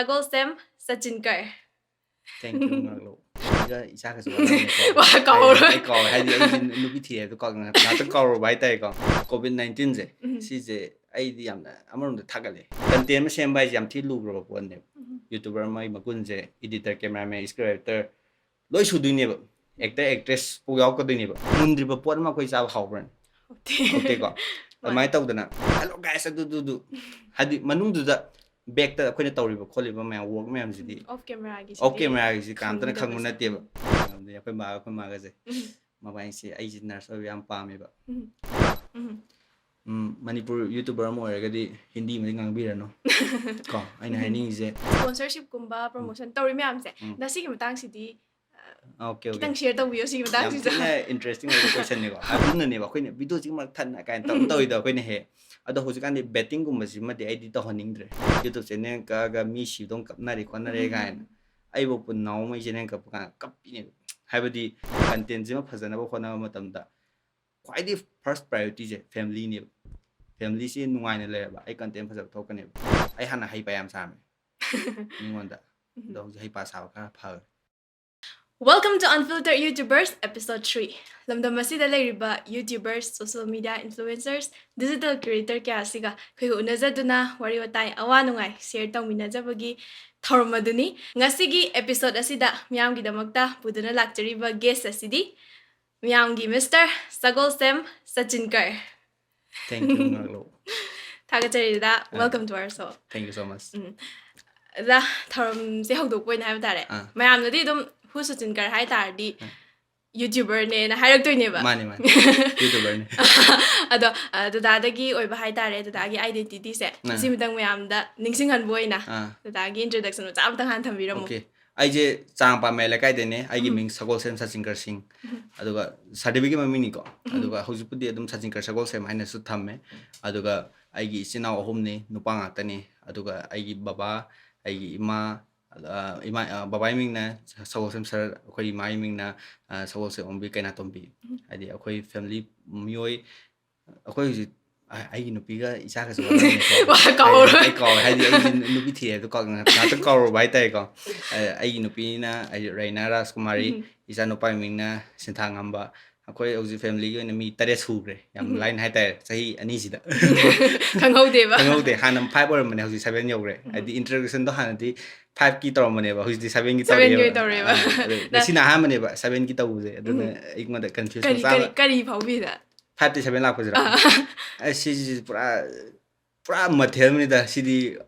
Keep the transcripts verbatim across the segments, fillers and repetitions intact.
Sagolsem Sachinkar. Thank you, ꯉꯥꯛꯂꯣ꯫ ꯑꯩꯒ ꯏꯁꯥꯒꯁꯨ ꯋꯥꯔꯝꯃꯦꯀꯣ꯫ ꯋꯥ ꯀꯥꯎꯔꯣꯏ꯫ ꯑꯩ ꯀꯥꯎꯋꯦ, ꯍꯥꯏꯗꯤ ꯑꯩꯁꯦ ꯅꯨꯄꯤ ꯊꯤꯔꯦ ꯍꯥꯏꯕꯗꯣ ꯀꯥꯎ-, ꯉꯥꯛꯇꯪ ꯀꯥꯎꯔꯨꯕ ꯍꯥꯏꯇꯥꯔꯦꯀꯣ꯫ ꯀꯣꯚꯤꯗ ꯅꯥꯏꯟꯇꯤꯟꯁꯦ, ꯎꯝ꯫ ꯁꯤꯁꯦ ꯑꯩꯗꯤ ꯌꯥꯝꯅ ꯑꯃꯔꯣꯝꯗ ꯊꯥꯒꯠꯂꯦ꯫ ꯀꯟꯇꯦꯟ ꯑꯃ ꯁꯦꯝꯕ ꯍꯥꯏꯁꯦ ꯌꯥꯝ ꯊꯤ ꯂꯨꯈ꯭ꯔꯕ ꯄꯣꯠꯅꯦꯕ꯫ ꯎꯝ꯫ ꯌꯨꯇꯨꯕꯔ ꯑꯃꯒꯤ ꯃꯒꯨꯟꯁꯦ, ꯏꯗꯤꯇꯔ, ꯀꯦꯃꯦꯔꯥꯃꯦꯟ, ꯏꯁꯀ꯭ꯔꯤꯞ ꯔꯥꯏꯇꯔ, ꯂꯣꯏ ꯁꯨꯗꯣꯏꯅꯦꯕ꯫ ꯑꯦꯛꯇꯔ, ꯑꯦꯛꯇ꯭ꯔꯦꯁ ꯐꯥꯎ ꯌꯥꯎꯔꯛꯀꯗꯣꯏꯅꯦꯕ꯫ ꯃꯨꯟꯗ꯭ꯔꯤꯕ ꯄꯣꯠ ꯑꯃ ꯑꯩꯈꯣꯏ ꯆꯥꯕ ꯍꯥꯎꯕ꯭ꯔꯅꯦ? ꯍꯥꯎꯇꯦ꯫ ꯍꯥꯎꯇꯦꯀꯣ? ꯑꯗꯨꯃꯥꯏꯅ ꯇꯧꯗꯅ, "Hello guys, ꯑꯗꯨ, ꯑꯗꯨ, ꯑꯗꯨ", ꯍꯥꯏꯗꯤ ꯃꯅꯨꯡꯗꯨꯗ ꯕꯦꯛꯇ ꯑꯩꯈꯣꯏꯅ ꯇꯧꯔꯤꯕ ꯈꯣꯠꯂꯤꯕ ꯃꯌꯥꯝ, ꯋꯥꯔꯛ ꯃꯌꯥꯝꯁꯤꯗꯤ ꯑꯣꯐ ꯀꯦꯃꯦꯔꯥꯒꯤ ꯑꯣꯐ ꯀꯦꯃꯦꯔꯥꯒꯤꯁꯤ ꯀꯅꯥꯝꯇꯅ ꯈꯪꯕ ꯈꯪꯅꯗꯕꯁꯦ꯫ ꯅꯠꯇꯦꯕ꯫ ꯑꯗꯨꯗꯤ ꯑꯩꯈꯣꯏ ꯃꯥ, ꯑꯩꯈꯣꯏ ꯃꯥꯒꯁꯦ, ꯎꯝ꯫ ꯃꯕꯥꯏꯁꯦ ꯑꯩꯁꯦ ꯅꯔꯁ ꯑꯣꯏꯕ ꯌꯥꯝ ꯄꯥꯝꯃꯦꯕ꯫ ꯎꯝ꯫ ꯎꯝ꯫ ꯎꯝ, ꯃꯅꯤꯄꯨꯔ ꯌꯨꯇꯨꯕꯔ ꯑꯃ ꯑꯣꯏꯔꯒꯗꯤ ꯍꯤꯟꯗꯤ ꯑꯃꯗꯤ ꯉꯥꯡꯕꯤꯔꯅꯨ꯫ ꯀꯣ, ꯑꯩꯅ ꯎꯝ꯫ ꯍꯥꯏꯅꯤꯡꯉꯤꯁꯦ꯫ ꯁ꯭ꯄꯣꯟꯁꯔꯁꯤꯞꯀꯨꯝꯕ, ꯄ꯭ꯔꯣꯃꯣꯁꯟ ꯇꯧꯔꯤ ꯃꯌꯥꯝꯁꯦ, ꯎꯝ꯫ ꯉꯁꯤꯒꯤ ꯃꯇꯥꯡꯁꯤꯗꯤ, ꯑ, ꯑꯣꯀꯦ, ꯑꯣꯀꯦ꯫ ꯈꯤꯇꯪ ꯁꯤꯌꯔ ꯇꯧꯕꯤꯌꯣ ꯁꯤꯒꯤ ꯌꯥꯝ ꯃꯇꯥꯡꯁꯤꯗ꯫ ꯊꯤꯅ ꯏꯟꯇꯔꯦꯁꯇꯤꯡ ꯑꯣꯏꯕ ꯀꯣꯏꯁꯟꯅꯤꯀꯣ꯫ ꯑꯗꯨꯅꯅꯦꯕ ꯑꯩꯈꯣꯏꯅ ꯚꯤꯗꯤꯑꯣꯁꯤ ꯃꯔꯛ ꯊꯠꯅ ꯀꯥꯏꯅ ꯇꯧ-, ꯎꯝ꯫ ꯇꯧꯔꯤꯗꯣ ꯑꯩꯈꯣꯏꯅ ꯍꯦꯛ꯫ ꯑꯗꯣ ꯍꯧꯖꯤꯛꯀꯥꯟꯗꯤ ꯕꯦꯠꯇꯤꯡꯒꯨꯝꯕꯁꯤꯃꯗꯤ ꯑꯩꯗꯤ ꯇꯧꯍꯟꯅꯤꯡꯗ꯭ꯔꯦ꯫ ꯌꯨꯇꯨꯕ ꯆꯦꯅꯦꯜ ꯀꯛꯑꯒ ꯃꯤ ꯁꯤꯕꯗꯧ ꯀꯞꯅꯔꯦ ꯈꯣꯠꯅꯔꯦ ꯎꯝ꯫ ꯀꯥꯏꯅ꯫ ꯑꯩꯐꯥꯎ ꯄꯨꯟ ꯅꯥꯎꯃꯩ ꯆꯦꯅꯦꯜ ꯀꯛꯄ ꯀꯥꯟꯗ ꯀꯞꯄꯤꯅꯦꯕ꯫ ꯍꯥꯏꯕꯗꯤ ꯀꯟꯇꯦꯟꯁꯤꯃ ꯐꯖꯅꯕ ꯍꯣꯠꯅꯕ ꯃꯇꯝꯗ ꯈ꯭ꯋꯥꯏꯗꯒꯤ ꯐꯥꯔꯁ ꯄ꯭ꯔꯥꯏꯌꯣꯔꯤꯇꯤꯁꯦ ꯐꯦꯃꯤꯂꯤꯅꯦꯕ꯫ ꯐꯦꯃꯤꯂꯤꯁꯤ ꯅꯨꯡꯉꯥꯏꯅ ꯂꯩꯔꯕ ꯑꯩ ꯀꯟꯇꯦꯟ ꯐꯖꯕ ꯊꯣꯛꯀꯅꯦꯕ꯫ ꯑꯩ ꯍꯥꯟꯅ ꯍꯩꯄꯥ ꯌꯥꯝ ꯁꯥꯔꯝꯃꯦ ꯃꯤꯉꯣꯟꯗ꯫ ꯎꯝ꯫ ꯑꯗꯣ ꯍꯧꯖꯤꯛ ꯍꯩꯄꯥ ꯁꯥꯕ ꯈꯔ ꯐꯈ꯭ꯔꯦ꯫ Welcome to Unfiltered YouTubers episode three. ꯂꯝꯗꯝ ꯑꯁꯤꯗ ꯂꯩꯔꯤꯕ YouTubers, social media influencers, digital creator ꯀꯌꯥ ꯑꯁꯤꯒ ꯑꯩꯈꯣꯏꯒ ꯎꯅꯖꯗꯨꯅ ꯋꯥꯔꯤ ꯋꯥꯇꯥꯏ, ꯑꯋꯥ ꯅꯨꯡꯉꯥꯏ ꯁꯤꯌꯔ ꯇꯧꯃꯤꯟꯅꯖꯕꯒꯤ ꯊꯧꯔꯝ ꯑꯗꯨꯅꯤ꯫ ꯉꯁꯤꯒꯤ episode ꯑꯁꯤꯗ ꯃꯤꯌꯥꯝꯒꯤꯗꯃꯛꯇ ꯄꯨꯗꯨꯅ ꯂꯥꯛꯆꯔꯤꯕ guest ꯑꯁꯤꯗꯤ ꯃꯤꯌꯥꯝꯒꯤ mister Sagolsem Sachinkar. Thank you, ꯉꯥꯛꯂꯣ꯫ ꯊꯥꯒꯠꯆꯔꯤ ꯗꯗꯥ꯫ ꯑ, Welcome to our show. Thank you so much. ꯎꯝ꯫ ꯗꯗꯥ, ꯊꯧꯔꯝꯁꯦ ꯍꯧꯗꯣꯛꯄ ꯑꯣꯏꯅ ꯍꯥꯏꯕ ꯇꯥꯔꯦ꯫ ꯑꯥ꯫ ꯃꯌꯥꯝꯅꯗꯤ ꯑꯗꯨꯝ "Who Sachin Kar" ꯍꯥꯏ ꯇꯥꯔꯗꯤ ꯑꯥ꯫ YouTuberꯅꯦꯅ ꯍꯥꯏꯔꯛꯇꯣꯏꯅꯦꯕ꯫ ꯃꯥꯅꯦ, ꯃꯥꯅꯦ꯫ YouTuberꯅꯦ꯫ ꯑꯗꯣ, ꯑ, ꯗꯗꯥꯗꯒꯤ ꯑꯣꯏꯕ ꯍꯥꯏ ꯇꯥꯔꯦ, ꯗꯗꯥꯒꯤ identityꯁꯦ꯫ ꯑꯥ꯫ ꯃꯁꯤ ꯃꯇꯪ ꯃꯌꯥꯝꯗ ꯅꯤꯡꯁꯤꯡꯍꯟꯕ ꯑꯣꯏꯅ ꯑꯥ꯫ ꯗꯗꯥꯒꯤ introduction ꯃꯆꯥ ꯑꯃꯇꯪ ꯍꯥꯟꯅ ꯊꯝꯕꯤꯔꯝꯃꯣ꯫ ꯑꯣꯀꯦ꯫ ꯑꯩꯁꯦ ꯆꯥꯔꯥꯡꯄꯥꯠ ꯃꯌꯥꯏ ꯂꯩꯀꯥꯏꯗꯩꯅꯦ꯫ ꯑꯩꯒꯤ ꯎꯝ꯫ ꯃꯤꯡ ꯁꯒꯣꯜꯁꯦꯝ ꯁꯆꯤꯟꯀꯔ ꯁꯤꯡ꯫ ꯎꯝ꯫ ꯑꯗꯨꯒ ꯁꯥꯔꯇꯤꯐꯤꯀꯦꯠ ꯃꯃꯤꯡꯅꯤꯀꯣ꯫ ꯎꯝ꯫ ꯑꯗꯨꯒ ꯍꯧꯖꯤꯛꯄꯨꯗꯤ ꯑꯗꯨꯝ ꯁꯆꯤꯟꯀꯔ ꯁꯒꯣꯜꯁꯦꯝ ꯍꯥꯏꯅꯁꯨ ꯊꯝꯃꯦ꯫ ꯑꯗꯨꯒ ꯑꯩꯒꯤ ꯏꯆꯤꯟ ꯏꯅꯥꯎ ꯑꯍꯨꯝꯅꯤ, ꯅꯨꯄꯥ ꯉꯥꯛꯇꯅꯤ꯫ ꯑꯗꯨꯒ ꯑꯩꯒꯤ ꯕꯕꯥ, ꯑꯩꯒꯤ ꯏꯃꯥ, ꯑ, ꯏꯃꯥ, ꯑ, ꯕꯕꯥꯒꯤ ꯃꯤꯡꯅ ꯁꯒꯣꯜꯁꯦꯝ ꯁꯔ, ꯑꯩꯈꯣꯏ ꯏꯃꯥꯒꯤ ꯃꯤꯡꯅ, ꯑ, ꯁꯒꯣꯜꯁꯦꯝ ꯑꯣꯡꯕꯤ ꯀꯩꯅꯥꯇꯣꯝꯕꯤ꯫ ꯎꯝ꯫ ꯍꯥꯏꯗꯤ ꯑꯩꯈꯣꯏ ꯐꯦꯃꯤꯂꯤ ꯃꯤꯑꯣꯏ, ꯑꯩꯈꯣꯏ ꯍꯧꯖꯤꯛ ꯑ- ꯑꯩꯒꯤ ꯅꯨꯄꯤꯒ ꯏꯆꯥꯒꯁꯨ ꯋꯥꯔꯝꯃꯦꯀꯣ꯫ ꯋꯥ ꯀꯥꯎꯔꯣꯏ꯫ ꯑꯩ ꯀꯥꯎꯔꯦ, ꯍꯥꯏꯗꯤ ꯑꯩꯁꯦ ꯅꯨꯄꯤ ꯊꯤꯔꯦ ꯑꯗꯨ ꯀꯥꯎ- ꯉꯥꯛꯇꯪ ꯀꯥꯎꯔꯨꯕ ꯍꯥꯏꯇꯥꯔꯦꯀꯣ꯫ ꯑ, ꯑꯩꯒꯤ ꯅꯨꯄꯤꯅ ꯑꯩ ꯔꯩꯅꯥ ꯔꯥꯖꯀꯨꯃꯥꯔꯤ, ꯎꯝ꯫ ꯏꯆꯥ ꯅꯨꯄꯥꯒꯤ ꯃꯤꯡꯅ ꯁꯤꯟꯊꯥꯉꯝꯕ꯫ ꯑꯩꯈꯣꯏ ꯍꯧꯖꯤꯛ ꯐꯦꯃꯤꯂꯤꯒꯤ ꯑꯣꯏꯅ ꯃꯤ ꯇꯔꯦꯠ ꯁꯨꯈ꯭ꯔꯦ, ꯌꯥꯝ ꯎꯝ꯫ ꯂꯥꯏꯅ ꯍꯥꯏꯇꯥꯔꯦ, ꯆꯍꯤ ꯑꯅꯤꯁꯤꯗ꯫ ꯈꯪꯍꯧꯗꯦꯕ꯫ ꯈꯪꯍꯧꯗꯦ, ꯍꯥꯟꯅ ꯐꯥꯏꯚ ꯑꯣꯏꯔꯝꯕꯅꯦ, ꯍꯧꯖꯤꯛ ꯁꯚꯦꯟ ꯌꯧꯈ꯭ꯔꯦ꯫ ꯎꯝ꯫ ꯍꯥꯏꯗꯤ ꯏꯟꯇ꯭ꯔꯗꯛꯁꯟꯗꯣ ꯍꯥꯟꯅꯗꯤ ꯐꯥꯏꯚꯀꯤ ꯇꯧꯔꯝꯕꯅꯦꯕ, ꯍꯧꯖꯤꯛꯇꯤ ꯁꯚꯦꯟꯒꯤ ꯁꯚꯦꯟꯒꯤ ꯇꯧꯔꯛꯑꯦꯕ꯫ ꯑꯣꯏꯅ ꯇꯧꯔꯦꯕ꯫ ꯑꯥ, ꯑꯗꯨ ꯉꯁꯤꯅ ꯑꯍꯥꯟꯕꯅꯦꯕ ꯁꯚꯦꯟꯒꯤ ꯇꯧꯕꯁꯦ, ꯑꯗꯨꯅ ꯎꯝ꯫ ꯑꯩꯉꯣꯟꯗ ꯀꯟꯐ꯭ꯌꯨꯁ ꯀꯔꯤ ꯃꯆꯥ ꯀꯔꯤ ꯑꯃ꯫ ꯀꯔꯤ ꯐꯥꯎꯕꯤꯗ? Fifty seven ꯂꯥꯛꯄꯁꯤꯔ? ꯑꯥ꯫ ꯑꯁ, ꯁꯤꯁꯤ ꯄꯨꯔꯥ ꯄꯨꯔꯥ ꯃꯊꯦꯜ ꯑꯃꯅꯤꯗ ꯁꯤꯗꯤ꯫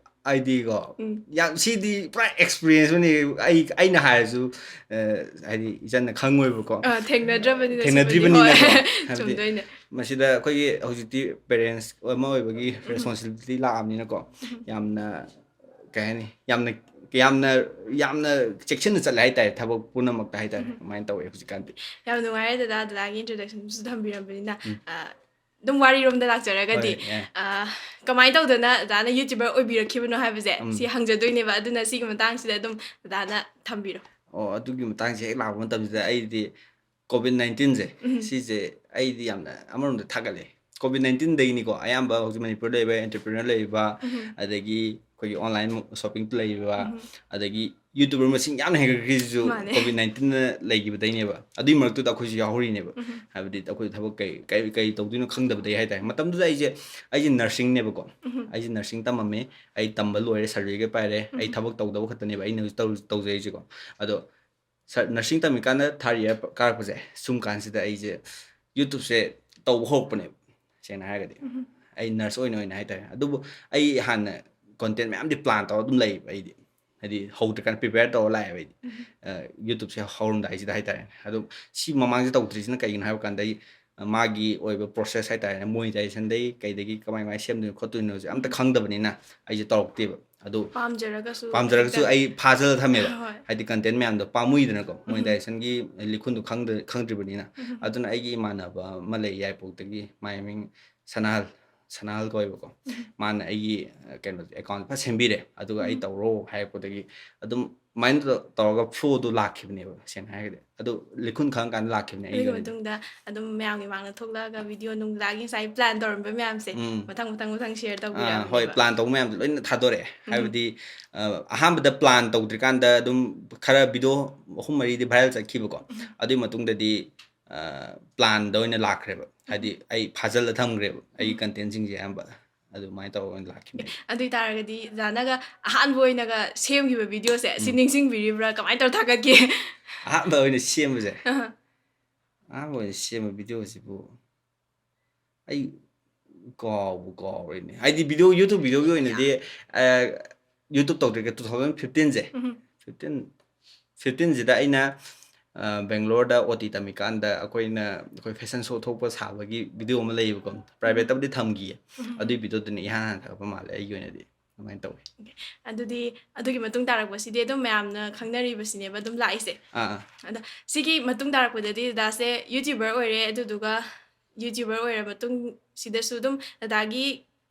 ꯑꯩꯗꯤꯀꯣ, ꯎꯝ꯫ ꯌꯥꯝ, ꯁꯤꯗꯤ ꯄꯨꯔꯥ ꯑꯦꯛꯁꯄꯤꯔꯤꯌꯦꯟꯁ ꯑꯃꯅꯤ꯫ ꯑꯩ ꯑꯩꯅ ꯍꯥꯏꯔꯁꯨ, ꯑ, ꯍꯥꯏꯗꯤ ꯏꯆꯟꯅ ꯈꯪꯉꯣꯏꯕꯀꯣ꯫ ꯑꯥ, ꯊꯦꯡꯅꯗ꯭ꯔꯕꯅꯤꯅ ꯁꯤꯕꯨꯗꯤ꯫ ꯊꯦꯡꯅꯗ꯭ꯔꯤꯕꯅꯤꯅꯀꯣ꯫ ꯍꯣꯏ꯫ ꯍꯥꯏꯕꯗꯤ ꯆꯨꯝꯗꯣꯏꯅꯦ꯫ ꯃꯁꯤꯗ ꯑꯩꯈꯣꯏꯒꯤ ꯍꯧꯖꯤꯛꯇꯤ ꯄꯦꯔꯦꯟꯁ ꯑꯃ ꯑꯣꯏꯕꯒꯤ ꯎꯝ꯫ ꯔꯦꯁꯄꯣꯟꯁꯤꯕꯤꯂꯤꯇꯤ ꯂꯥꯛꯑꯕꯅꯤꯅꯀꯣ, ꯎꯝ꯫ ꯌꯥꯝꯅ, ꯀꯩ ꯍꯥꯏꯅꯤ, ꯌꯥꯝꯅ, ꯌꯥꯝꯅ, ꯌꯥꯝꯅ ꯆꯦꯛꯁꯤꯟꯅ ꯆꯠꯂꯦ ꯍꯥꯏꯇꯥꯔꯦ, ꯊꯕꯛ ꯄꯨꯝꯅꯃꯛꯇ ꯍꯥꯏꯇꯥꯔꯦ꯫ ꯎꯝ꯫ ꯑꯗꯨꯃꯥꯏꯅ ꯇꯧꯋꯦ ꯍꯧꯖꯤꯛꯀꯥꯟꯗꯤ꯫ ꯌꯥꯝ ꯅꯨꯡꯉꯥꯏꯔꯦ ꯗꯗꯥ, ꯗꯗꯥꯒꯤ ꯏꯟꯇ꯭ꯔꯗꯛꯁꯟꯁꯨ ꯊꯝꯕꯤꯔꯝꯕꯅꯤꯅ꯫ ꯎꯝ꯫ ꯑ, ꯑꯗꯨꯝ ꯋꯥꯔꯤꯔꯣꯝꯗ ꯂꯥꯛꯆꯔꯒꯗꯤ, ꯍꯣꯏ, ꯌꯥꯏ꯫ ꯑ, ꯀꯃꯥꯏꯅ ꯇꯧꯗꯅ ꯗꯗꯥꯅ ꯌꯨꯇ꯭ꯌꯨꯕꯔ ꯑꯣꯏꯕꯤꯔꯛꯈꯤꯕꯅꯣ ꯍꯥꯏꯕꯁꯦ ꯎꯝ꯫ ꯁꯤ ꯍꯪꯖꯗꯣꯏꯅꯦꯕ꯫ ꯑꯗꯨꯅ ꯁꯤꯒꯤ ꯃꯇꯥꯡꯁꯤꯗ ꯑꯗꯨꯝ ꯗꯗꯥꯅ ꯊꯝꯕꯤꯔꯣ꯫ ꯑꯣ, ꯑꯗꯨꯒꯤ ꯃꯇꯥꯡꯁꯦ ꯍꯦꯛ ꯂꯥꯛꯄ ꯃꯇꯝꯁꯤꯗ ꯑꯩꯗꯤ ꯀꯣꯚꯤꯗ ꯅꯥꯏꯟꯇꯤꯟꯁꯦ, ꯎꯝ꯫ ꯁꯤꯁꯦ ꯑꯩꯗꯤ ꯌꯥꯝꯅ ꯑꯃꯔꯣꯝꯗ ꯊꯥꯒꯠꯂꯦ꯫ ꯀꯣꯚꯤꯗ ꯅꯥꯏꯟꯇꯤꯟꯗꯒꯤꯅꯤꯀꯣ, ꯑꯌꯥꯝꯕ ꯍꯧꯖꯤꯛ ꯃꯅꯤꯄꯨꯔꯗ ꯂꯩꯕ ꯑꯦꯟꯇꯔꯄ꯭ꯔꯤꯅꯔ ꯂꯩꯔꯤꯕ, ꯎꯝ꯫ ꯑꯗꯒꯤ ꯑꯩꯈꯣꯏꯒꯤ ꯑꯣꯟꯂꯥꯏꯟ ꯁꯣꯞꯄꯤꯡ ꯂꯩꯔꯤꯕ, ꯎꯝ꯫ ꯑꯗꯒꯤ ꯌꯨꯇ꯭ꯌꯨꯕꯔ ꯃꯁꯤꯡ ꯌꯥꯝꯅ ꯍꯦꯟꯒꯠꯈ꯭ꯔꯤꯁꯤꯁꯨ ꯃꯥꯅꯦ꯫ ꯀꯣꯚꯤꯗ ꯅꯥꯏꯟꯇꯤꯟꯅ ꯂꯩꯈꯤꯕꯗꯩꯅꯦꯕ꯫ ꯑꯗꯨꯒꯤ ꯃꯔꯛꯇꯨꯗ ꯑꯩꯈꯣꯏꯁꯨ ꯌꯥꯎꯍꯧꯔꯤꯅꯦꯕ꯫ ꯎꯝ꯫ ꯍꯥꯏꯕꯗꯤ ꯑꯩꯈꯣꯏ ꯊꯕꯛ ꯀꯩ, ꯀꯩ, ꯀꯩ ꯇꯧꯗꯣꯏꯅꯣ ꯈꯪꯗꯕꯗꯩ ꯍꯥꯏꯇꯥꯔꯦ꯫ ꯃꯇꯝꯗꯨꯗ ꯑꯩꯁꯦ, ꯑꯩꯁꯦ ꯅꯔꯁꯤꯡꯅꯦꯕꯀꯣ꯫ ꯎꯝ꯫ ꯑꯩꯁꯦ ꯅꯔꯁꯤꯡ ꯇꯝꯃꯝꯃꯦ, ꯑꯩ ꯇꯝꯕ ꯂꯣꯏꯔꯦ, ꯁꯥꯔꯇꯤꯐꯤꯀꯦꯠ ꯄꯥꯏꯔꯦ꯫ ꯑꯩ ꯎꯝ꯫ ꯊꯕꯛ ꯇꯧꯗꯕ ꯈꯛꯇꯅꯦꯕ ꯑꯩꯅ ꯍꯧꯖꯤꯛ ꯇꯧ-, ꯇꯧꯖꯔꯤꯁꯦꯀꯣ꯫ ꯑꯗꯣ ꯁ-, ꯅꯔꯁꯤꯡ ꯇꯝꯃꯤꯀꯥꯟꯗ ꯊꯥꯔꯠ ꯏꯌꯥꯔ ꯀꯥꯔꯛꯄꯁꯦ, ꯁꯨꯝ ꯀꯥꯟꯁꯤꯗ ꯑꯩꯁꯦ ꯌꯨꯇ꯭ꯌꯨꯕꯁꯦ ꯇꯧꯕ ꯍꯧꯔꯛꯄꯅꯦꯕ, ꯁꯦꯡꯅ ꯍꯥꯏꯔꯒꯗꯤ꯫ ꯎꯝ꯫ ꯑꯩ ꯅꯔꯁ ꯑꯣꯏꯅ ꯑꯣꯏꯅ ꯍꯥꯏꯇꯥꯔꯦ꯫ ꯑꯗꯨꯕꯨ ꯑꯩ ꯍꯥꯟꯅ ꯀꯣꯟꯇꯦꯟ ꯃꯌꯥꯝꯗꯤ ꯄ꯭ꯂꯥꯟ ꯇꯧꯔ ꯑꯗꯨꯝ ꯂꯩꯌꯦꯕ ꯑꯩꯗꯤ꯫ ꯍꯥꯏꯗꯤ ꯍꯧꯗ꯭ꯔꯤꯀꯥꯟꯗ ꯄ꯭ꯔꯤꯄꯦꯌꯔ ꯇꯧꯔ ꯂꯥꯛꯑꯦꯕ ꯑꯩꯗꯤ꯫ ꯎꯝ꯫ ꯑ, ꯌꯨꯇ꯭ꯌꯨꯕꯁꯦ ꯍꯧꯔꯝꯗꯥꯏꯁꯤꯗ ꯍꯥꯏꯇꯥꯔꯦꯅꯦ꯫ ꯑꯗꯣ ꯁꯤ ꯃꯃꯥꯡꯁꯦ ꯇꯧꯗ꯭ꯔꯤꯁꯤꯅ ꯀꯩꯒꯤꯅꯣ ꯍꯥꯏꯕ ꯀꯥꯟꯗ ꯑꯩ, ꯑ, ꯃꯥꯒꯤ ꯑꯣꯏꯕ ꯄ꯭ꯔꯣꯁꯦꯁ ꯍꯥꯏꯇꯥꯔꯦꯅꯦ, ꯃꯣꯅꯤꯇꯥꯏꯖꯦꯁꯟꯗꯩ ꯀꯩꯗꯒꯤ ꯀꯃꯥꯏ ꯀꯃꯥꯏꯅ ꯁꯦꯝꯗꯣꯏꯅꯣ ꯈꯣꯠꯇꯣꯏꯅꯣꯁꯦ ꯑꯝꯇ ꯎꯝ꯫ ꯈꯪꯗꯕꯅꯤꯅ ꯑꯩꯁꯦ ꯇꯧꯔꯛꯇꯦꯕ꯫ ꯑꯗꯣ ꯄꯥꯝꯖꯔꯒꯁꯨ ꯄꯥꯝꯖꯔꯒꯁꯨ ꯍꯦꯛꯇ ꯑꯩ ꯐꯥꯖꯤꯜꯂ ꯊꯝꯃꯦꯕ꯫ ꯍꯣꯏ꯫ ꯍꯥꯏꯗꯤ ꯀꯟꯇꯦꯟ ꯃꯌꯥꯝꯗꯣ ꯄꯥꯝꯃꯨꯏꯗꯅꯀꯣ꯫ ꯎꯝ꯫ ꯃꯣꯅꯤꯇꯥꯏꯖꯦꯁꯟꯒꯤ ꯂꯤꯈꯨꯟꯗꯣ ꯈꯪꯗ-, ꯈꯪꯗ꯭ꯔꯤꯕꯅꯤꯅ꯫ ꯎꯝ꯫ ꯑꯗꯨꯅ ꯑꯩꯒꯤ ꯏꯃꯥꯟꯅꯕ ꯑꯃ ꯂꯩ ꯌꯥꯏꯔꯤꯄꯣꯛꯇꯒꯤ, ꯃꯥꯏ ꯃꯤꯡ ꯁꯅꯥꯍꯜ꯫ ꯁꯅꯥꯍꯜ ꯀꯧꯋꯦꯕꯀꯣ꯫ ꯃꯥꯅ ꯑꯩꯒꯤ ꯑ, ꯀꯩꯅꯣ ꯑꯦꯀꯥꯎꯟ ꯐꯖꯅ ꯁꯦꯝꯕꯤꯔꯦ, ꯑꯗꯨꯒ ꯑꯩ ꯇꯧꯔꯣ ꯍꯥꯏꯔꯛꯄꯗꯒꯤ ꯑꯗꯨꯝ ꯑꯗꯨꯃꯥꯏꯅ ꯇꯧ- ꯇꯧꯔꯒ ꯐ꯭ꯂꯣꯗꯣ ꯂꯥꯛꯈꯤꯕꯅꯦꯕ, ꯁꯦꯡꯅ ꯍꯥꯏꯔꯒꯗꯤ꯫ ꯑꯗꯨ ꯂꯤꯈꯨꯟ ꯈꯪꯉꯀꯥꯟꯗ ꯂꯥꯛꯈꯤꯕꯅꯦ ꯑꯩꯒꯤ ꯑꯗꯨꯒꯤ ꯑꯣꯏꯅꯗꯤ꯫ ꯃꯇꯨꯡꯗ ꯑꯗꯨꯝ ꯃꯌꯥꯝꯒꯤ ꯃꯥꯡꯗ ꯊꯣꯛꯂꯛꯑꯒ ꯚꯤꯗꯤꯑꯣ ꯅꯨꯡ ꯂꯥꯛ ꯉꯁꯥꯏ ꯄ꯭ꯂꯥꯟ ꯇꯧꯔꯝꯕ ꯃꯌꯥꯝꯁꯦ ꯎꯝ꯫ ꯃꯊꯪ ꯃꯊꯪ ꯃꯊꯪ ꯁꯤꯌꯔ ꯑꯥ, ꯍꯣꯏ, ꯇꯧꯕꯤꯔꯛꯑꯕꯅꯦꯕ꯫ ꯄ꯭ꯂꯥꯟ ꯇꯧꯕ ꯃꯌꯥꯝꯗꯣ ꯂꯣꯏꯅ ꯊꯥꯗꯣꯔꯛꯑꯦ꯫ ꯍꯥꯏꯕꯗꯤ ꯑ, ꯑꯍꯥꯟꯕꯗ ꯄ꯭ꯂꯥꯟ ꯇꯧꯗ꯭ꯔꯤꯀꯥꯟꯗ ꯑꯗꯨꯝ ꯈꯔ ꯚꯤꯗꯤꯑꯣ ꯑꯍꯨꯝ ꯃꯔꯤꯗꯤ ꯚꯥꯏꯔꯦꯜ ꯆꯠꯈꯤꯕꯀꯣ꯫ ꯑꯗꯨꯒꯤ ꯃꯇꯨꯡꯗꯗꯤ ꯄ꯭ꯂꯥꯟꯗ ꯑꯣꯏꯅ ꯂꯥꯛꯈ꯭ꯔꯦꯕ, ꯍꯥꯏꯗꯤ ꯑꯩ ꯐꯥꯖꯤꯜꯂ ꯊꯝꯈ꯭ꯔꯦꯕ ꯑꯩꯒꯤ ꯀꯟꯇꯦꯟꯁꯤꯡꯁꯦ ꯑꯌꯥꯝꯕ꯫ ꯑꯗꯨꯃꯥꯏꯅ ꯇꯧꯔꯒ ꯑꯣꯏꯅ ꯂꯥꯛꯈꯤꯕꯅꯦ꯫ ꯑꯗꯨ ꯑꯣꯏꯇꯥꯔꯒꯗꯤ ꯖꯥꯅꯒ ꯑꯍꯥꯟꯕ ꯑꯣꯏꯅꯒ ꯁꯦꯝꯈꯤꯕ ꯚꯤꯗꯤꯑꯣꯁꯦ ꯁꯤ ꯅꯤꯡꯁꯤꯡꯕꯤꯔꯤꯕ꯭ꯔꯥ? ꯀꯃꯥꯏꯅ ꯇꯧꯔ ꯊꯥꯒꯠꯀꯦ? ꯑꯍꯥꯟꯕ ꯑꯣꯏꯅ ꯁꯦꯝꯕꯁꯦ, ꯑꯍ꯫ ꯑꯍꯥꯟꯕ ꯑꯣꯏꯅ ꯁꯦꯝꯕ ꯚꯤꯗꯤꯑꯣꯁꯤꯕꯨ ꯑꯩ ꯀꯥꯎꯕꯨ ꯀꯥꯎꯔꯦꯅꯦ꯫ ꯍꯥꯏꯗꯤ ꯚꯤꯗꯤꯑꯣ, YouTube ꯚꯤꯗꯤꯑꯣꯒꯤ ꯑꯣꯏꯅꯗꯤ ꯌꯨꯇ꯭ꯌꯨꯕ ꯇꯧꯗ꯭ꯔꯤꯒ ꯇꯨ ꯊꯥꯎꯖꯟ ꯐꯤꯐꯇꯤꯟꯁꯦ, ꯎꯝ꯫ ꯐꯤꯐꯇꯤꯟ ꯐꯤꯐꯇꯤꯟꯁꯤꯗ ꯑꯩꯅ ꯑ, ꯕꯦꯡꯒ꯭ꯂꯣꯔꯗ ꯑꯣ ꯇꯤ ꯇꯝꯃꯤꯀꯥꯟꯗ ꯑꯩꯈꯣꯏꯅ ꯑꯩꯈꯣꯏ ꯐꯦꯁꯟ ꯁꯣ ꯊꯣꯛꯄ ꯁꯥꯕꯒꯤ ꯚꯤꯗꯤꯑꯣ ꯑꯃ ꯂꯩꯌꯦꯕꯀꯣ꯫ ꯄ꯭ꯔꯥꯏꯚꯦꯠꯇꯕꯨꯗꯤ ꯊꯝꯈꯤꯌꯦ꯫ ꯎꯝ꯫ ꯑꯗꯨꯒꯤ ꯚꯤꯗꯤꯑꯣꯗꯨꯅ ꯏꯍꯥꯟ ꯍꯥꯟꯅ ꯊꯥꯒꯠꯄ ꯃꯥꯜꯂꯦ ꯑꯩꯒꯤ ꯑꯣꯏꯅꯗꯤ꯫ ꯑꯗꯨꯃꯥꯏꯅ ꯇꯧꯋꯦ꯫ ꯑꯗꯨꯗꯤ ꯑꯗꯨꯒꯤ ꯃꯇꯨꯡ ꯇꯥꯔꯛꯄꯁꯤꯗꯤ ꯑꯗꯨꯝ ꯃꯌꯥꯝꯅ ꯈꯪꯅꯔꯤꯕꯁꯤꯅꯦꯕ ꯑꯗꯨꯝ ꯂꯥꯛꯏꯁꯦ꯫ ꯑꯥ, ꯑꯥ꯫ ꯑꯗ ꯁꯤꯒꯤ ꯃꯇꯨꯡ ꯇꯥꯔꯛꯄꯗꯗꯤ ꯗꯗꯥꯁꯦ ꯌꯨꯇ꯭ꯌꯨꯕꯔ ꯑꯣꯏꯔꯦ, ꯑꯗꯨꯗꯨꯒ ꯌꯨꯇ꯭ꯌꯨꯕꯔ ꯑꯣꯏꯔ ꯃꯇꯨꯡꯁꯤꯗꯁꯨ ꯑꯗꯨꯝ ꯗꯗꯥꯒꯤ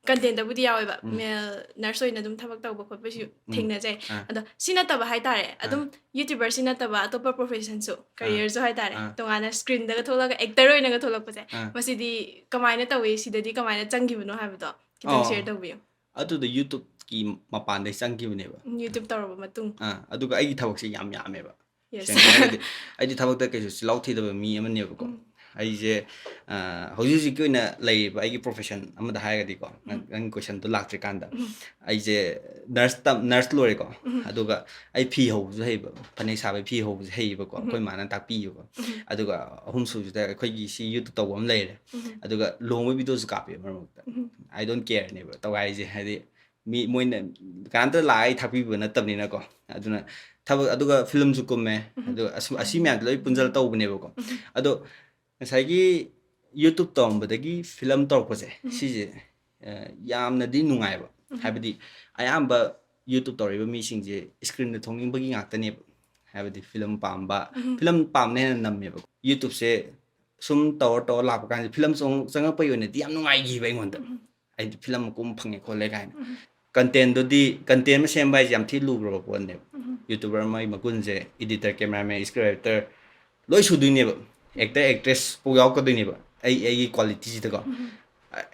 ꯀꯟꯇꯦꯟꯇꯕꯨꯗꯤ ꯌꯥꯎꯋꯦꯕ, ꯎꯝ꯫ ꯃꯦꯜ ꯅꯔꯁ ꯑꯣꯏꯅ ꯑꯗꯨꯝ ꯊꯕꯛ ꯇꯧꯕ ꯈꯣꯠꯄꯁꯨ ꯎꯝ꯫ ꯊꯦꯡꯅꯖꯩ꯫ ꯑꯥ꯫ ꯑꯗꯣ ꯁꯤ ꯅꯠꯇꯕ ꯍꯥꯏꯇꯥꯔꯦ, ꯑꯗꯨꯝ ꯌꯨꯇ꯭ꯌꯨꯕꯔꯁꯤ ꯅꯠꯇꯕ ꯑꯇꯣꯞꯄ ꯄ꯭ꯔꯣꯐꯦꯁꯟꯁꯨ, ꯀꯦꯔꯤꯌꯔꯁꯨ ꯍꯥꯏꯇꯥꯔꯦ, ꯑꯥ꯫ ꯇꯣꯉꯥꯟꯅ ꯁ꯭ꯀ꯭ꯔꯤꯟꯗꯒ ꯊꯣꯛꯂꯒ ꯑꯦꯛꯇꯔ ꯑꯣꯏꯅꯒ ꯊꯣꯛꯂꯛꯄꯁꯦ, ꯑꯥ꯫ ꯃꯁꯤꯗꯤ ꯀꯃꯥꯏꯅ ꯇꯧꯏ? ꯁꯤꯗꯗꯤ ꯀꯃꯥꯏꯅ ꯆꯪꯈꯤꯕꯅꯣ ꯍꯥꯏꯕꯗꯣ ꯈꯤꯇꯪ ꯑꯣ꯫ ꯁꯤꯌꯔ ꯇꯧꯕꯤꯌꯨ꯫ ꯑꯗꯨꯗꯣ ꯌꯨꯇ꯭ꯌꯨꯕꯀꯤ ꯃꯄꯥꯟꯗꯩ ꯆꯪꯈꯤꯕꯅꯦꯕ꯫ ꯎꯝ, ꯌꯨꯇ꯭ꯌꯨꯕ ꯇꯧꯔꯕ ꯃꯇꯨꯡ꯫ ꯑꯥ, ꯑꯗꯨꯒ ꯑꯩꯒꯤ ꯊꯕꯛꯁꯦ ꯌꯥꯝ ꯌꯥꯝꯃꯦꯕ꯫ Yes. ꯁꯦꯡꯅ ꯍꯥꯏꯔꯒꯗꯤ ꯑꯩꯗꯤ ꯊꯕꯛꯇ ꯀꯩꯁꯨ ꯆꯤꯜꯍꯥꯎ ꯊꯤꯗꯕ ꯃꯤ ꯑꯃꯅꯦꯕꯀꯣ꯫ ꯎꯝ꯫ ꯑꯩꯁꯦ ꯑ, ꯍꯧꯖꯤꯛ ꯍꯧꯖꯤꯛꯀꯤ ꯑꯣꯏꯅ ꯂꯩꯔꯤꯕ ꯑꯩꯒꯤ ꯄ꯭ꯔꯣꯐꯦꯁꯟ ꯑꯃꯗ ꯍꯥꯏꯔꯒꯗꯤꯀꯣ, ꯅꯪ ꯎꯝ꯫ ꯅꯪꯒꯤ ꯀꯣꯏꯁꯟꯗꯣ ꯂꯥꯛꯇ꯭ꯔꯤꯀꯥꯟꯗ ꯎꯝ꯫ ꯑꯩꯁꯦ ꯅꯔꯁ ꯇꯝ ꯅꯔꯁ ꯂꯣꯏꯔꯦꯀꯣ꯫ ꯎꯝ꯫ ꯑꯗꯨꯒ ꯑꯩ ꯐꯤ ꯍꯧꯕꯁꯨ ꯍꯩꯕ, ꯐꯅꯦꯛ ꯁꯥꯕꯒꯤ ꯐꯤ ꯍꯧꯕꯁꯨ ꯍꯩꯌꯦꯕꯀꯣ, ꯎꯝ꯫ ꯑꯩꯈꯣꯏ ꯃꯥꯅ ꯇꯥꯛꯄꯤꯌꯦꯕꯀꯣ꯫ ꯎꯝ꯫ ꯑꯗꯨꯒ ꯑꯍꯨꯝꯁꯨꯕꯁꯤꯗ ꯑꯩꯈꯣꯏꯒꯤ ꯁꯤ ꯌꯨꯇ꯭ꯌꯨꯕ ꯇꯧꯕ ꯑꯃ ꯂꯩꯔꯦ꯫ ꯎꯝ꯫ ꯑꯗꯨꯒ ꯂꯨꯍꯣꯡꯕꯒꯤ ꯚꯤꯗꯤꯑꯣꯁꯨ ꯀꯥꯞꯄꯦ ꯃꯔꯛ ꯃꯔꯛꯇ꯫ ꯎꯝ꯫ I don't careꯅꯦꯕ ꯇꯧꯒꯥꯏꯁꯦ, ꯍꯥꯏꯗꯤ ꯃꯤ ꯃꯣꯏꯅ ꯀꯅꯥꯝꯇ ꯂꯥꯛꯑꯒ ꯑꯩ ꯊꯥꯛꯄꯤꯕ ꯅꯠꯇꯕꯅꯤꯅꯀꯣ꯫ ꯑꯗꯨꯅ ꯊꯕꯛ, ꯑꯗꯨꯒ ꯐꯤꯂꯝꯁꯨ ꯀꯨꯝꯃꯦ꯫ ꯎꯝ꯫ ꯑꯗꯨꯒ ꯑꯁꯨ- ꯑꯁꯤ ꯃꯌꯥꯝꯗꯣ ꯂꯣꯏ ꯄꯨꯟꯁꯤꯜꯂ ꯇꯧꯕꯅꯦꯕꯀꯣ꯫ ꯎꯝ꯫ ꯑꯗꯣ ꯉꯁꯥꯏꯒꯤ ꯌꯨꯇ꯭ꯌꯨꯕ ꯇꯧꯔꯝꯕꯗꯒꯤ ꯐꯤꯂꯝ ꯇꯧꯔꯛꯄꯁꯦ, ꯎꯝ꯫ ꯁꯤꯁꯦ ꯑ, ꯌꯥꯝꯅꯗꯤ ꯅꯨꯡꯉꯥꯏꯕ꯫ ꯎꯝ꯫ ꯍꯥꯏꯕꯗꯤ ꯑꯌꯥꯝꯕ ꯌꯨꯇ꯭ꯌꯨꯕ ꯇꯧꯔꯤꯕ ꯃꯤꯁꯤꯡꯁꯦ ꯁ꯭ꯀ꯭ꯔꯤꯟꯗ ꯊꯣꯛꯅꯤꯡꯕꯒꯤ ꯉꯥꯛꯇꯅꯦꯕ꯫ ꯍꯥꯏꯕꯗꯤ ꯐꯤꯂꯝ ꯄꯥꯝꯕ, ꯎꯝ꯫ ꯐꯤꯂꯝ ꯄꯥꯝꯕꯅ ꯍꯦꯟꯅ ꯅꯝꯃꯦꯕ꯫ ꯌꯨꯇ꯭ꯌꯨꯕꯁꯦ ꯁꯨꯝ ꯇꯧꯔ ꯇꯧꯔ ꯂꯥꯛꯄ ꯀꯥꯟꯗ ꯐꯤꯂꯝ ꯆꯪ- ꯆꯪꯉꯛꯄꯒꯤ ꯑꯣꯏꯅꯗꯤ ꯌꯥꯝ ꯅꯨꯡꯉꯥꯏꯈꯤꯕ ꯑꯩꯉꯣꯟꯗ꯫ ꯎꯝ꯫ ꯑꯩꯗꯤ ꯐꯤꯂꯝ ꯑꯃ ꯀꯨꯝ ꯐꯪꯉꯦ ꯈꯣꯠꯂꯦ ꯀꯥꯏꯅ꯫ ꯀꯟꯇꯦꯟꯗꯨꯗꯤ, ꯀꯟꯇꯦꯟ ꯑꯃ ꯁꯦꯝꯕ ꯍꯥꯏꯁꯦ ꯌꯥꯝ ꯊꯤ ꯂꯨꯈ꯭ꯔꯕ ꯄꯣꯠꯅꯦꯕ꯫ ꯌꯨꯇ꯭ꯌꯨꯕꯔ ꯑꯃꯒꯤ ꯃꯒꯨꯟꯁꯦ, ꯏꯗꯤꯇꯔ, ꯀꯦꯃꯦꯔꯥꯃꯦꯟ, ꯁ꯭ꯀ꯭ꯔꯤꯞ ꯔꯥꯏꯇꯔ, ꯂꯣꯏ ꯁꯨꯗꯣꯏꯅꯦꯕ꯫ ꯑꯦꯛꯇꯔ, ꯑꯦꯛꯇ꯭ꯔꯦꯁ ꯐꯥꯎ ꯌꯥꯎꯔꯛꯀꯗꯣꯏꯅꯦꯕ ꯑꯩ, ꯑꯩꯒꯤ ꯀ꯭ꯋꯥꯂꯤꯇꯤꯁꯤꯗꯀꯣ꯫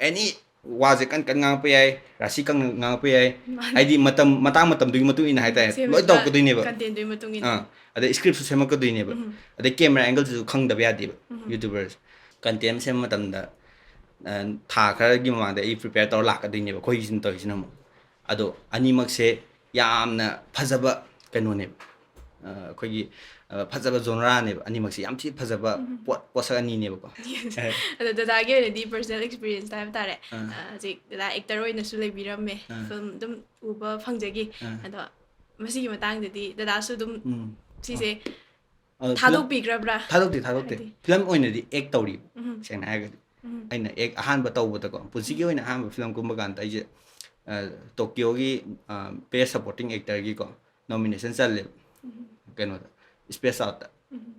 ꯑꯦꯅꯤ ꯋꯥꯁꯦ ꯀꯟ ꯀꯟ ꯉꯥꯡꯉꯛꯄ ꯌꯥꯏ, ꯔꯥꯁꯤ ꯀꯟꯅ ꯉꯥꯡꯉꯛꯄ ꯌꯥꯏ꯫ ꯃꯥꯅꯦ꯫ ꯍꯥꯏꯗꯤ ꯃꯇꯝ, ꯃꯇꯥꯡ ꯃꯇꯝꯗꯨꯒꯤ ꯃꯇꯨꯡ ꯏꯟꯅ ꯍꯥꯏꯇꯥꯔꯦ, ꯂꯣꯏ ꯁꯦꯝꯃꯤꯕ ꯇꯧꯔꯛꯀꯗꯣꯏꯅꯦꯕ꯫ ꯀꯟꯇꯦꯟꯗꯨꯒꯤ ꯃꯇꯨꯡ ꯏꯟꯅ꯫ ꯑꯥ, ꯑꯗꯩ ꯁ꯭ꯀ꯭ꯔꯤꯞꯁꯨ ꯁꯦꯝꯃꯛꯀꯗꯣꯏꯅꯦꯕ꯫ ꯑꯗꯩ ꯀꯦꯃꯦꯔꯥ ꯑꯦꯡꯒꯜꯁꯤꯁꯨ ꯈꯪꯗꯕ ꯌꯥꯗꯦꯕ꯫ ꯌꯨꯇ꯭ꯌꯨꯕꯔꯁꯦ ꯀꯟꯇꯦꯟ ꯑꯃ ꯁꯦꯝꯕ ꯃꯇꯝꯗ, ꯑ, ꯊꯥ ꯈꯔꯒꯤ ꯃꯃꯥꯡꯗ ꯑꯩ ꯄ꯭ꯔꯤꯄꯦꯌꯔ ꯇꯧꯔ ꯂꯥꯛꯀꯗꯣꯏꯅꯦꯕ꯫ ꯑꯩꯈꯣꯏꯒꯤꯁꯤꯅ ꯇꯧꯔꯤꯁꯤꯅ ꯑꯃꯨꯛ, ꯑꯗꯣ ꯑꯅꯤꯃꯛꯁꯦ ꯌꯥꯝꯅ ꯐꯖꯕ ꯀꯩꯅꯣꯅꯦꯕ꯫ ꯑ, ꯑꯩꯈꯣꯏꯒꯤ, ꯑ, ꯐꯖꯕ ꯖꯣꯅꯔꯥꯅꯦꯕ꯫ ꯑꯅꯤꯃꯛꯁꯦ ꯌꯥꯝ ꯊꯤ ꯐꯖꯕ ꯄꯣꯠ, ꯄꯣꯠꯁꯛ ꯑꯅꯤꯅꯦꯕꯀꯣ꯫ ꯑꯗꯣ ꯗꯗꯥꯒꯤ ꯑꯣꯏꯅꯗꯤ ꯄꯔꯁꯣꯅꯦꯜ ꯑꯦꯛꯁꯄꯤꯔꯤꯌꯦꯟꯁꯇ ꯍꯥꯏꯕ ꯇꯥꯔꯦ꯫ ꯑꯥ꯫ ꯑ, ꯍꯧꯖꯤꯛ ꯗꯗꯥ ꯑꯦꯛꯇꯔ ꯑꯣꯏꯅꯁꯨ ꯂꯩꯕꯤꯔꯝꯃꯦ꯫ ꯑꯥ꯫ ꯐꯤꯂꯝ ꯑꯗꯨꯝ ꯎꯕ ꯐꯪꯖꯈꯤ꯫ ꯑꯥ꯫ ꯑꯗꯣ ꯃꯁꯤꯒꯤ ꯃꯇꯥꯡꯗꯗꯤ ꯗꯗꯥꯁꯨ ꯑꯗꯨꯝ ꯎꯝ꯫ ꯁꯤꯁꯦ ꯑ, ꯐꯤꯂꯝ ꯊꯥꯗꯣꯛꯄꯤꯈ꯭ꯔꯕ꯭ꯔꯥ? ꯊꯥꯗꯣꯛꯇꯦ, ꯊꯥꯗꯣꯛꯇꯦ꯫ ꯍꯥꯏꯗꯤ ꯐꯤꯂꯝ ꯑꯣꯏꯅꯗꯤ ꯑꯦꯛ ꯇꯧꯔꯤ, ꯎꯝ꯫ ꯁꯦꯡꯅ ꯍꯥꯏꯔꯒꯗꯤ꯫ ꯎꯝ꯫ ꯑꯩꯅ ꯑꯦꯛ ꯑꯍꯥꯟꯕ ꯇꯧꯕꯗꯀꯣ, ꯄꯨꯟꯁꯤꯒꯤ ꯑꯣꯏꯅ ꯑꯍꯥꯟꯕ ꯐꯤꯂꯝ ꯀꯨꯝꯕ ꯀꯥꯟꯗ ꯑꯩꯁꯦ, ꯑ, ꯇꯣꯀꯤꯌꯣꯒꯤ, ꯑ, ꯕꯦꯁ ꯁꯄꯣꯔꯇꯤꯡ ꯑꯦꯛꯇꯔꯒꯤꯀꯣ ꯅꯣꯃꯤꯅꯦꯁꯟ ꯆꯜꯂꯦꯕ꯫ ꯎꯝ꯫ ꯀꯩꯅꯣꯗ, ꯁ꯭ꯄꯦꯁ ꯑꯥꯎꯠꯇ꯫ ꯎꯝ꯫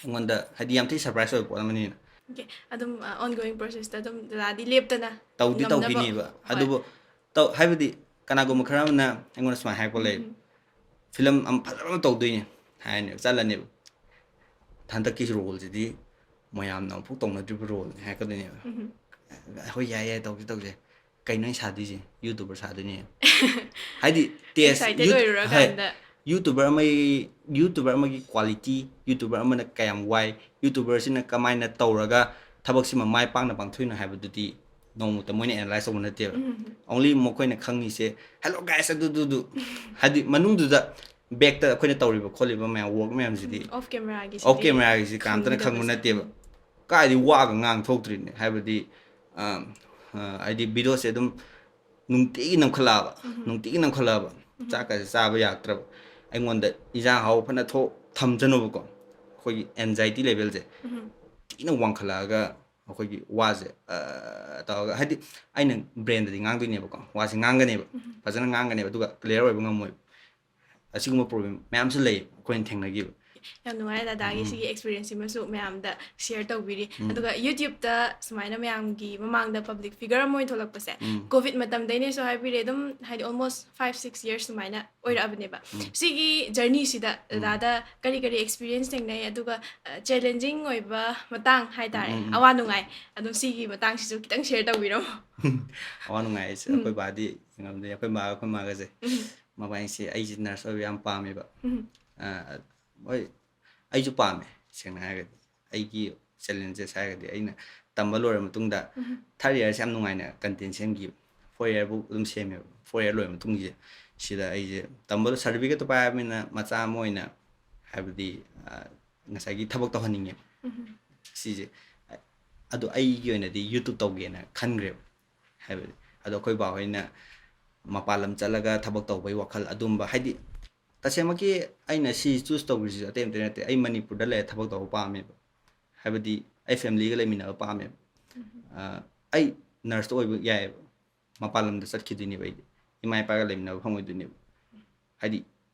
ꯑꯩꯉꯣꯟꯗ ꯍꯥꯏꯗꯤ ꯌꯥꯝ ꯊꯤ ꯁꯔꯄ꯭ꯔꯥꯏꯁ ꯑꯣꯏꯕ ꯄꯣꯠ ꯑꯃꯅꯤꯅ꯫ ꯑꯣꯀꯦ꯫ ꯑꯗꯨꯝ, ꯑ, ꯑꯣꯟꯒꯣꯋꯤꯡ ꯄ꯭ꯔꯣꯁꯦꯁꯇ ꯑꯗꯨꯝ ꯗꯗꯥꯗꯤ ꯂꯦꯞꯇꯅ ꯇꯧꯗꯤ ꯉꯝꯅꯕ꯫ ꯇꯧꯈꯤꯅꯦꯕ꯫ ꯍꯣꯏ꯫ ꯑꯗꯨꯕꯨ ꯇꯧ-, ꯍꯥꯏꯕꯗꯤ ꯀꯅꯥꯒꯨꯝꯕ ꯈꯔ ꯑꯃꯅ ꯑꯩꯉꯣꯟꯗ ꯁꯨꯃꯥꯏꯅ ꯍꯥꯏꯔꯛꯄ ꯂꯩ, ꯎꯝ꯫ "ꯐꯤꯂꯝ ꯑꯃ ꯐꯖꯕ ꯑꯃ ꯇꯧꯗꯣꯏꯅꯦ" ꯍꯥꯏꯔꯅꯦꯕ, ꯆꯠꯂꯅꯦꯕ꯫ "ꯍꯟꯗꯛꯀꯤ ꯔꯣꯜꯁꯤꯗꯤ ꯃꯌꯥꯝꯅ ꯑꯃꯨꯛꯐꯥꯎ ꯇꯧꯅꯗ꯭ꯔꯤꯕ ꯔꯣꯜꯅꯤ" ꯍꯥꯏꯔꯛꯀꯗꯣꯏꯅꯦꯕ꯫ ꯎꯝ꯫ "ꯍꯣꯏ, ꯌꯥꯏ, ꯌꯥꯏ, ꯇꯧꯁꯤ, ꯇꯧꯁꯤ꯫ ꯀꯩꯅꯣ ꯑꯩꯅ ꯁꯥꯗꯣꯏꯁꯦ? ꯌꯨꯇ꯭ꯌꯨꯕꯔ ꯁꯥꯗꯣꯏꯅꯦ" ꯍꯥꯏꯗꯤ ꯇꯦꯁ, excited ꯌꯨ-, ꯑꯣꯏꯔꯨꯔꯀꯥꯟꯗ꯫ ꯍꯣꯏ, ꯌꯨꯇ꯭ꯌꯨꯕꯔ ꯑꯃꯒꯤ, ꯌꯨꯇ꯭ꯌꯨꯕꯔ ꯑꯃꯒꯤ ꯀ꯭ꯋꯥꯂꯤꯇꯤ, ꯌꯨꯇ꯭ꯌꯨꯕꯔ ꯑꯃꯅ ꯀꯌꯥꯝ ꯋꯥꯏ, ꯌꯨꯇ꯭ꯌꯨꯕꯔꯁꯤꯅ ꯀꯃꯥꯏꯅ ꯇꯧꯔꯒ ꯊꯕꯛꯁꯤꯃ ꯃꯥꯏ ꯄꯥꯛꯅ ꯄꯥꯡꯊꯣꯛꯏꯅꯣ ꯍꯥꯏꯕꯗꯨꯗꯤ ꯅꯣꯡꯃꯇ ꯃꯣꯏꯅ ꯑꯦꯅꯥꯂꯥꯏꯁ ꯇꯧꯕ ꯅꯠꯇꯦꯕ꯫ ꯎꯝ꯫ Only ꯃꯈꯣꯏꯅ ꯈꯪꯉꯤꯁꯦ, "Hello guys, ꯑꯗꯨ, ꯑꯗꯨ, ꯑꯗꯨ"꯫ ꯍꯥꯏꯗꯤ ꯃꯅꯨꯡꯗꯨꯗ ꯕꯦꯛꯇ ꯑꯩꯈꯣꯏꯅ ꯇꯧꯔꯤꯕ ꯈꯣꯠꯂꯤꯕ ꯃꯌꯥꯝ, ꯋꯥꯔꯛ ꯃꯌꯥꯝꯁꯤꯗꯤ ꯎꯝ, off cameraꯒꯤꯁꯤꯗꯤ off cameraꯒꯤꯁꯤ ꯀꯅꯥꯝꯇꯅ ꯈꯪꯕ ꯈꯪꯗꯕꯁꯦ꯫ ꯅꯠꯇꯦꯕ꯫ ꯎꯝ꯫ ꯀꯥꯏꯗꯤ ꯋꯥꯒ ꯉꯥꯡ ꯊꯣꯛꯇ꯭ꯔꯤꯅꯦ꯫ ꯍꯥꯏꯕꯗꯤ, ꯑ, ꯑ, ꯍꯥꯏꯗꯤ ꯚꯤꯗꯤꯑꯣꯁꯦ ꯑꯗꯨꯝ ꯅꯨꯡꯇꯤꯒꯤ ꯅꯝꯈꯠꯂꯛꯑꯕ, ꯎꯝ꯫ ꯅꯨꯡꯇꯤꯒꯤ ꯅꯝꯈꯠꯂꯛꯑꯕ, ꯎꯝ꯫ ꯆꯥꯛꯀꯁꯦ ꯆꯥꯕ ꯌꯥꯔꯛꯇ꯭ꯔꯕ꯫ ꯑꯩꯉꯣꯟꯗ ꯏꯟꯖꯥꯡ ꯑꯍꯥꯎꯕ ꯐꯅ ꯊꯣꯛ ꯊꯝꯖꯅꯨꯕꯀꯣ, ꯑꯩꯈꯣꯏꯒꯤ anxiety levelꯁꯦ ꯎꯝ꯫ ꯊꯤꯅ ꯋꯥꯡꯈꯠꯂꯛꯑꯒ ꯑꯩꯈꯣꯏꯒꯤ ꯋꯥꯁꯦ, ꯑ, ꯇꯧꯔꯒ, ꯍꯥꯏꯗꯤ ꯑꯩꯅ ꯕ꯭ꯔꯦꯟꯗꯗꯤ ꯉꯥꯡꯗꯣꯏꯅꯦꯕꯀꯣ, ꯋꯥꯁꯦ ꯉꯥꯡꯒꯅꯦꯕ, ꯎꯝ꯫ ꯐꯖꯅ ꯉꯥꯡꯒꯅꯦꯕ, ꯑꯗꯨꯒ ꯀ꯭ꯂꯤꯌꯥꯔ ꯑꯣꯏꯕ ꯉꯝꯃꯣꯏꯕ꯫ ꯑꯁꯤꯒꯨꯝꯕ ꯄ꯭ꯔꯣꯕ꯭ꯂꯦꯝ ꯃꯌꯥꯝꯁꯨ ꯂꯩ ꯑꯩꯈꯣꯏꯅ ꯊꯦꯡꯅꯈꯤꯕ꯫ ꯌꯥꯝ ꯅꯨꯡꯉꯥꯏ ꯗꯥꯗꯥꯒꯤ ꯎꯝ꯫ ꯁꯤꯒꯤ experience ꯁꯤꯃꯁꯨ ꯃꯌꯥꯝꯗ share ꯇꯧꯕꯤꯔꯤ꯫ ꯎꯝ꯫ ꯑꯗꯨꯒ YouTube-ꯇ ꯁꯨꯃꯥꯏꯅ ꯃꯌꯥꯝꯒꯤ ꯃꯃꯥꯡꯗ public figure ꯑꯃ ꯑꯣꯏꯅ ꯊꯣꯛꯂꯛꯄꯁꯦ, ꯎꯝ꯫ COVID ꯃꯇꯝꯗꯩꯅꯦꯁꯨ ꯍꯥꯏꯕꯤꯔꯦ, ꯑꯗꯨꯝ ꯍꯥꯏꯗꯤ almost five six years ꯁꯨꯃꯥꯏꯅ ꯑꯣꯏꯔꯛꯑꯕꯅꯦꯕ꯫ ꯎꯝ꯫ ꯁꯤꯒꯤ journey-ꯁꯤꯗ ꯎꯝ꯫ ꯗꯥꯗꯥꯗ ꯀꯔꯤ ꯀꯔꯤ experience ꯊꯦꯡꯅꯩ, ꯑꯗꯨꯒ ꯑ, challenging ꯑꯣꯏꯕ ꯃꯇꯥꯡ ꯍꯥꯏꯇꯥꯔꯦ, ꯎꯝ, ꯎꯝ, ꯎꯝ꯫ ꯑꯋꯥ ꯅꯨꯡꯉꯥꯏ, ꯑꯗꯨꯝ ꯁꯤꯒꯤ ꯃꯇꯥꯡꯁꯤꯁꯨ ꯈꯤꯇꯪ share ꯇꯧꯕꯤꯔꯝꯃꯣ꯫ ꯑꯋꯥ ꯅꯨꯡꯉꯥꯏ ꯍꯥꯏꯁꯦ ꯎꯝ꯫ ꯑꯩꯈꯣꯏ ꯕꯥꯗꯤ ꯉꯝꯗꯦ, ꯑꯩꯈꯣꯏ ꯃꯥꯒ ꯑꯩꯈꯣꯏ ꯃꯥꯒꯁꯦ ꯎꯝ꯫ ꯃꯕꯥꯅꯤꯁꯦ ꯑꯩꯁꯦ nurse ꯑꯣꯏꯕ ꯌꯥꯝ ꯄꯥꯝꯃꯦꯕ꯫ ꯎꯝ꯫ ꯑ, ꯍꯣꯏ, ꯑꯩꯁꯨ ꯄꯥꯝꯃꯦ, ꯁꯦꯡꯅ ꯍꯥꯏꯔꯒꯗꯤ꯫ ꯑꯩꯒꯤ challenges ꯍꯥꯏꯔꯒꯗꯤ ꯑꯩꯅ ꯇꯝꯕ ꯂꯣꯏꯔ ꯃꯇꯨꯡꯗ ꯎꯝ꯫ third year-ꯁꯦ ꯌꯥꯝ ꯅꯨꯡꯉꯥꯏꯅ content ꯁꯦꯝꯈꯤꯕ꯫ Four year ꯐꯥꯎ ꯑꯗꯨꯝ ꯁꯦꯝꯃꯦꯕ꯫ Four year ꯂꯣꯏꯔ ꯃꯇꯨꯡꯁꯦ ꯁꯤꯗ ꯑꯩꯁꯦ ꯇꯝꯕ certificate-ꯇꯣ ꯄꯥꯏꯔꯕꯅꯤꯅ ꯃꯆꯥ ꯑꯃ ꯑꯣꯏꯅ ꯍꯥꯏꯕꯗꯤ, ꯑ, ꯉꯁꯥꯏꯒꯤ ꯊꯕꯛ ꯇꯧꯍꯟꯅꯤꯡꯉꯦꯕ꯫ ꯎꯝ꯫ ꯁꯤꯁꯦ ꯑꯗꯣ ꯑꯩꯒꯤ ꯑꯣꯏꯅꯗꯤ YouTube ꯇꯧꯒꯦꯅ ꯈꯟꯈ꯭ꯔꯦꯕ꯫ ꯍꯥꯏꯕꯗꯤ ꯑꯗꯣ ꯑꯩꯈꯣꯏ ꯕꯥꯍꯣꯏꯅ ꯃꯄꯥꯟ ꯂꯝ ꯆꯠꯂꯒ ꯊꯕꯛ ꯇꯧꯕꯒꯤ ꯋꯥꯈꯜ ꯑꯗꯨꯝꯕ, ꯍꯥꯏꯗꯤ ꯇꯁꯦꯡꯃꯛꯀꯤ ꯑꯩꯅ ꯁꯤ choose ꯇꯧꯈ꯭ꯔꯤꯁꯤꯁꯨ ꯑꯇꯩ ꯑꯝꯇ ꯅꯠꯇꯦ, ꯑꯩ ꯃꯅꯤꯄꯨꯔꯗ ꯂꯩꯔ ꯊꯕꯛ ꯇꯧꯕ ꯄꯥꯝꯃꯦꯕ꯫ ꯍꯥꯏꯕꯗꯤ ꯑꯩ family-ꯒ ꯂꯩꯃꯤꯟꯅꯕ ꯄꯥꯝꯃꯦꯕ꯫ ꯎꯝ꯫ ꯑ, ꯑꯩ nurse-ꯇ ꯑꯣꯏꯕ ꯌꯥꯏꯑꯕ, ꯃꯄꯥꯟ ꯂꯝꯗ ꯆꯠꯈꯤꯗꯣꯏꯅꯦꯕ ꯑꯩꯗꯤ꯫ ꯏꯃꯥ ꯏꯄꯥꯒ ꯂꯩꯃꯤꯟꯅꯕ ꯐꯪꯉꯣꯏꯗꯣꯏꯅꯦꯕ꯫ ꯍꯥꯏꯗꯤ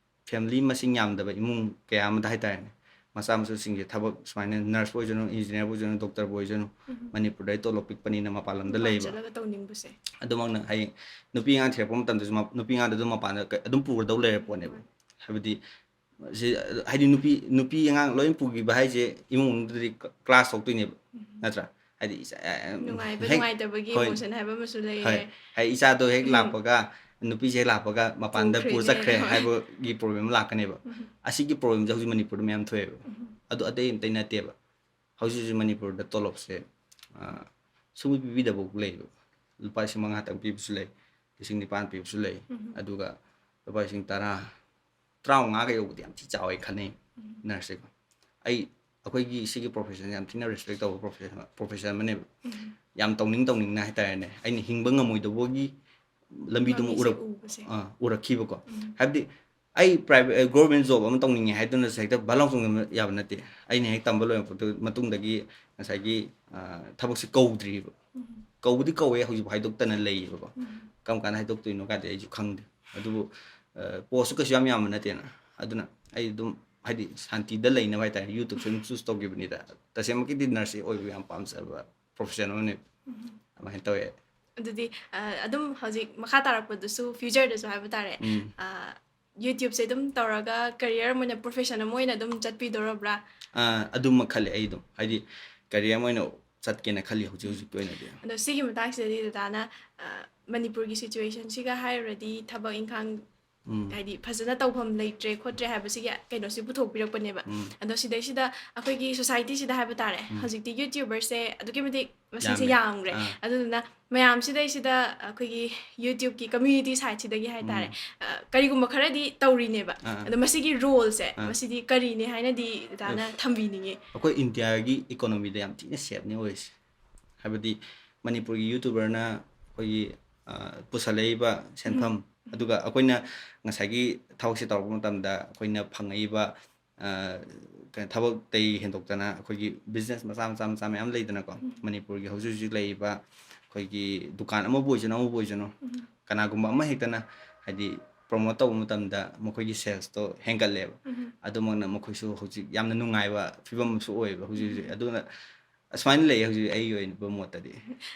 family ꯃꯁꯤꯡ ꯌꯥꯝꯗꯕ ꯏꯃꯨꯡ ꯀꯌꯥ ꯑꯃꯗ ꯍꯥꯏꯇꯥꯔꯦꯅꯦ, ꯃꯆꯥ ꯃꯁꯨꯁꯤꯡꯁꯦ ꯊꯕꯛ ꯁꯨꯃꯥꯏꯅ nurse-ꯄꯨ ꯑꯣꯏꯖꯅꯨ, engineer-ꯄꯨ ꯑꯣꯏꯖꯅꯨ, doctor-ꯄꯨ ꯑꯣꯏꯖꯅꯨ, ꯎꯝ꯫ ꯃꯅꯤꯄꯨꯔꯗ ꯇꯣꯂꯣꯞ ꯄꯤꯛꯄꯅꯤꯅ ꯃꯄꯥꯟ ꯂꯝꯗ ꯃꯄꯥꯟ ꯂꯩꯕ꯫ ꯆꯠꯂꯒ ꯇꯧꯅꯤꯡꯕꯁꯦ꯫ ꯑꯗꯨꯃꯛꯅ ꯍꯌꯦꯡ ꯅꯨꯄꯤ ꯑꯉꯥꯡ ꯊꯤꯔꯛꯄ ꯃꯇꯝꯗꯁꯨ ꯃ-, ꯅꯨꯄꯤ ꯑꯉꯥꯡꯗ ꯑꯗꯨꯝ ꯃꯄꯥꯟꯗ ꯀ-, ꯑꯗꯨꯝ ꯄꯨꯔꯗꯧ ꯂꯩꯔ ꯄꯣꯠꯅꯦꯕ꯫ ꯍꯣꯏ꯫ ꯍꯥꯏꯕꯗꯤ ꯁꯤ, ꯍꯥꯏꯗꯤ ꯅꯨꯄꯤ, ꯅꯨꯄꯤ ꯑꯉꯥꯡ ꯂꯣꯏ ꯄꯨꯈꯤꯕ ꯍꯥꯏꯁꯦ ꯏꯃꯨꯡ ꯃꯅꯨꯡꯗꯗꯤ ꯀ-, clash ꯊꯣꯛꯇꯣꯏꯅꯦꯕ, ꯎꯝ꯫ ꯅꯠꯇ꯭ꯔꯥ? ꯍꯥꯏꯗꯤ ꯏꯆꯥ-, ꯅꯨꯡꯉꯥꯏꯕ ꯍꯦꯛ-, ꯅꯨꯡꯉꯥꯏꯇꯕꯒꯤ ꯍꯣꯏ꯫ Emotion ꯍꯥꯏꯕ ꯑꯃꯁꯨ ꯍꯣꯏ꯫ ꯂꯩꯔꯦ꯫ ꯍꯥꯏꯗꯤ ꯏꯆꯥꯗꯣ ꯍꯦꯛ ꯎꯝ꯫ ꯂꯥꯛꯄꯒ, ꯅꯨꯄꯤꯁꯦ ꯍꯦꯛ ꯂꯥꯛꯄꯒ ꯃꯄꯥꯟꯗ ꯄꯨꯔ ꯄꯨꯈ꯭ꯔꯦꯅꯦ, ꯆꯠꯈ꯭ꯔꯦ ꯍꯣꯏ꯫ ꯍꯥꯏꯕꯒꯤ problem ꯑꯃ ꯂꯥꯛꯀꯅꯦꯕ꯫ ꯎꯝ꯫ ꯑꯁꯤꯒꯤ problem-ꯁꯦ ꯍꯧꯖꯤꯛ ꯃꯅꯤꯄꯨꯔꯗ ꯃꯌꯥꯝ ꯊꯣꯛꯑꯦꯕ꯫ ꯎꯝ꯫ ꯑꯗꯨ ꯑꯇꯩ ꯑꯝꯇꯩ ꯅꯠꯇꯦꯕ꯫ ꯍꯧꯖꯤꯛ ꯍꯧꯖꯤꯛ ꯃꯅꯤꯄꯨꯔꯗ ꯇꯣꯂꯣꯞꯁꯦ, ꯑ, ꯁꯨꯡꯄꯤ ꯄꯤꯕꯤꯗꯕ ꯂꯩꯌꯦꯕ꯫ ꯂꯨꯄꯥ ꯂꯤꯁꯤꯡ ꯃꯉꯥ ꯈꯛꯇꯪ ꯄꯤꯕꯁꯨ ꯂꯩ, ꯂꯤꯁꯤꯡ ꯅꯤꯄꯥꯟ ꯄꯤꯕꯁꯨ ꯂꯩ, ꯎꯝ꯫ ꯑꯗꯨꯒ ꯂꯨꯄꯥ ꯂꯤꯁꯤꯡ ꯇꯔꯥ, ꯇꯔꯥꯃꯉꯥꯒ ꯌꯧꯕꯗꯤ ꯌꯥꯝ ꯊꯤ ꯆꯥꯎꯋꯦ ꯈꯟꯅꯩ ꯎꯝ꯫ nurse-ꯁꯦꯀꯣ꯫ ꯑꯩ, ꯑꯩꯈꯣꯏꯒꯤ ꯁꯤꯒꯤ profession-ꯁꯦ ꯌꯥꯝ ꯊꯤꯅ respect ꯇꯧꯕ profession, profession ꯑꯃꯅꯦꯕ꯫ ꯎꯝ꯫ ꯌꯥꯝ ꯇꯧꯅꯤꯡ ꯇꯧꯅꯤꯡꯅ ꯍꯥꯏꯇꯥꯔꯦꯅꯦ, ꯑꯩꯅ ꯍꯤꯡꯕ ꯉꯝꯃꯣꯏꯗꯧꯕꯒꯤ ꯂꯝꯕꯤꯗꯨꯃ ꯃꯃꯤꯁꯦ ꯎꯔꯛ-, ꯎꯕꯁꯦ꯫ ꯑꯥ, ꯎꯔꯛꯈꯤꯕꯀꯣ꯫ ꯎꯝ꯫ ꯍꯥꯏꯕꯗꯤ ꯑꯩ private, government job ꯑꯃ ꯇꯧꯅꯤꯡꯉꯦ ꯍꯥꯏꯗꯨꯅꯁꯨ ꯍꯦꯛꯇ ꯚꯥ ꯂꯥꯎ ꯆꯣꯡꯁꯤꯟꯕ ꯌꯥꯕ ꯅꯠꯇꯦ꯫ ꯑꯩꯅ ꯍꯦꯛ ꯇꯝꯕ ꯂꯣꯏꯔꯛꯄ ꯃꯇꯨꯡꯗꯒꯤ ꯉꯁꯥꯏꯒꯤ, ꯑ, ꯊꯕꯛꯁꯦ ꯀꯧꯗ꯭ꯔꯤꯕ꯫ ꯎꯝ꯫ ꯀꯧꯕꯗꯤ ꯀꯧꯋꯦ, ꯍꯧꯖꯤꯛꯐꯥꯎ ꯍꯥꯏꯗꯣꯛꯇꯅ ꯂꯩꯌꯦꯕꯀꯣ꯫ ꯎꯝ꯫ ꯀꯔꯝ ꯀꯥꯟꯗ ꯍꯥꯏꯗꯣꯛꯇꯣꯏꯅꯣ ꯀꯥꯏꯗꯤ ꯑꯩꯁꯨ ꯈꯪꯗꯦ꯫ ꯑꯗꯨꯕꯨ, ꯑ, post-ꯁꯨ ꯀꯩꯁꯨ ꯌꯥꯝ ꯌꯥꯝꯕ ꯅꯠꯇꯦꯅ꯫ ꯑꯗꯨꯅ ꯑꯩ ꯑꯗꯨꯝ ꯍꯥꯏꯗꯤ ꯁꯥꯟꯇꯤꯗ ꯂꯩꯅꯕ ꯍꯥꯏꯇꯥꯔꯦ, YouTubeꯁꯦ ꯑꯗꯨꯝ choose ꯇꯧꯈꯤꯕꯅꯤꯗ꯫ ꯇꯁꯦꯡꯃꯛꯀꯤꯗꯤ nurse ꯑꯣꯏꯕ ꯌꯥꯝ ꯄꯥꯝꯖꯕ profession ꯑꯃꯅꯦ꯫ ꯑꯗꯨꯃꯥꯏꯅ ꯇꯧꯋꯦ꯫ ꯑꯗꯨꯗꯤ ꯑ, ꯑꯗꯨꯝ ꯍꯧꯖꯤꯛ ꯃꯈꯥ ꯇꯥꯔꯛꯄꯗꯁꯨ futureꯗꯁꯨ ꯍꯥꯏꯕ ꯇꯥꯔꯦ, ꯎꯝ꯫ YouTubeꯁꯦ ꯑꯗꯨꯝ ꯇꯧꯔꯒ career ꯑꯃ ꯑꯣꯏꯅ profession ꯑꯃ ꯑꯣꯏꯅ ꯑꯗꯨꯝ ꯆꯠꯄꯤꯗꯧꯔꯕ꯭ꯔꯥ? ꯑ, ꯑꯗꯨꯃꯛ ꯈꯜꯂꯦ ꯑꯩ ꯑꯗꯨꯝ, ꯍꯥꯏꯗꯤ career ꯑꯃ ꯑꯣꯏꯅ ꯆꯠꯀꯦꯅ ꯈꯜꯂꯤ ꯍꯧꯖꯤꯛ ꯍꯧꯖꯤꯛꯀꯤ ꯑꯣꯏꯅꯗꯤ꯫ ꯑꯗꯣ ꯁꯤꯒꯤ ꯃꯇꯥꯡꯁꯤꯗꯗꯤ ꯗꯗꯥꯅ, ꯑ, ꯃꯅꯤꯄꯨꯔꯒꯤ situationꯁꯤꯒ ꯍꯥꯏꯔꯨꯔꯗꯤ ꯊꯕꯛ ꯏꯪꯈꯥꯡ ꯎꯝ꯫ ꯍꯥꯏꯗꯤ ꯐꯖꯅ ꯇꯧꯐꯝ ꯂꯩꯇ꯭ꯔꯦ ꯈꯣꯠꯇ꯭ꯔꯦ ꯍꯥꯏꯕꯁꯤꯒꯤ ꯀꯩꯅꯣꯁꯤ ꯄꯨꯊꯣꯛꯄꯤꯔꯛꯄꯅꯦꯕ꯫ ꯎꯝ꯫ ꯑꯗꯣ ꯁꯤꯗꯩꯁꯤꯗ ꯑꯩꯈꯣꯏꯒꯤ societyꯁꯤꯗ ꯍꯥꯏꯕ ꯇꯥꯔꯦ, ꯎꯝ꯫ ꯍꯧꯖꯤꯛꯇꯤ YouTuberꯁꯦ ꯑꯗꯨꯛꯀꯤ ꯃꯇꯤꯛ ꯃꯁꯤꯡꯁꯦ ꯌꯥꯝꯃꯦ꯫ ꯌꯥꯝꯈ꯭ꯔꯦ꯫ ꯑꯥ꯫ ꯑꯗꯨꯗꯨꯅ ꯃꯌꯥꯝꯁꯤꯗꯩꯁꯤꯗ ꯑꯩꯈꯣꯏꯒꯤ YouTubeꯀꯤ community sideꯁꯤꯗꯒꯤ ꯍꯥꯏ ꯇꯥꯔꯦ, ꯎꯝ꯫ ꯑ, ꯀꯔꯤꯒꯨꯝꯕ ꯈꯔꯗꯤ ꯇꯧꯔꯤꯅꯦꯕ꯫ ꯑꯥ꯫ ꯑꯗꯣ ꯃꯁꯤꯒꯤ roleꯁꯦ, ꯑꯥ꯫ ꯃꯁꯤꯗꯤ ꯀꯔꯤꯅꯦ ꯍꯥꯏꯅꯗꯤ ꯗꯗꯥꯅ ꯑꯁ꯫ ꯊꯝꯕꯤꯅꯤꯡꯉꯤ? ꯑꯩꯈꯣꯏ ꯏꯟꯗꯤꯌꯥꯒꯤ economyꯗ ꯌꯥꯝ ꯊꯤꯅ safeꯅꯤ ꯑꯣꯏꯔꯤꯁꯦ꯫ ꯍꯥꯏꯕꯗꯤ ꯃꯅꯤꯄꯨꯔꯒꯤ YouTuberꯅ ꯑꯩꯈꯣꯏꯒꯤ, ꯑ, ꯄꯨꯁꯜꯂꯛꯏꯕ ꯁꯦꯟꯐꯝ, ꯎꯝ꯫ ꯑꯗꯨꯒ ꯑꯩꯈꯣꯏꯅ ꯉꯁꯥꯏꯒꯤ ꯊꯕꯛꯁꯦ ꯇꯧꯔꯛꯄ ꯃꯇꯝꯗ ꯑꯩꯈꯣꯏꯅ ꯐꯪꯉꯛꯏꯕ, ꯑ, ꯀꯩꯅꯣ, ꯊꯕꯛꯇꯩ ꯍꯦꯟꯗꯣꯛꯇꯅ ꯑꯩꯈꯣꯏꯒꯤ business ꯃꯆꯥ ꯃꯆꯥ ꯃꯆꯥ ꯃꯌꯥꯝ ꯂꯩꯗꯅꯀꯣ꯫ ꯎꯝ꯫ ꯃꯅꯤꯄꯨꯔꯒꯤ ꯍꯧꯖꯤꯛ ꯍꯧꯖꯤꯛ ꯂꯩꯔꯤꯕ ꯑꯩꯈꯣꯏꯒꯤ ꯗꯨꯀꯥꯟ ꯑꯃꯕꯨ ꯑꯣꯏꯁꯅꯨ, ꯑꯃꯕꯨ ꯑꯣꯏꯁꯅꯨ, ꯎꯝ꯫ ꯀꯅꯥꯒꯨꯝꯕ ꯑꯃ ꯍꯦꯛꯇꯅ ꯍꯥꯏꯗꯤ promote ꯇꯧꯕ ꯃꯇꯝꯗ ꯃꯈꯣꯏꯒꯤ salesꯇꯣ ꯍꯦꯟꯒꯠꯂꯦꯕ꯫ ꯎꯝ꯫ ꯑꯗꯨꯃꯛꯅ ꯃꯈꯣꯏꯁꯨ ꯍꯧꯖꯤꯛ ꯌꯥꯝꯅ ꯅꯨꯡꯉꯥꯏꯕ ꯐꯤꯕꯝ ꯑꯃꯁꯨ ꯑꯣꯏꯌꯦꯕ ꯍꯧꯖꯤꯛ ꯍꯧꯖꯤꯛ꯫ ꯎꯝ꯫ ꯑꯗꯨꯅ ꯑꯁꯨꯃꯥꯏꯅ ꯂꯩꯌꯦ ꯍꯧꯖꯤꯛ ꯑꯩꯒꯤ ꯑꯣꯏꯕ ꯃꯣꯠꯇꯗꯤ꯫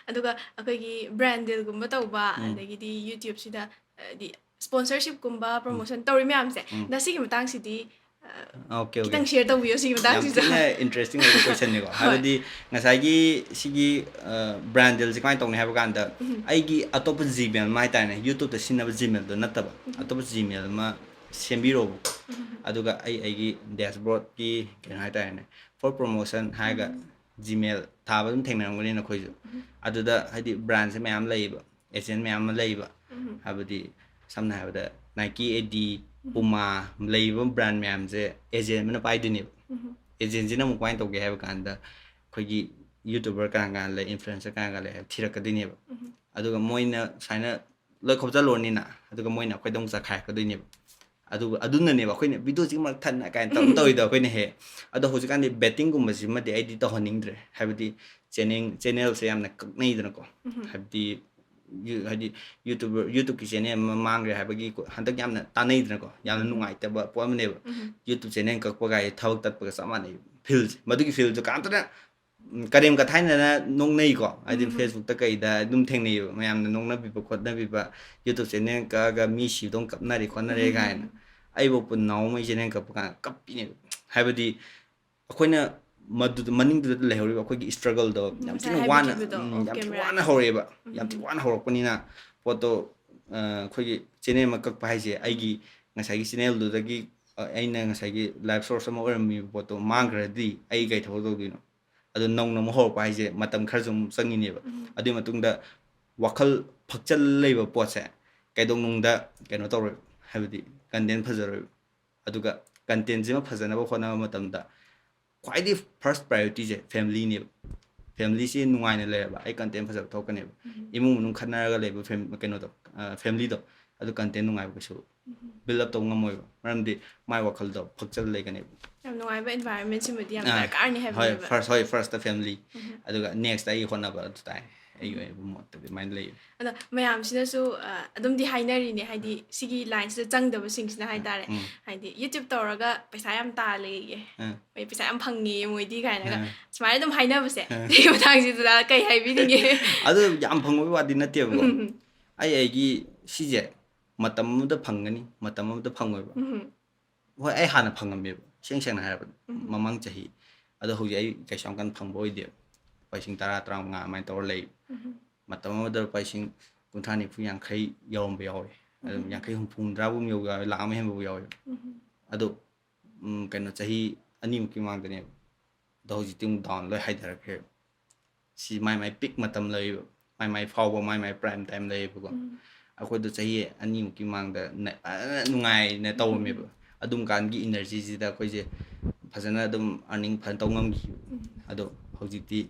ꯑꯗꯨꯒ ꯑꯩꯈꯣꯏꯒꯤ brand dealꯒꯨꯝꯕ ꯇꯧꯕ, ꯎꯝ꯫ ꯑꯗꯒꯤꯗꯤ YouTubeꯁꯤꯗ, ꯍꯥꯏꯗꯤ sponsorshipꯀꯨꯝꯕ, promotion ꯇꯧꯔꯤ ꯃꯌꯥꯝꯁꯦ, ꯎꯝ꯫ ꯗꯥ ꯁꯤꯒꯤ ꯃꯇꯥꯡꯁꯤꯗꯤ, ꯑ, Okay, okay. ꯈꯤꯇꯪ share ꯇꯧꯕꯤꯌꯣ ꯁꯤꯒꯤ ꯌꯥꯝ ꯃꯇꯥꯡꯁꯤꯁꯨ꯫ ꯊꯤꯅ interesting ꯑꯣꯏꯕ questionꯅꯤꯀꯣ꯫ ꯍꯣꯏ꯫ ꯍꯥꯏꯕꯗꯤ ꯉꯁꯥꯏꯒꯤ ꯁꯤꯒꯤ, ꯑ, brand dealꯁꯦ ꯀꯃꯥꯏꯅ ꯇꯧꯅꯤ ꯍꯥꯏꯕ ꯀꯥꯟꯗ, ꯎꯝ꯫ ꯑꯩꯒꯤ ꯑꯇꯣꯞꯄ Gmail ꯑꯃ ꯍꯥꯏꯇꯥꯔꯦꯅꯦ, YouTubeꯇ ꯁꯤꯖꯤꯟꯅꯕ Gmailꯗꯣ ꯅꯠꯇꯕ, ꯎꯝ꯫ ꯑꯇꯣꯞꯄ Gmail ꯑꯃ ꯁꯦꯝꯕꯤꯔꯣꯕꯀꯣ꯫ ꯎꯝ꯫ ꯑꯗꯨꯒ ꯑꯩ ꯑꯩꯒꯤ dashboardꯀꯤ ꯀꯩꯅꯣ ꯍꯥꯏꯇꯥꯔꯦꯅꯦ, for promotion ꯍꯥꯏꯔꯒ ꯎꯝ꯫ Gmail ꯊꯥꯕ ꯑꯗꯨꯝ ꯊꯦꯡꯅꯔꯝꯒꯅꯤ ꯅꯈꯣꯏꯁꯨ꯫ ꯎꯝ꯫ ꯑꯗꯨꯗ ꯍꯥꯏꯗꯤ brandꯁꯦ ꯃꯌꯥꯝ ꯂꯩꯌꯦꯕ, agent ꯃꯌꯥꯝ ꯑꯃ ꯂꯩꯌꯦꯕ꯫ ꯎꯝ꯫ ꯍꯥꯏꯕꯗꯤ ꯁꯝꯅ ꯍꯥꯏꯔꯕꯗ Nike, Adi, ꯎꯝ꯫ Puma ꯂꯩꯔꯤꯕ brand ꯃꯌꯥꯝꯁꯦ agent ꯑꯃꯅ ꯄꯥꯏꯗꯣꯏꯅꯦꯕ꯫ ꯎꯝ꯫ Agentꯁꯤꯅ ꯑꯃꯨꯛ ꯀꯃꯥꯏꯅ ꯇꯧꯒꯦ ꯍꯥꯏꯕ ꯀꯥꯟꯗ ꯑꯩꯈꯣꯏꯒꯤ YouTuber ꯀꯅꯥ ꯀꯅꯥ ꯂꯩ, influencer ꯀꯅꯥ ꯀꯅꯥ ꯂꯩ ꯍꯥꯏꯕ ꯊꯤꯔꯛꯀꯗꯣꯏꯅꯦꯕ꯫ ꯎꯝ꯫ ꯑꯗꯨꯒ ꯃꯣꯏꯅ ꯁꯨꯃꯥꯏꯅ ꯂꯣꯏ ꯈꯣꯝꯖꯜꯂꯨꯔꯅꯤꯅ, ꯑꯗꯨꯒ ꯃꯣꯏꯅ ꯑꯩꯈꯣꯏꯗ ꯑꯃꯨꯛ ꯆꯈꯥꯏꯔꯛꯀꯗꯣꯏꯅꯦꯕ꯫ ꯑꯗꯨꯒ ꯑꯗꯨꯅꯅꯦꯕ ꯑꯩꯈꯣꯏꯅ videoꯁꯤꯒꯤ ꯃꯔꯛ ꯊꯠꯅ ꯀꯥꯏꯅ ꯇꯧ-, ꯇꯧꯔꯤꯗꯣ ꯑꯩꯈꯣꯏꯅ ꯍꯦꯛ꯫ ꯑꯗꯣ ꯍꯧꯖꯤꯛꯀꯥꯟꯗꯤ bettingꯒꯨꯝꯕꯁꯤꯃꯗꯤ ꯑꯩꯗꯤ ꯇꯧꯍꯟꯅꯤꯡꯗ꯭ꯔꯦ꯫ ꯍꯥꯏꯕꯗꯤ channel, channelꯁꯦ ꯌꯥꯝꯅ ꯀꯛꯅꯩꯗꯅꯀꯣ꯫ ꯎꯝ꯫ ꯍꯥꯏꯕꯗꯤ ꯌꯨ- ꯍꯥꯏꯗꯤ YouTuber YouTubeꯀꯤ channel ꯑꯃ ꯃꯥꯡꯈ꯭ꯔꯦ ꯍꯥꯏꯕꯒꯤ ꯀꯣ- ꯍꯟꯗꯛ ꯌꯥꯝꯅ ꯇꯥꯟꯅꯩꯗꯅꯀꯣ, ꯌꯥꯝꯅ ꯎꯝ꯫ ꯅꯨꯡꯉꯥꯏꯇꯕ ꯄꯣꯠ ꯑꯃꯅꯦꯕ꯫ ꯎꯝ꯫ YouTube channel ꯀꯛꯄ ꯀꯥꯏꯁꯦ ꯊꯕꯛ ꯇꯠꯄꯒ ꯆꯞ ꯃꯥꯟꯅꯩ꯫ Feelꯁꯦ, ꯃꯗꯨꯒꯤ feelꯗꯣ ꯀꯅꯥꯝꯇꯅ ꯎꯝ, ꯀꯔꯦꯝ ꯀꯊꯥꯏꯅꯅ ꯅꯣꯛꯅꯩꯀꯣ, ꯍꯥꯏꯗꯤ ꯎꯝ꯫ Facebookꯇ ꯀꯩꯗ ꯑꯗꯨꯝ ꯊꯦꯡꯅꯩꯌꯦꯕ, ꯃꯌꯥꯝꯅ ꯅꯣꯛꯅꯕꯤꯕ ꯈꯣꯠꯅꯕꯤꯕ, YouTube channel ꯀꯛꯑꯒ ꯃꯤ ꯁꯤꯕꯗꯧ ꯀꯞꯅꯔꯦ ꯈꯣꯠꯅꯔꯦ ꯎꯝ꯫ ꯀꯥꯏꯅ꯫ ꯑꯩꯕꯨ ꯄꯨꯟ ꯅꯥꯎꯃꯩ channel ꯀꯛꯄ ꯀꯥꯟꯗ ꯀꯞꯄꯤꯅꯦꯕ꯫ ꯍꯥꯏꯕꯗꯤ ꯑꯩꯈꯣꯏꯅ ꯃꯗꯨꯗ, ꯃꯅꯤꯡꯗꯨꯗ ꯂꯩꯍꯧꯔꯤꯕ ꯑꯩꯈꯣꯏꯒꯤ struggleꯗꯣ ꯌꯥꯝ ꯉꯁꯥꯏ ꯊꯤꯅ ꯍꯥꯏꯕꯤꯈꯤꯕꯗꯣ, ꯋꯥꯅ, ꯎꯝ, off ꯌꯥꯝ ꯊꯤꯅ camera꯫ ꯋꯥꯅ ꯍꯧꯔꯛꯑꯦꯕ, ꯌꯥꯝ ꯊꯤꯅ ꯎꯝ꯫ ꯋꯥꯅ ꯍꯧꯔꯛꯄꯅꯤꯅ ꯄꯣꯠꯇꯣ, ꯑ, ꯑꯩꯈꯣꯏꯒꯤ channel ꯑꯃ ꯀꯛꯄ ꯍꯥꯏꯁꯦ, ꯑꯩꯒꯤ ꯉꯁꯥꯏꯒꯤ channelꯗꯨꯗꯒꯤ, ꯑ, ꯑꯩꯅ ꯉꯁꯥꯏꯒꯤ life source ꯑꯃ ꯑꯣꯏꯔꯝꯃꯤꯕ ꯄꯣꯠꯇꯣ ꯃꯥꯡꯈ꯭ꯔꯗꯤ ꯑꯩ ꯀꯩ ꯊꯕꯛ ꯇꯧꯗꯣꯏꯅꯣ? ꯑꯗꯣ ꯅꯧꯅ ꯑꯃꯨꯛ ꯍꯧꯔꯛꯄ ꯍꯥꯏꯁꯦ ꯃꯇꯝ ꯈꯔꯁꯨ ꯑꯃꯨꯛ ꯆꯪꯉꯤꯅꯦꯕ꯫ ꯎꯝ꯫ ꯑꯗꯨꯒꯤ ꯃꯇꯨꯡꯗ ꯋꯥꯈꯜ ꯐꯛꯆꯜ ꯂꯩꯕ ꯄꯣꯠꯁꯦ ꯀꯩꯗꯧꯅꯨꯡꯗ ꯀꯩꯅꯣ ꯇꯧꯔꯣꯏ, ꯍꯥꯏꯕꯗꯤ content ꯐꯖꯔꯣꯏꯕ꯫ ꯑꯗꯨꯒ contentꯁꯤꯃ ꯐꯖꯅꯕ ꯍꯣꯠꯅꯕ ꯃꯇꯝꯗ ꯈ꯭ꯋꯥꯏꯗꯒꯤ first priorityꯁꯦ familyꯅꯦꯕ꯫ Familyꯁꯤ ꯅꯨꯡꯉꯥꯏꯅ ꯂꯩꯔꯕ ꯑꯩ content ꯐꯖꯕ ꯊꯣꯛꯀꯅꯦꯕ꯫ ꯎꯝ꯫ ꯏꯃꯨꯡ ꯃꯅꯨꯡ ꯈꯠꯅꯔꯒ ꯂꯩꯕ fam- ꯀꯩꯅꯣꯗꯣ, ꯑ, familyꯗꯣ, ꯑꯗꯨ content ꯅꯨꯡꯉꯥꯏꯕ ꯀꯩꯁꯨ ꯎꯝ꯫ Build up ꯇꯧ ꯉꯝꯃꯣꯏꯕ, ꯃꯔꯝꯗꯤ ꯃꯥꯏ ꯋꯥꯈꯜꯗꯣ ꯐꯛꯆꯜ ꯂꯩꯒꯅꯦꯕ꯫ ꯌꯥꯝ ꯅꯨꯡꯉꯥꯏꯕ environment ꯁꯤꯃꯗꯤ ꯌꯥꯝ ꯑꯥ, ꯗꯔꯀꯥꯔꯅꯤ ꯍꯣꯏ, ꯍꯥꯏꯕꯅꯦꯕ꯫ First, ꯍꯣꯏ, firstꯇ family, ꯎꯝ꯫ ꯑꯗꯨꯒ nextꯇ ꯑꯩ ꯍꯣꯠꯅꯕ ꯑꯗꯨ ꯇꯥꯏ꯫ ꯑꯩꯒꯤ ꯎꯝ꯫ ꯑꯣꯏꯕ ꯃꯣꯠꯇꯗꯤ ꯑꯗꯨꯃꯥꯏꯅ ꯂꯩꯌꯦ꯫ ꯑꯗꯣ ꯃꯌꯥꯝꯁꯤꯅꯁꯨ, ꯑ, ꯑꯗꯨꯝꯗꯤ ꯍꯥꯏꯅꯔꯤꯅꯦ, ꯍꯥꯏꯗꯤ ꯁꯤꯒꯤ lineꯁꯤꯗ ꯆꯪꯗꯕꯁꯤꯡꯁꯤꯅ ꯍꯥꯏꯇꯥꯔꯦ, ꯎꯝ꯫ ꯍꯥꯏꯗꯤ YouTube ꯇꯧꯔꯒ ꯄꯩꯁꯥ ꯌꯥꯝ ꯇꯥꯜꯂꯦꯌꯦ, ꯎꯝ꯫ ꯃꯣꯏ ꯄꯩꯁꯥ ꯌꯥꯝ ꯐꯪꯉꯦꯌꯦ ꯃꯣꯏꯗꯤ ꯀꯥꯏꯅꯒ, ꯎꯝ꯫ ꯁꯨꯃꯥꯏꯅ ꯑꯗꯨꯝ ꯍꯥꯏꯅꯕꯁꯦ, ꯎꯝ꯫ ꯁꯤꯒꯤ ꯃꯇꯥꯡꯁꯤꯗ ꯀꯩ ꯍꯥꯏꯕꯤꯅꯤꯡꯉꯦ? ꯑꯗꯨ ꯌꯥꯝ ꯐꯪꯕꯒꯤ ꯋꯥꯗꯤ ꯅꯠꯇꯦꯕꯀꯣ꯫ ꯎꯝ꯫ ꯑꯩ, ꯑꯩꯒꯤ ꯁꯤꯁꯦ ꯃꯇꯝ ꯑꯃꯗ ꯐꯪꯒꯅꯤ, ꯃꯇꯝ ꯑꯃꯗ ꯐꯪꯉꯣꯏꯕ꯫ ꯎꯝ꯫ ꯍꯣꯏ, ꯑꯩ ꯍꯥꯟꯅ ꯐꯪꯉꯝꯃꯦꯕ, ꯏꯁꯦꯡ ꯁꯦꯡꯅ ꯍꯥꯏꯔꯕꯗ, ꯎꯝ꯫ ꯃꯃꯥꯡ ꯆꯍꯤ꯫ ꯑꯗꯣ ꯍꯧꯖꯤꯛ ꯑꯩ ꯀꯩꯁꯨ ꯌꯥꯝ ꯀꯟꯅ ꯐꯪꯕ ꯑꯣꯏꯗꯦꯕ꯫ ꯂꯨꯄꯥ ꯂꯤꯁꯤꯡ ꯇꯔꯥ, ꯇꯔꯥꯃꯉꯥ ꯑꯗꯨꯃꯥꯏꯅ ꯇꯧꯔ ꯂꯩ꯫ ꯎꯝ꯫ ꯃꯇꯝ ꯑꯃꯗ ꯂꯨꯄꯥ ꯂꯤꯁꯤꯡ ꯀꯨꯟꯊ꯭ꯔꯥ, ꯅꯤꯐꯨ, ꯌꯥꯡꯈꯩ ꯌꯧꯔꯝꯕ ꯌꯥꯎꯋꯦ꯫ ꯑꯗꯨꯝ ꯎꯝ꯫ ꯌꯥꯡꯈꯩ, ꯍꯨꯝꯐꯨ, ꯍꯨꯝꯗ꯭ꯔꯥ ꯐꯥꯎ ꯌꯧꯕ ꯌꯥꯎꯋꯦ, ꯂꯥꯛ ꯑꯃ ꯍꯦꯟꯕ ꯐꯥꯎ ꯌꯥꯎꯋꯦ꯫ ꯎꯝ꯫ ꯑꯗꯣ, ꯎꯝ, ꯀꯩꯅꯣ, ꯆꯍꯤ ꯑꯅꯤꯃꯨꯛꯀꯤ ꯃꯃꯥꯡꯗꯅꯦꯕ꯫ ꯑꯗꯣ ꯍꯧꯖꯤꯛꯇꯤ ꯑꯃꯨꯛ down ꯂꯣꯏ ꯍꯥꯏꯊꯔꯛꯈ꯭ꯔꯦꯕ꯫ ꯁꯤ ꯃꯥꯏ ꯃꯥꯏ peak ꯃꯇꯝ ꯂꯩꯕ, ꯃꯥꯏ ꯃꯥꯏ ꯐꯥꯎꯕ, ꯃꯥꯏ ꯃꯥꯏ prime time ꯂꯩꯌꯦꯕꯀꯣ꯫ ꯎꯝ꯫ ꯑꯩꯈꯣꯏꯗꯣ ꯆꯍꯤ ꯑꯅꯤꯃꯨꯛꯀꯤ ꯃꯃꯥꯡꯗ ꯅ-, ꯐꯖꯅ ꯅꯨꯡꯉꯥꯏꯅ ꯎꯝ꯫ ꯇꯧꯔꯝꯃꯦꯕ꯫ ꯑꯗꯨꯝ ꯀꯥꯟꯒꯤ energyꯁꯤꯗ ꯑꯩꯈꯣꯏꯁꯦ ꯐꯖꯅ ꯑꯗꯨꯝ earning ꯐꯖꯅ ꯇꯧ ꯉꯝꯈꯤꯕ꯫ ꯎꯝ꯫ ꯑꯗꯣ ꯍꯧꯖꯤꯛꯇꯤ,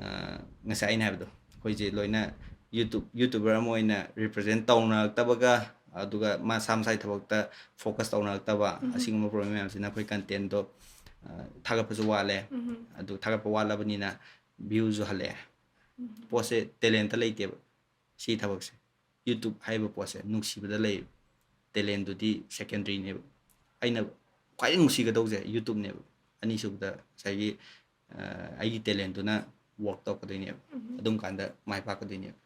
ꯑ, ꯉꯁꯥꯏ ꯑꯩꯅ ꯍꯥꯏꯕꯗꯣ, ꯑꯩꯈꯣꯏꯁꯦ ꯂꯣꯏꯅ YouTube, YouTuber ꯑꯃ ꯑꯣꯏꯅ represent ꯇꯧꯅꯔꯛꯇꯕꯒ, ꯑꯗꯨꯒ ꯃꯁꯥ ꯃꯁꯥꯒꯤ ꯊꯕꯛꯇ focus ꯇꯧꯅꯔꯛꯇꯕ, ꯎꯝ꯫ ꯑꯁꯤꯒꯨꯝꯕ problem ꯃꯌꯥꯝꯁꯤꯅ ꯑꯩꯈꯣꯏ contentꯗꯣ, ꯑ, ꯊꯥꯒꯠꯄꯁꯨ ꯋꯥꯠꯂꯦ꯫ ꯎꯝ꯫ ꯑꯗꯨ ꯊꯥꯒꯠꯄ ꯋꯥꯠꯂꯕꯅꯤꯅ viewꯁꯨ ꯍꯜꯂꯛꯑꯦ꯫ ꯎꯝ꯫ ꯄꯣꯠꯁꯦ talentꯇ ꯂꯩꯇꯦꯕ꯫ ꯁꯤ ꯊꯕꯛꯁꯦ, YouTube ꯍꯥꯏꯔꯤꯕ ꯄꯣꯠꯁꯦ ꯅꯨꯡꯁꯤꯕꯗ ꯂꯩ, ꯇꯦꯂꯦꯟꯗꯨꯗꯤ ꯁꯦꯀꯦꯟꯗꯔꯤꯅꯦꯕ꯫ ꯑꯩꯅ ꯈ꯭ꯋꯥꯏꯗꯒꯤ ꯅꯨꯡꯁꯤꯒꯗꯧꯁꯦ YouTubeꯅꯦꯕ꯫ ꯑꯅꯤꯁꯨꯕꯗ ꯉꯁꯥꯏꯒꯤ ꯑ, ꯑꯩꯒꯤ ꯇꯦꯂꯦꯟꯗꯨꯅ ꯋꯥꯔꯛ ꯇꯧꯔꯛꯀꯗꯣꯏꯅꯦꯕ꯫ ꯑꯗꯨꯝ ꯀꯥꯟꯗ ꯃꯥꯏ ꯄꯥꯛꯀꯗꯣꯏꯅꯦꯕ꯫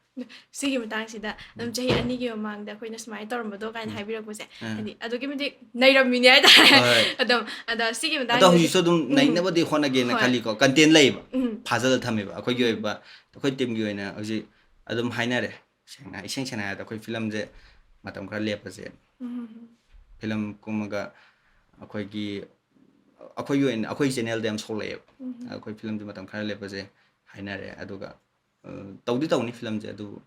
ꯁꯤꯒꯤ ꯃꯇꯥꯡꯁꯤꯗ ꯑꯗꯨꯝ ꯆꯍꯤ ꯑꯅꯤꯒꯤ ꯃꯃꯥꯡꯗ ꯑꯩꯈꯣꯏꯅ ꯁꯨꯃꯥꯏꯅ ꯇꯧꯔꯝꯕꯗꯣ ꯀꯥꯏꯅ ꯍꯥꯏꯕꯤꯔꯛꯄꯁꯦ, ꯑꯥ꯫ ꯍꯥꯏꯗꯤ ꯑꯗꯨꯛꯀꯤ ꯃꯇꯤꯛ ꯅꯩꯔꯝꯃꯤꯅꯦ ꯍꯥꯏꯇꯥꯔꯦ꯫ ꯍꯣꯏ꯫ ꯑꯗꯨꯝ ꯑꯗꯣ ꯁꯤꯒꯤ ꯑꯗꯣ ꯃꯇꯥꯡꯁꯤꯗ ꯍꯧꯖꯤꯛꯁꯨ ꯑꯗꯨꯝ ꯎꯝ꯫ ꯅꯩꯅꯕꯗꯤ ꯍꯣꯠꯅꯒꯦꯅ ꯍꯣꯏ꯫ ꯈꯜꯂꯤꯀꯣ꯫ ꯀꯟꯇꯦꯟ ꯂꯩꯌꯦꯕ, ꯎꯝ꯫ ꯐꯥꯖꯤꯜꯂ ꯊꯝꯃꯦꯕ꯫ ꯑꯩꯈꯣꯏꯒꯤ ꯎꯝ꯫ ꯑꯣꯏꯕ, ꯑꯩꯈꯣꯏ ꯇꯤꯝꯒꯤ ꯑꯣꯏꯅ ꯍꯧꯖꯤꯛ ꯑꯗꯨꯝ ꯍꯥꯏꯅꯔꯦ꯫ ꯁꯦꯡꯅ, ꯏꯁꯦꯡ ꯁꯦꯡꯅ ꯍꯥꯏꯔꯕꯗ ꯑꯩꯈꯣꯏ ꯐꯤꯂꯝꯁꯦ ꯃꯇꯝ ꯈꯔ ꯂꯦꯞꯄꯁꯦ꯫ ꯎꯝ꯫ ꯐꯤꯂꯝ ꯀꯨꯝꯃꯒ ꯑꯩꯈꯣꯏꯒꯤ, ꯑꯩꯈꯣꯏꯒꯤ ꯑꯣꯏꯅ ꯑꯩꯈꯣꯏ ꯆꯦꯅꯦꯜꯗ ꯌꯥꯝ ꯁꯣꯛꯂꯛꯑꯦꯕ꯫ ꯎꯝ꯫ ꯑꯩꯈꯣꯏ ꯐꯤꯂꯝꯁꯦ ꯃꯇꯝ ꯈꯔ ꯂꯦꯞꯄꯁꯦ ꯍꯥꯏꯅꯔꯦ꯫ ꯑꯗꯨꯒ ꯑ, ꯇꯧꯗꯤ ꯇꯧꯅꯤ ꯐꯤꯂꯝꯁꯦ, ꯑꯗꯨꯕꯨ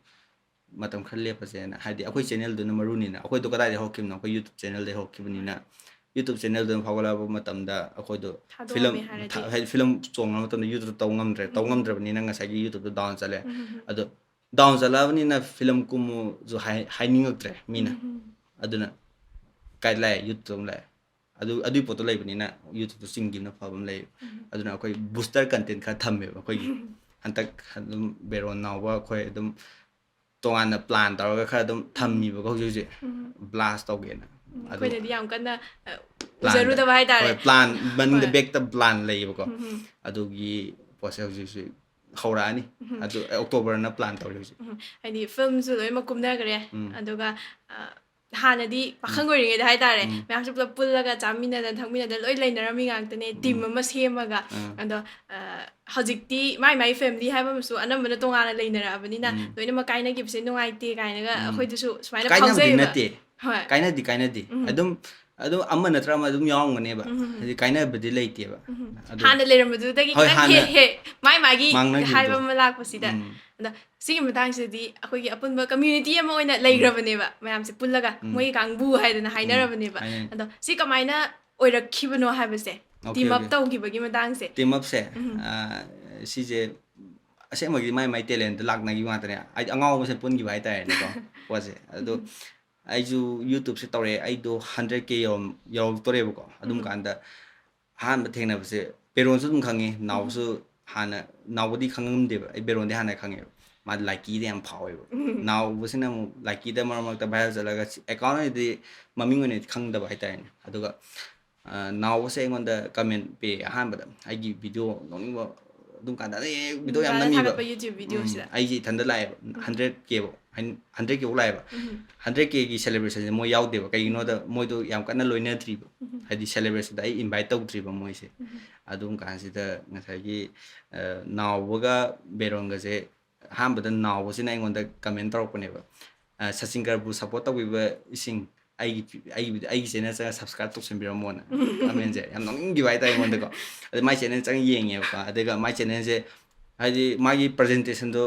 ꯃꯇꯝ ꯈꯔ ꯂꯦꯞꯄꯁꯦꯅ, ꯍꯥꯏꯗꯤ ꯑꯩꯈꯣꯏ ꯆꯦꯅꯦꯜꯗꯨꯅ ꯃꯔꯨꯅꯤꯅ꯫ ꯑꯩꯈꯣꯏꯗꯣ ꯀꯗꯥꯏꯗꯒꯤ ꯍꯧꯔꯛꯈꯤꯕꯅꯣ? ꯑꯩꯈꯣꯏ YouTube ꯆꯦꯅꯦꯜꯗꯒꯤ ꯍꯧꯔꯛꯈꯤꯕꯅꯤꯅ, YouTube ꯆꯦꯅꯦꯜꯗꯨꯅ ꯐꯥꯎꯒꯠꯂꯛꯄ ꯃꯇꯝꯗ ꯑꯩꯈꯣꯏꯗꯣ ꯐꯤꯂꯝ ꯊꯥꯗꯣꯛꯑꯝꯃꯦ ꯍꯥꯏꯔꯗꯤ꯫ ꯊꯥ-, ꯍꯥꯏꯗꯤ ꯐꯤꯂꯝ ꯆꯣꯡꯕ ꯃꯇꯝꯗ YouTubeꯇ ꯇꯧ ꯉꯝꯗ꯭ꯔꯦ, ꯇꯧ ꯎꯝ꯫ ꯉꯝꯗ꯭ꯔꯕꯅꯤꯅ ꯉꯁꯥꯏꯒꯤ YouTubeꯇ ꯗꯥꯎꯟ ꯆꯠꯂꯦ꯫ ꯎꯝ, ꯎꯝ, ꯎꯝ꯫ ꯑꯗꯣ ꯗꯥꯎꯟ ꯆꯠꯂꯛꯑꯕꯅꯤꯅ ꯐꯤꯂꯝ ꯀꯨꯝꯃꯨꯁꯨ ꯍꯥꯏ-, ꯍꯥꯏꯅꯤꯡꯉꯛꯇ꯭ꯔꯦ ꯃꯤꯅ꯫ ꯎꯝ, ꯎꯝ꯫ ꯑꯗꯨꯅ ꯀꯥꯏ ꯂꯥꯛꯑꯦ? YouTubeꯇ ꯑꯃꯨꯛ ꯂꯥꯛꯑꯦ꯫ ꯑꯗꯨ, ꯑꯗꯨꯒꯤ ꯄꯣꯠꯇꯣ ꯂꯩꯕꯅꯤꯅ YouTubeꯇ ꯆꯤꯡꯈꯤꯕꯅ ꯐꯕ ꯑꯃ ꯂꯩꯌꯦꯕ꯫ ꯎꯝ꯫ ꯑꯗꯨꯅ ꯑꯩꯈꯣꯏ ꯕꯨꯁꯇꯔ ꯀꯟꯇꯦꯟ ꯈꯔ ꯊꯝꯃꯦꯕ ꯑꯩꯈꯣꯏꯒꯤ꯫ ꯍꯟꯗꯛ ꯑꯗꯨꯝ ꯕꯦꯔꯣꯟ ꯅꯥꯎꯕ ꯑꯩꯈꯣꯏ ꯑꯗꯨꯝ ꯇꯣꯉꯥꯟꯅ ꯄ꯭ꯂꯥꯟ ꯇꯧꯔꯒ ꯈꯔ ꯑꯗꯨꯝ ꯊꯝꯃꯤꯕꯀꯣ ꯍꯧꯖꯤꯛ ꯍꯧꯖꯤꯛ꯫ ꯎꯝ꯫ ꯕ꯭ꯂꯥꯁ ꯇꯧꯒꯦꯅ꯫ ꯎꯝ, ꯑꯗꯨ ꯑꯩꯈꯣꯏꯅꯗꯤ ꯌꯥꯝ ꯀꯟꯅ, ꯑ, ꯄ꯭ꯂꯥꯟꯗ-, ꯎꯖꯔꯨꯗꯕ ꯍꯥꯏꯇꯥꯔꯦ꯫ ꯍꯣꯏ, ꯄ꯭ꯂꯥꯟ ꯃꯅꯤꯡꯗ ꯍꯣꯏ꯫ ꯕꯦꯛꯇ ꯄ꯭ꯂꯥꯟ ꯂꯩꯌꯦꯕꯀꯣ꯫ ꯎꯝ, ꯎꯝ꯫ ꯑꯗꯨꯒꯤ ꯄꯣꯠꯁꯦ ꯍꯧꯖꯤꯛ ꯍꯧꯖꯤꯛ ꯍꯧꯔꯛꯑꯅꯤ꯫ ꯎꯝ꯫ ꯑꯗꯨ ꯑꯣꯛꯇꯣꯕꯔꯅ ꯄ꯭ꯂꯥꯟ ꯇꯧꯔꯤ ꯍꯧꯖꯤꯛ꯫ ꯎꯝ, ꯍꯥꯏꯗꯤ ꯐꯤꯂꯝꯁꯨ ꯂꯣꯏꯅꯃꯛ ꯀꯨꯝꯅꯈ꯭ꯔꯦ꯫ ꯎꯝ꯫ ꯑꯗꯨꯒ, ꯑ, ꯍꯥꯟꯅꯗꯤ ꯎꯝ꯫ ꯄꯥꯈꯪ ꯑꯣꯏꯔꯤꯉꯩꯗ ꯍꯥꯏꯇꯥꯔꯦ, ꯎꯝ꯫ ꯃꯌꯥꯝꯁꯦ ꯄꯨꯂꯞ ꯄꯨꯜꯂꯒ ꯆꯥꯃꯤꯟꯅꯗꯅ ꯊꯛꯃꯤꯟꯅꯗꯅ ꯂꯣꯏ ꯂꯩꯅꯔꯝꯃꯤ ꯉꯥꯛꯇꯅꯦ, ꯇꯤꯝ ꯎꯝ꯫ ꯑꯃ ꯁꯦꯝꯃꯒ꯫ ꯑꯥ꯫ ꯑꯗꯣ, ꯑ, ꯍꯧꯖꯤꯛꯇꯤ ꯃꯥꯏ ꯃꯥꯏ ꯐꯦꯃꯤꯂꯤ ꯍꯥꯏꯕ ꯑꯃꯁꯨ ꯑꯅꯝꯕꯅ ꯇꯣꯉꯥꯟꯅ ꯂꯩꯅꯔꯛꯑꯕꯅꯤꯅ, ꯎꯝ꯫ ꯂꯣꯏꯅꯃꯛ ꯀꯥꯏꯅꯈꯤꯕꯁꯦ ꯅꯨꯡꯉꯥꯏꯇꯦ ꯀꯥꯏꯅꯒ ꯎꯝ꯫ ꯑꯩꯈꯣꯏꯗꯁꯨ ꯁꯨꯃꯥꯏꯅ ꯀꯥꯏꯅꯕꯗꯤ ꯐꯥꯎꯖꯩꯌꯦꯕ꯫ ꯅꯠꯇꯦ꯫ ꯍꯣꯏ꯫ ꯀꯥꯏꯅꯗꯤ ꯀꯥꯏꯅꯗꯦ꯫ ꯎꯝ꯫ ꯑꯗꯨꯝ, ꯑꯗꯨꯝ ꯑꯃ ꯅꯠꯇ꯭ꯔ ꯑꯃ ꯑꯗꯨꯝ ꯌꯥꯎꯔꯝꯒꯅꯦꯕ꯫ ꯎꯝ꯫ ꯍꯥꯏꯗꯤ ꯀꯥꯏꯅꯕꯗꯤ ꯂꯩꯇꯦꯕ꯫ ꯎꯝ꯫ ꯑꯗꯨ ꯍꯥꯟꯅ ꯂꯩꯔꯝꯕꯗꯨꯗꯒꯤ ꯍꯣꯏ, ꯈꯤꯇꯪ ꯍꯥꯟꯅ ꯍꯦ-, ꯍꯦ-, ꯃꯥꯏ ꯃꯥꯒꯤ ꯃꯥꯡꯅꯈꯤꯕꯗꯣ꯫ ꯍꯥꯏꯕ ꯑꯃ ꯂꯥꯛꯄꯁꯤꯗ꯫ ꯎꯝ꯫ ꯑꯗꯣ ꯁꯤꯒꯤ ꯃꯇꯥꯡꯁꯤꯗꯤ ꯑꯩꯈꯣꯏꯒꯤ ꯑꯄꯨꯟꯕ ꯀꯝꯃ꯭ꯌꯨꯅꯤꯇꯤ ꯑꯃ ꯑꯣꯏꯅ ꯂꯩꯈ꯭ꯔꯕꯅꯦꯕ, ꯃꯌꯥꯝꯁꯦ ꯄꯨꯜꯂꯒ ꯎꯝ꯫ ꯃꯣꯏꯒꯤ ꯀꯥꯡꯕꯨ ꯍꯥꯏꯗꯅ ꯎꯝ꯫ ꯍꯥꯏꯅꯔꯕꯅꯦꯕ꯫ ꯍꯥꯏꯅꯩ꯫ ꯑꯗꯣ ꯁꯤ ꯀꯃꯥꯏꯅ ꯑꯣꯏꯔꯛꯈꯤꯕꯅꯣ ꯍꯥꯏꯕꯁꯦ, ꯑꯣꯀꯦ, ꯇꯤꯝ ꯑꯞ ꯑꯣꯀꯦ꯫ ꯇꯧꯈꯤꯕꯒꯤ ꯃꯇꯥꯡꯁꯦ꯫ ꯇꯤꯝ ꯑꯞꯁꯦ, ꯎꯝ꯫ ꯑ, ꯁꯤꯁꯦ ꯑꯁꯦꯡꯕꯒꯤ ꯃꯥꯏ ꯃꯥꯏ ꯇꯦꯂꯦꯟꯗ ꯂꯥꯛꯅꯈꯤꯕ ꯉꯥꯛꯇꯅꯦ꯫ ꯍꯥꯏꯗꯤ ꯑꯉꯥꯎꯕ ꯃꯁꯦꯟ ꯄꯨꯟꯈꯤꯕ ꯍꯥꯏꯇꯥꯔꯦꯅꯦꯀꯣ, ꯄꯣꯠꯁꯦ꯫ ꯑꯗꯣ ꯑꯩꯁꯨ YouTubeꯁꯦ ꯇꯧꯔꯛꯑꯦ, ꯑꯩꯗꯣ hundred K ꯌꯧꯔꯝ-, ꯌꯧꯔꯛꯇꯣꯔꯦꯕꯀꯣ꯫ ꯑꯗꯨꯝ ꯎꯝ꯫ ꯀꯥꯟꯗ ꯑꯍꯥꯟꯕ ꯊꯦꯡꯅꯕꯁꯦ, ꯕꯦꯔꯣꯟꯁꯨ ꯑꯗꯨꯝ ꯈꯪꯉꯤ, ꯅꯥꯎꯕꯁꯨ ꯍꯥꯟꯅ, ꯅꯥꯎꯕꯗꯤ ꯈꯪꯉꯝꯗꯦꯕ, ꯑꯩ ꯕꯦꯔꯣꯟꯗꯤ ꯍꯥꯟꯅ ꯈꯪꯉꯦꯕ꯫ ꯃꯥꯗꯤ ꯂꯥꯏꯀꯤꯗ ꯌꯥꯝ ꯐꯥꯎꯋꯦꯕ꯫ ꯅꯥꯎꯕꯁꯤꯅ ꯑꯃꯨꯛ ꯂꯥꯏꯀꯤꯗ ꯃꯔꯛ ꯃꯔꯛꯇ viral ꯆꯠꯂꯒ account ꯑꯣꯏꯅꯗꯤ ꯃꯃꯤꯡ ꯑꯣꯏꯅꯗꯤ ꯈꯪꯗꯕ ꯍꯥꯏꯇꯥꯔꯦꯅꯦ꯫ ꯑꯗꯨꯒ ꯑ, ꯅꯥꯎꯕꯁꯦ ꯑꯩꯉꯣꯟꯗ comment ꯄꯤꯔꯛꯑꯦ ꯑꯍꯥꯟꯕꯗ, ꯑꯩꯒꯤ video ꯅꯣꯛꯅꯤꯡꯕ ꯑꯗꯨꯝ ꯀꯥꯟꯗ ꯑꯩ video ꯌꯥꯝ ꯅꯝꯃꯤꯕ꯫ ꯊꯥꯒꯠꯄ YouTube videoꯁꯤꯗ꯫ ꯎꯝ, ꯑꯩꯁꯦ ꯏꯊꯟꯗ ꯂꯥꯛꯑꯦꯕ꯫ Hundred K ꯐꯧ, hundred K ꯐꯧ ꯂꯥꯛꯑꯦꯕ꯫ Hundred K ꯒꯤ celebrationꯁꯦ ꯃꯣꯏ ꯌꯥꯎꯗꯦꯕ, ꯀꯩꯒꯤꯅꯣꯗ ꯃꯣꯏꯗꯣ ꯌꯥꯝ ꯀꯟꯅ ꯂꯣꯏꯅꯗ꯭ꯔꯤꯕ꯫ ꯍꯥꯏꯗꯤ celebrationꯗ ꯑꯩ invite ꯇꯧꯗ꯭ꯔꯤꯕ ꯃꯣꯏꯁꯦ꯫ ꯑꯗꯨꯝ ꯀꯥꯟꯁꯤꯗ ꯉꯁꯥꯏꯒꯤ, ꯑ, ꯅꯥꯎꯕꯒ ꯕꯦꯔꯣꯟꯒꯁꯦ ꯑꯍꯥꯟꯕꯗ ꯅꯥꯎꯕꯁꯤꯅ ꯑꯩꯉꯣꯟꯗ comment ꯇꯧꯔꯛꯄꯅꯦꯕ꯫ ꯑ, "ꯁꯆꯤꯟꯒꯔꯕꯨ support ꯇꯧꯕꯤꯕ ꯏꯁꯤꯡ ꯑꯩꯒꯤ, ꯑꯩꯒꯤ, ꯑꯩꯒꯤ channel ꯆꯪꯉꯒ subscribe ꯇꯧꯁꯟꯕꯤꯔꯝꯃꯣꯅ" commentꯁꯦ ꯌꯥꯝ ꯅꯣꯛꯅꯤꯡꯈꯤꯕ ꯍꯥꯏꯇꯥꯔꯦ ꯑꯩꯉꯣꯟꯗꯀꯣ꯫ ꯑꯗ ꯃꯥꯏ channel ꯆꯪꯉ ꯌꯦꯡꯉꯦꯕꯀꯣ꯫ ꯑꯗꯨꯒ ꯃꯥꯏ channelꯁꯦ ꯍꯥꯏꯗꯤ ꯃꯥꯒꯤ presentationꯗꯣ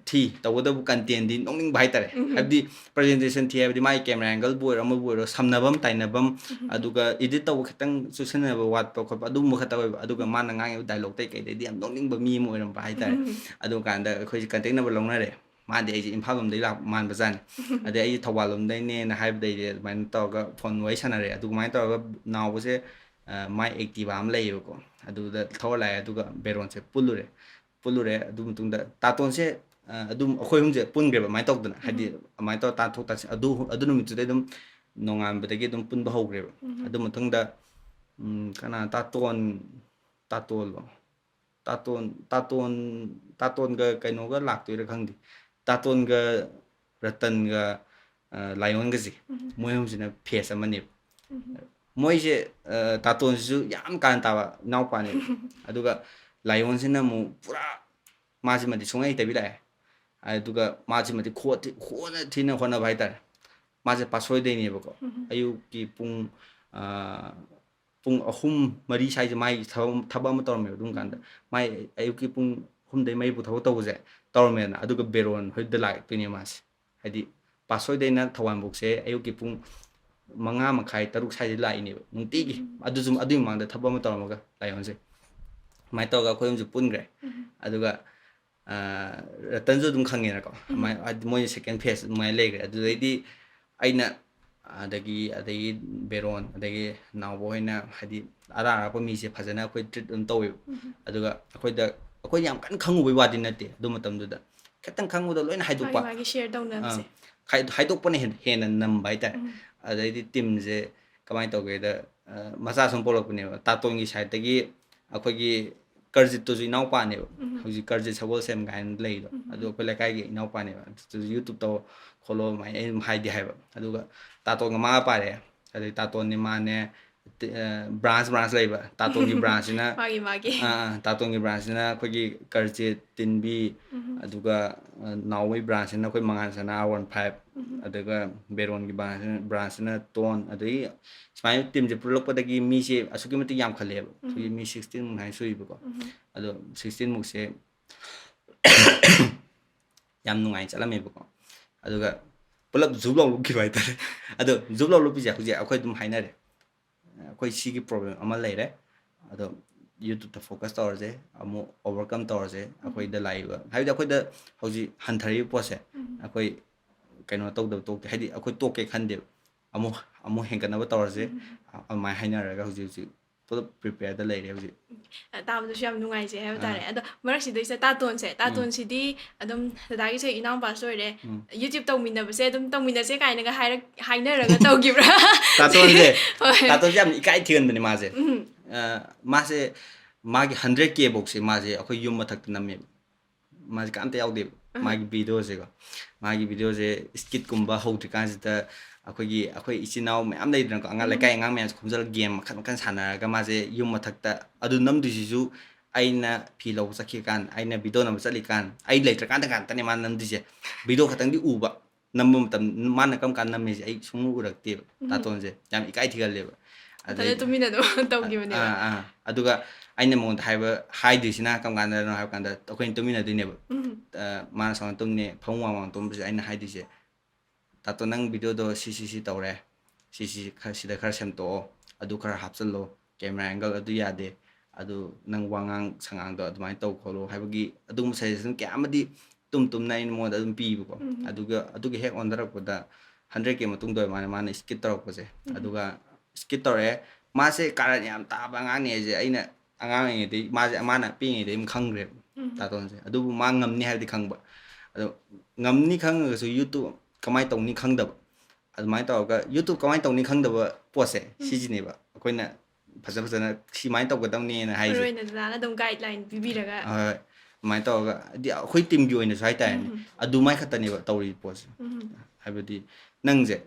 ꯊꯤ, ꯇꯧꯕꯇꯕꯨ contentꯗꯤ ꯅꯣꯛꯅꯤꯡꯕ ꯍꯥꯏꯇꯥꯔꯦ꯫ ꯍꯥꯏꯕꯗꯤ presentation ꯊꯤ ꯍꯥꯏꯕꯗꯤ ꯃꯥꯒꯤ camera angleꯕꯨ ꯑꯣꯏꯔꯣ ꯑꯃꯕꯨ ꯑꯣꯏꯔꯣ ꯁꯝꯅꯕꯝ ꯇꯥꯏꯅꯕꯝ, ꯑꯗꯨꯒ edit ꯇꯧꯕ ꯈꯤꯇꯪ ꯆꯨꯁꯟꯅꯕ ꯋꯥꯠꯄ ꯈꯣꯠꯄ ꯑꯗꯨꯒꯨꯝꯕ ꯈꯛꯇ ꯑꯣꯏꯕ꯫ ꯑꯗꯨꯒ ꯃꯥꯅ ꯉꯥꯡꯉꯤꯕ dialogueꯇꯩ ꯀꯩꯗꯩꯗꯤ ꯌꯥꯝ ꯅꯣꯛꯅꯤꯡꯕ ꯃꯤ ꯑꯃ ꯑꯣꯏꯔꯝꯕ ꯍꯥꯏꯇꯥꯔꯦ꯫ ꯑꯗꯨ ꯀꯥꯟꯗ ꯑꯩꯈꯣꯏꯁꯦ contact number ꯂꯧꯅꯔꯦ꯫ ꯃꯥꯗꯤ ꯑꯩꯁꯦ ꯏꯝꯐꯥꯜ ꯂꯣꯝꯗꯩ ꯂꯥꯛ-, ꯃꯥꯟꯕꯖꯥꯠꯅꯤ꯫ ꯑꯗꯩ ꯑꯩꯁꯦ ꯊꯧꯕꯥꯜ ꯂꯣꯝꯗꯩꯅꯦꯅ ꯍꯥꯏꯕꯗꯩꯗꯤ ꯑꯗꯨꯃꯥꯏꯅ ꯇꯧꯔꯒ phone ꯋꯥꯔꯤ ꯁꯥꯟꯅꯔꯦ꯫ ꯑꯗꯨꯃꯥꯏꯅ ꯇꯧꯔꯒ ꯅꯥꯎꯕꯁꯦ, ꯑ, ꯃꯥꯏ Activa ꯑꯃ ꯂꯩꯌꯦꯕꯀꯣ꯫ ꯑꯗꯨꯗ ꯊꯧꯔ ꯂꯥꯛꯑꯦ꯫ ꯑꯗꯨꯒ ꯕꯦꯔꯣꯟꯁꯦ ꯄꯨꯜꯂꯨꯔꯦ꯫ ꯄꯨꯜꯂꯨꯔꯦ꯫ ꯑꯗꯨ ꯃꯇꯨꯡꯗ ꯇꯥꯇꯣꯟꯁꯦ, ꯑ, ꯑꯗꯨꯝ ꯑꯩꯈꯣꯏ ꯑꯍꯨꯝꯁꯦ ꯄꯨꯟꯈ꯭ꯔꯦꯕ꯫ ꯑꯗꯨꯃꯥꯏꯅ ꯇꯧꯗꯅ, ꯍꯥꯏꯗꯤ ꯑꯗꯨꯃꯥꯏꯅ ꯇꯧꯔ ꯇꯥꯟꯊꯣꯛ ꯇꯥꯟꯁꯤꯟ꯫ ꯑꯗꯨ, ꯑꯗꯨ ꯅꯨꯃꯤꯠꯇꯨꯗꯩ ꯑꯗꯨꯝ ꯅꯣꯡꯉꯥꯟꯕꯗꯒꯤ ꯑꯗꯨꯝ ꯄꯨꯟꯕ ꯍꯧꯈ꯭ꯔꯦꯕ꯫ ꯑꯗꯨ ꯃꯇꯨꯡꯗ, ꯎꯝ, ꯀꯅꯥ, ꯇꯥꯇꯣꯟ, ꯇꯥꯇꯣꯟꯂꯣ? ꯇꯥꯇꯣꯟ, ꯇꯥꯇꯣꯟ, ꯇꯥꯇꯣꯟꯒ ꯀꯩꯅꯣꯒ ꯂꯥꯛꯇꯣꯏꯔꯥ ꯈꯪꯗꯦ꯫ ꯇꯥꯇꯣꯟꯒ ꯔꯇꯟꯒ, ꯑ, ꯂꯥꯏꯑꯣꯟꯒꯁꯦ, ꯃꯣꯏ ꯑꯍꯨꯝꯁꯤꯅ phase ꯑꯃꯅꯦꯕ꯫ ꯃꯣꯏꯁꯦ, ꯑ, ꯇꯥꯇꯣꯟꯁꯤꯁꯨ ꯌꯥꯝ ꯀꯥꯔꯟ ꯇꯥꯕ ꯏꯅꯥꯎꯄꯥꯅꯦꯕ꯫ ꯑꯗꯨꯒ ꯂꯥꯏꯑꯣꯟꯁꯤꯅ ꯑꯃꯨꯛ ꯄꯨꯔꯥ ꯃꯥꯁꯤꯃꯗꯤ ꯁꯨꯡꯍꯩ ꯍꯩꯇꯕꯤ ꯂꯥꯛꯑꯦ꯫ ꯑꯗꯨꯒ ꯃꯥꯁꯤꯃꯗꯤ ꯈꯣꯠ-, ꯈꯣꯠꯅ ꯊꯤꯅ ꯍꯣꯠꯅꯕ ꯍꯥꯏꯇꯥꯔꯦ꯫ ꯃꯥꯁꯦ ꯄꯥꯁꯣꯏꯗꯩꯅꯦꯕꯀꯣ꯫ ꯑꯌꯨꯛꯀꯤ ꯄꯨꯡ, ꯑ, ꯄꯨꯡ ꯑꯍꯨꯝ, ꯃꯔꯤ ꯁ꯭ꯋꯥꯏꯁꯦ ꯃꯥꯒꯤ ꯊꯕꯛ, ꯊꯕꯛ ꯑꯃ ꯇꯧꯔꯝꯃꯦꯕ꯫ ꯑꯗꯨꯝ ꯀꯥꯟꯗ ꯃꯥꯏ ꯑꯌꯨꯛꯀꯤ ꯄꯨꯡ ꯑꯍꯨꯝꯗꯩ ꯃꯔꯤꯐꯥꯎ ꯊꯕꯛ ꯇꯧꯕꯁꯦ ꯇꯧꯔꯝꯃꯦꯗꯅ꯫ ꯑꯗꯨꯒ ꯕꯦꯔꯣꯟ ꯍꯣꯏꯗ ꯂꯥꯛꯇꯣꯏꯅꯦ ꯃꯥꯁꯦ꯫ ꯍꯥꯏꯗꯤ ꯄꯥꯁꯣꯏꯗꯩꯅ ꯊꯧꯕꯥꯜꯐꯥꯎꯁꯦ ꯑꯌꯨꯛꯀꯤ ꯄꯨꯡ ꯃꯉꯥ ꯃꯈꯥꯏ, ꯇꯔꯨꯛ ꯁ꯭ꯋꯥꯏꯗ ꯂꯥꯛꯏꯅꯦꯕ ꯅꯨꯡꯇꯤꯒꯤ꯫ ꯑꯗꯨꯁꯨ ꯑꯗꯨꯒꯤ ꯃꯃꯥꯡꯗ ꯊꯕꯛ ꯑꯃ ꯇꯧꯔꯝꯃꯒ ꯂꯥꯏꯑꯣꯟꯁꯦ꯫ ꯑꯗꯨꯃꯥꯏꯅ ꯇꯧꯔꯒ ꯑꯩꯈꯣꯏ ꯑꯍꯨꯝꯁꯦ ꯄꯨꯟꯈ꯭ꯔꯦ꯫ ꯑꯗꯨꯒ ꯑ, ꯔꯇꯟꯁꯨ ꯑꯗꯨꯝ ꯈꯪꯉꯦꯅꯀꯣ꯫ ꯑꯗꯨꯃꯥꯏ-, ꯍꯥꯏꯗꯤ ꯃꯣꯏ second phase ꯑꯗꯨꯃꯥꯏꯅ ꯂꯩꯈ꯭ꯔꯦ꯫ ꯑꯗꯨꯗꯩꯗꯤ ꯑꯩꯅ, ꯑꯗꯒꯤ, ꯑꯗꯒꯤ ꯕꯦꯔꯣꯟ, ꯑꯗꯒꯤ ꯅꯥꯎꯕ ꯍꯣꯏꯅ, ꯍꯥꯏꯗꯤ ꯑꯔꯥꯛ ꯑꯔꯥꯛꯄ ꯃꯤꯁꯦ ꯐꯖꯅ ꯑꯩꯈꯣꯏ treat ꯑꯗꯨꯝ ꯇꯧꯋꯦꯕ꯫ ꯑꯗꯨꯒ ꯑꯩꯈꯣꯏꯗ, ꯑꯩꯈꯣꯏ ꯌꯥꯝ ꯀꯟꯅ ꯈꯪꯉꯨꯕꯩ ꯋꯥꯗꯤ ꯅꯠꯇꯦ꯫ ꯑꯗꯨ ꯃꯇꯝꯗꯨꯗ ꯈꯤꯇꯪ ꯈꯪꯕꯗꯣ ꯂꯣꯏꯅ ꯍꯥꯏꯗꯣꯛꯄ꯫ ꯃꯥꯒꯤ share ꯇꯧꯅꯕꯁꯦ꯫ ꯈꯥꯏ- ꯍꯥꯏꯗꯣꯛꯄꯅ ꯍꯦꯟꯅ ꯍꯦꯟꯅ ꯅꯝꯕ ꯍꯥꯏꯇꯥꯔꯦ꯫ ꯎꯝ. ꯑꯗꯩꯗꯤ ꯇꯤꯝꯁꯦ ꯀꯃꯥꯏꯅ ꯇꯧꯒꯦꯗ, ꯑ, ꯃꯆꯥ ꯁꯨꯝ ꯄꯣꯛꯂꯛꯄꯅꯦꯕ꯫ ꯇꯥꯇꯣꯟꯒꯤ ꯁꯥꯏꯠꯇꯒꯤ ꯑꯩꯈꯣꯏꯒꯤ ꯀꯔꯖꯤꯠꯇꯨꯁꯨ ꯏꯅꯥꯎꯄꯥꯅꯦꯕ꯫ ꯎꯝ. ꯍꯧꯖꯤꯛ ꯀꯔꯖꯤꯠ ꯁꯒꯣꯜꯁꯦꯝ ꯀꯥꯏꯅ ꯂꯩꯗꯣ꯫ ꯎꯝ. ꯑꯗꯨ ꯑꯩꯈꯣꯏ ꯂꯩꯀꯥꯏꯒꯤ ꯏꯅꯥꯎꯄꯥꯅꯦꯕ꯫ ꯑꯗꯨꯁꯨ YouTube ꯇꯧ ꯈꯣꯠꯂꯣ ꯑꯗꯨꯃꯥꯏꯅ ꯑꯩ ꯑꯗꯨꯝ ꯍꯥꯏꯗꯤ ꯍꯥꯏꯕ꯫ ꯑꯗꯨꯒ ꯇꯥꯇꯣꯟꯒ ꯃꯥꯒ ꯄꯥꯔꯛꯑꯦ꯫ ꯑꯗꯩ ꯇꯥꯇꯣꯟꯅꯦ ꯃꯥꯅꯦ, ꯇꯤ-, ꯑ, branch branch ꯂꯩꯕ꯫ ꯇꯥꯇꯣꯟꯒꯤ branchꯁꯤꯅ, ꯃꯥꯒꯤ ꯃꯥꯒꯤ꯫ ꯑꯥ, ꯑꯥ, ꯇꯥꯇꯣꯟꯒꯤ branchꯁꯤꯅ ꯑꯩꯈꯣꯏꯒꯤ ꯀꯔꯖꯤꯠ, ꯇꯤꯟꯕꯤ, ꯎꯝ. ꯑꯗꯨꯒ, ꯑ, ꯅꯥꯎꯕꯒꯤ branchꯁꯤꯅ ꯑꯩꯈꯣꯏ ꯃꯉꯥꯜ ꯁꯅꯥ R one five, ꯎꯝ. ꯑꯗꯨꯒ ꯕꯦꯔꯣꯟꯒꯤ branchꯁꯤꯅ, branchꯁꯤꯅ ꯇꯣꯟ, ꯑꯗꯒꯤ ꯁꯨꯃꯥꯏꯅ ꯇꯤꯝꯁꯦ ꯄꯨꯜꯂꯛꯄꯗꯒꯤ ꯃꯤꯁꯦ ꯑꯁꯨꯛꯀꯤ ꯃꯇꯤꯛ ꯌꯥꯝꯈꯠꯂꯛꯑꯦꯕ꯫ ꯎꯝ. ꯍꯧꯖꯤꯛ ꯃꯤ sixteen ꯃꯨꯛ ꯍꯥꯏꯅ ꯁꯨꯏꯕꯀꯣ꯫ ꯎꯝ. ꯑꯗꯣ sixteen ꯃꯨꯛꯁꯦ ꯌꯥꯝ ꯅꯨꯡꯉꯥꯏꯅ ꯆꯠꯂꯝꯃꯦꯕꯀꯣ꯫ ꯑꯗꯨꯒ ꯄꯨꯂꯞ ꯖꯨꯞ ꯂꯥꯎ ꯂꯨꯞꯈꯤꯕ ꯍꯥꯏꯇꯥꯔꯦ꯫ ꯑꯗꯣ ꯖꯨꯞ ꯂꯥꯎ ꯂꯨꯞꯄꯤꯁꯦ ꯍꯧꯖꯤꯛ ꯑꯩꯈꯣꯏ ꯑꯗꯨꯝ ꯍꯥꯏꯅꯔꯦ, ꯑꯩꯈꯣꯏ ꯁꯤꯒꯤ problem ꯑꯃ ꯂꯩꯔꯦ, ꯑꯗꯣ YouTubeꯇ focus ꯇꯧꯔꯁꯦ, ꯑꯃꯨꯛ overcome ꯇꯧꯔꯁꯦ꯫ ꯑꯩꯈꯣꯏꯗ ꯂꯥꯛꯏꯕ, ꯍꯥꯏꯕꯗꯤ ꯑꯩꯈꯣꯏꯗ ꯍꯧꯖꯤꯛ ꯍꯟꯊꯔꯤꯕ ꯄꯣꯠꯁꯦ ꯎꯝ. ꯑꯩꯈꯣꯏ ꯀꯩꯅꯣ ꯇꯧꯗꯕ ꯇꯣꯛꯇꯦ, ꯍꯥꯏꯗꯤ ꯑꯩꯈꯣꯏ ꯇꯣꯛꯀꯦ ꯈꯟꯗꯦꯕ, ꯑꯃꯨꯛ ꯑꯃꯨꯛ ꯍꯦꯟꯒꯠꯅꯕ ꯇꯧꯔꯁꯦ꯫ ꯎꯝ. ꯑꯗꯨꯃꯥꯏꯅ ꯍꯥꯏꯅꯔꯒ ꯍꯧꯖꯤꯛ ꯍꯧꯖꯤꯛ ꯄꯨꯂꯞ prepareꯗ ꯂꯩꯔꯦ ꯍꯧꯖꯤꯛ꯫ ꯇꯥꯕꯗꯁꯨ ꯌꯥꯝ ꯅꯨꯡꯉꯥꯏꯖꯩ ꯍꯥꯏꯕ ꯇꯥꯔꯦ꯫ ꯑꯥ. ꯑꯗꯣ ꯃꯔꯛꯁꯤꯗꯩꯁꯤꯗ ꯇꯥꯇꯣꯟꯁꯦ, ꯇꯥꯇꯣꯟꯁꯤꯗꯤ ꯑꯗꯨꯝ ꯗꯗꯥꯒꯤꯁꯨ ꯏꯅꯥꯎꯄꯥꯁꯨ ꯑꯣꯏꯔꯦ, ꯎꯝ. YouTube ꯇꯧꯃꯤꯟꯅꯕꯁꯦ ꯑꯗꯨꯝ ꯇꯧꯃꯤꯟꯅꯁꯦ ꯀꯥꯏꯅꯒ ꯍꯥꯏꯔꯛ ꯍꯥꯏꯅꯔꯒ ꯇꯧꯈꯤꯕ꯭ꯔꯥ? ꯇꯥꯇꯣꯟꯁꯦ, ꯍꯣꯏ. ꯇꯥꯇꯣꯟꯁꯦ ꯌꯥꯝ ꯏꯀꯥꯏ ꯊꯤꯒꯟꯕꯅꯦ ꯃꯥꯁꯦ꯫ ꯎꯝ. ꯑ, ꯃꯥꯁꯦ ꯃꯥꯒꯤ hundred K ꯐꯧꯁꯦ ꯃꯥꯁꯦ ꯑꯩꯈꯣꯏ ꯌꯨꯝ ꯃꯊꯛꯇ ꯅꯝꯃꯦꯕ꯫ ꯃꯥꯁꯦ ꯀꯅꯥꯝꯇ ꯌꯥꯎꯗꯦꯕ꯫ ꯎꯝ. ꯃꯥꯒꯤ videoꯁꯦꯀꯣ, ꯃꯥꯒꯤ videoꯁꯦ skitꯀꯨꯝꯕ ꯍꯧꯗ꯭ꯔꯤꯀꯥꯟꯁꯤꯗ ꯑꯩꯈꯣꯏꯒꯤ, ꯑꯩꯈꯣꯏ ꯏꯆꯤꯟ ꯏꯅꯥꯎ ꯃꯌꯥꯝ ꯂꯩꯗꯅꯀꯣ, ꯑꯉꯥꯡ, ꯎꯝ. ꯂꯩꯀꯥꯏ ꯑꯉꯥꯡ ꯃꯌꯥꯝꯁꯦ ꯈꯣꯝꯖꯤꯜꯂꯒ game ꯃꯈꯜ ꯃꯈꯜ ꯁꯥꯟꯅꯔꯒ ꯃꯥꯁꯦ ꯌꯨꯝ ꯃꯊꯛꯇ ꯑꯗꯨ ꯅꯝꯗꯣꯏꯁꯤꯁꯨ ꯑꯩꯅ ꯐꯤ ꯂꯧꯕ ꯆꯠꯈꯤꯀꯥꯟ, ꯑꯩꯅ video ꯅꯝꯕ ꯆꯠꯂꯤꯀꯥꯟ, ꯑꯩ ꯂꯩꯇ꯭ꯔꯀꯥꯟꯗ ꯉꯥꯛꯇꯅꯦ ꯃꯥꯅ ꯅꯝꯗꯣꯏꯁꯦ꯫ Video ꯈꯛꯇꯪꯗꯤ ꯎꯕ, ꯅꯝꯕ ꯃꯇꯝ ꯃꯥꯅ ꯀꯔꯝ ꯀꯥꯟꯗ ꯅꯝꯃꯦꯁꯦ ꯑꯩ ꯁꯨꯡꯎ ꯎꯔꯛꯇꯦꯕ꯫ ꯎꯝ. ꯇꯥꯇꯣꯟꯁꯦ ꯌꯥꯝ ꯏꯀꯥꯏ ꯊꯤꯒꯜꯂꯦꯕ꯫ ꯃꯊꯟꯇ ꯑꯗꯩ ꯇꯨꯃꯤꯟꯅ ꯑꯗꯨꯝ ꯇꯧꯈꯤꯕꯅꯦꯕ꯫ ꯑꯥ, ꯑꯥ꯫ ꯑꯗꯨꯒ ꯑꯩꯅ ꯃꯉꯣꯟꯗ ꯍꯥꯏꯕ, ꯍꯥꯏꯗꯣꯏꯁꯤꯅ ꯀꯔꯝ ꯀꯥꯟꯗꯅꯣ ꯍꯥꯏꯕ ꯀꯥꯟꯗ ꯑꯩꯈꯣꯏꯅ ꯇꯨꯃꯤꯟꯅꯗꯣꯏꯅꯦꯕ꯫ ꯎꯝ. ꯑ, ꯃꯥꯅ ꯁꯨꯃꯥꯏꯅ ꯇꯨꯝꯅꯤ, ꯐꯃꯨꯡ ꯋꯥꯡ ꯋꯥꯡ ꯇꯨꯝꯕꯁꯦ ꯑꯩꯅ ꯍꯥꯏꯗꯣꯏꯁꯦ, "ꯇꯥꯇꯣ, ꯅꯪ videoꯗꯣ ꯁꯤ, ꯁꯤ, ꯁꯤ ꯇꯧꯔꯦ, ꯁꯤ, ꯁꯤ ꯈꯔ, ꯁꯤꯗ ꯈꯔ ꯁꯦꯝꯗꯣꯛꯑꯣ, ꯑꯗꯨ ꯈꯔ ꯍꯥꯞꯆꯜꯂꯣ, camera angle ꯑꯗꯨ ꯌꯥꯗꯦ, ꯑꯗꯨ ꯅꯪ ꯋꯥꯉꯥꯡ ꯁꯉꯥꯡꯗꯣ ꯑꯗꯨꯃꯥꯏꯅ ꯇꯧ ꯈꯣꯠꯂꯣ" ꯍꯥꯏꯕꯒꯤ ꯑꯗꯨꯒꯨꯝꯕ suggestion ꯀꯌꯥ ꯑꯃꯗꯤ ꯇꯨꯝ ꯇꯨꯝꯅ ꯑꯩꯅ ꯃꯉꯣꯟꯗ ꯑꯗꯨꯝ ꯄꯤꯕꯀꯣ꯫ ꯎꯝ. ꯑꯗꯨꯒ ꯑꯗꯨꯒꯤ ꯍꯦꯛ ꯑꯣꯟꯊꯔꯛꯄꯗ hundred K ꯃꯇꯨꯡꯗ ꯑꯣꯏꯔ ꯃꯥꯜꯂꯦ ꯃꯥꯅ skit ꯇꯧꯔꯛꯄꯁꯦ꯫ ꯎꯝ. ꯑꯗꯨꯒ skit ꯇꯧꯔꯛꯑꯦ꯫ ꯃꯥꯁꯦ ꯀꯥꯔꯟ ꯌꯥꯝ ꯇꯥꯕ ꯑꯉꯥꯡꯅꯦ ꯍꯥꯏꯁꯦ ꯑꯩꯅ ꯑꯉꯥꯡ ꯑꯣꯏꯔꯤꯉꯩꯗꯩ, ꯃꯥꯁꯦ, ꯃꯥꯅ ꯄꯤꯛꯏꯉꯩꯗꯩ ꯑꯗꯨꯝ ꯈꯪꯈ꯭ꯔꯦꯕ, ꯎꯝ. ꯇꯥꯇꯣꯟꯁꯦ꯫ ꯑꯗꯨꯕꯨ ꯃꯥ ꯉꯝꯅꯤ ꯍꯥꯏꯕꯗꯤ ꯈꯪꯕ꯫ ꯑꯗꯣ ꯉꯝꯅꯤ ꯈꯪꯉꯒꯁꯨ YouTube ꯀꯃꯥꯏꯅ ꯇꯧꯅꯤ ꯈꯪꯗꯕ, ꯑꯗꯨꯃꯥꯏꯅ ꯇꯧꯔꯒ YouTube ꯀꯃꯥꯏꯅ ꯇꯧꯅꯤ ꯈꯪꯗꯕ ꯄꯣꯠꯁꯦ, ꯁꯤꯁꯤꯅꯦꯕ ꯑꯩꯈꯣꯏꯅ ꯐꯖ ꯐꯖꯅ ꯁꯤꯃꯥꯏꯅ ꯇꯧꯒꯗꯕꯅꯦꯅ ꯍꯥꯏꯁꯦ꯫ ꯃꯔꯨꯑꯣꯏꯅ ꯗꯗꯥꯅ ꯑꯗꯨꯝ ꯒꯥꯏꯗꯂꯥꯏꯟ ꯄꯤꯕꯤꯔꯒ ꯍꯣꯏ, ꯍꯣꯏ, ꯑꯗꯨꯃꯥꯏꯅ ꯇꯧꯔꯒ, ꯍꯥꯏꯗꯤ ꯑꯩꯈꯣꯏ ꯇꯤꯝꯒꯤ ꯑꯣꯏꯅꯁꯨ ꯍꯥꯏꯇꯥꯔꯦꯅꯦ, ꯑꯗꯨꯃꯥꯏ ꯈꯛꯇꯅꯦꯕ ꯇꯧꯔꯤꯕ ꯄꯣꯠꯁꯦ꯫ ꯍꯥꯏꯕꯗꯤ ꯅꯪꯁꯦ,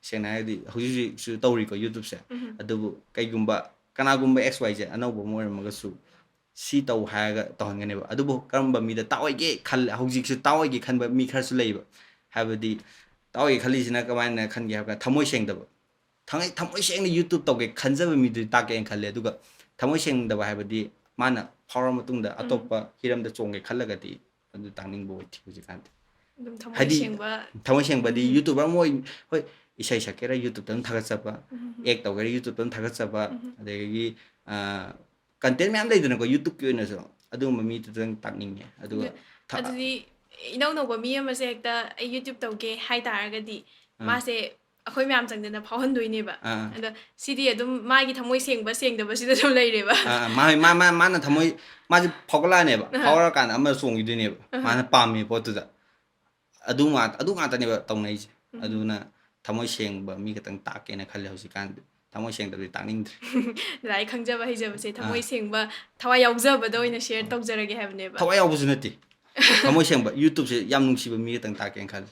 ꯁꯦꯡꯅ ꯍꯥꯏꯔꯒꯗꯤ ꯍꯧꯖꯤꯛ ꯍꯧꯖꯤꯛꯁꯨ ꯇꯧꯔꯤꯀꯣ YouTubeꯁꯦ꯫ ꯑꯗꯨꯕꯨ ꯀꯩꯒꯨꯝꯕ ꯀꯅꯥꯒꯨꯝꯕ X Y Z ꯑꯅꯧꯕ ꯑꯃ ꯑꯣꯏꯔꯝꯃꯒꯁꯨ ꯁꯤ ꯇꯧ ꯍꯥꯏꯔꯒ ꯇꯧꯍꯟꯒꯅꯦꯕ꯫ ꯑꯗꯨꯕꯨ ꯀꯔꯝꯕ ꯃꯤꯗ ꯇꯥꯛꯑꯣꯏꯒꯦ ꯈꯜꯂꯦ, ꯍꯧꯖꯤꯛꯁꯨ ꯇꯥꯛꯑꯣꯏꯒꯦ ꯈꯟꯕ ꯃꯤ ꯈꯔꯁꯨ ꯂꯩꯌꯦꯕ꯫ ꯍꯥꯏꯕꯗꯤ ꯇꯥꯛꯑꯣꯏꯒꯦ ꯈꯜꯂꯤꯁꯤꯅ ꯀꯃꯥꯏꯅ ꯈꯟꯒꯦ ꯍꯥꯏꯕ ꯀꯥꯟꯗ, ꯊꯃꯣꯏ ꯁꯦꯡꯗꯕ, ꯊꯃꯣꯏ ꯊꯃꯣꯏ ꯁꯦꯡꯅ YouTube ꯇꯧꯒꯦ ꯈꯟꯖꯕ ꯃꯤꯗꯨꯗꯤ ꯇꯥꯛꯀꯦꯅ ꯈꯜꯂꯦ꯫ ꯑꯗꯨꯒ ꯊꯃꯣꯏ ꯁꯦꯡꯗꯕ ꯍꯥꯏꯕꯗꯤ ꯃꯥꯅ ꯐꯥꯎꯔ ꯃꯇꯨꯡꯗ ꯑꯇꯣꯞꯄ ꯍꯤꯔꯝꯗ ꯆꯣꯡꯒꯦ ꯈꯜꯂꯒꯗꯤ ꯑꯗꯨ ꯇꯥꯛꯅꯤꯡꯕ ꯑꯣꯏꯗꯦ ꯍꯧꯖꯤꯛꯀꯥꯟꯗꯤ꯫ ꯑꯗꯨꯝ ꯊꯃꯣꯏ ꯍꯥꯏꯗꯤ ꯁꯦꯡꯕ ꯊꯃꯣꯏ ꯁꯦꯡꯕꯗꯤ YouTuber ꯑꯃ ꯑꯣꯏ, ꯍꯣꯏ, ꯏꯁꯩ ꯁꯛꯀꯦꯔꯥ YouTubeꯇ ꯑꯗꯨꯝ ꯊꯥꯒꯠꯆꯕ, act ꯇꯧꯒꯦꯔꯥ YouTubeꯇ ꯑꯗꯨꯝ ꯊꯥꯒꯠꯆꯕ, ꯑꯗꯒꯤ content ꯃꯌꯥꯝ ꯂꯩꯗꯅꯀꯣ YouTubeꯀꯤ ꯑꯣꯏꯅꯁꯨ, ꯑꯗꯨꯒꯨꯝꯕ ꯃꯤꯗꯨꯗꯪ ꯇꯥꯛꯅꯤꯡꯉꯦ꯫ ꯑꯗꯨꯒ ꯊ- ꯑꯗꯨꯗꯤ ꯏꯅꯧ ꯅꯧꯕ ꯃꯤ ꯑꯃꯁꯦ ꯍꯦꯛꯇ ꯑꯩ YouTube ꯇꯧꯒꯦ ꯍꯥꯏ ꯇꯥꯔꯒꯗꯤ ꯃꯥꯁꯦ ꯑꯩꯈꯣꯏ ꯃꯌꯥꯝ ꯆꯪꯗꯅ ꯐꯥꯎꯍꯟꯗꯣꯏꯅꯦꯕ꯫ ꯑꯥ꯫ ꯑꯗꯣ ꯁꯤꯗꯤ ꯑꯗꯨꯝ ꯃꯥꯒꯤ ꯊꯃꯣꯏ ꯁꯦꯡꯕ ꯁꯦꯡꯗꯕꯁꯤꯗ ꯑꯗꯨꯝ ꯂꯩꯔꯦꯕ꯫ ꯑꯥ, ꯃꯥ, ꯃꯥ, ꯃꯥ, ꯃꯥꯅ ꯊꯃꯣꯏ, ꯃꯥꯁꯦ ꯐꯥꯎꯒꯠꯂꯛꯑꯅꯦꯕ, ꯐꯥꯎꯔꯀꯥꯟꯗ ꯑꯃ ꯆꯣꯡꯈꯤꯗꯣꯏꯅꯦꯕ, ꯃꯥꯅ ꯄꯥꯝꯃꯤ ꯄꯣꯠꯇꯨꯗ꯫ ꯑꯗꯨ ꯉꯥꯛ-, ꯑꯗꯨ ꯉꯥꯛꯇꯅꯦꯕ ꯇꯧꯅꯩꯁꯦ꯫ ꯑꯗꯨꯅ ꯊꯃꯣꯏ ꯁꯦꯡꯕ ꯃꯤ ꯈꯛꯇꯪ ꯇꯥꯛꯀꯦꯅ ꯈꯜꯂꯦ ꯍꯧꯖꯤꯛꯀꯥꯟꯗꯤ꯫ ꯊꯃꯣꯏ ꯁꯦꯡꯗꯕꯗꯤ ꯇꯥꯛꯅꯤꯡꯗ꯭ꯔꯦ꯫ ꯗꯗꯥ, ꯑꯩ ꯈꯪꯖꯕ ꯍꯩꯖꯕꯁꯦ ꯊꯃꯣꯏ ꯁꯦꯡꯕ, ꯊꯋꯥꯏ ꯌꯥꯎꯖꯕꯗ ꯑꯣꯏꯅ ꯁꯤꯌꯔ ꯇꯧꯖꯔꯒꯦ ꯍꯥꯏꯕꯅꯦꯕ꯫ ꯊꯋꯥꯏ ꯌꯥꯎꯕꯁꯨ ꯅꯠꯇꯦ꯫ ꯊꯃꯣꯏ ꯁꯦꯡꯕ YouTubeꯁꯦ ꯌꯥꯝ ꯅꯨꯡꯁꯤꯕ ꯃꯤ ꯈꯛꯇꯪ ꯇꯥꯛꯀꯦꯅ ꯈꯜꯂꯦ꯫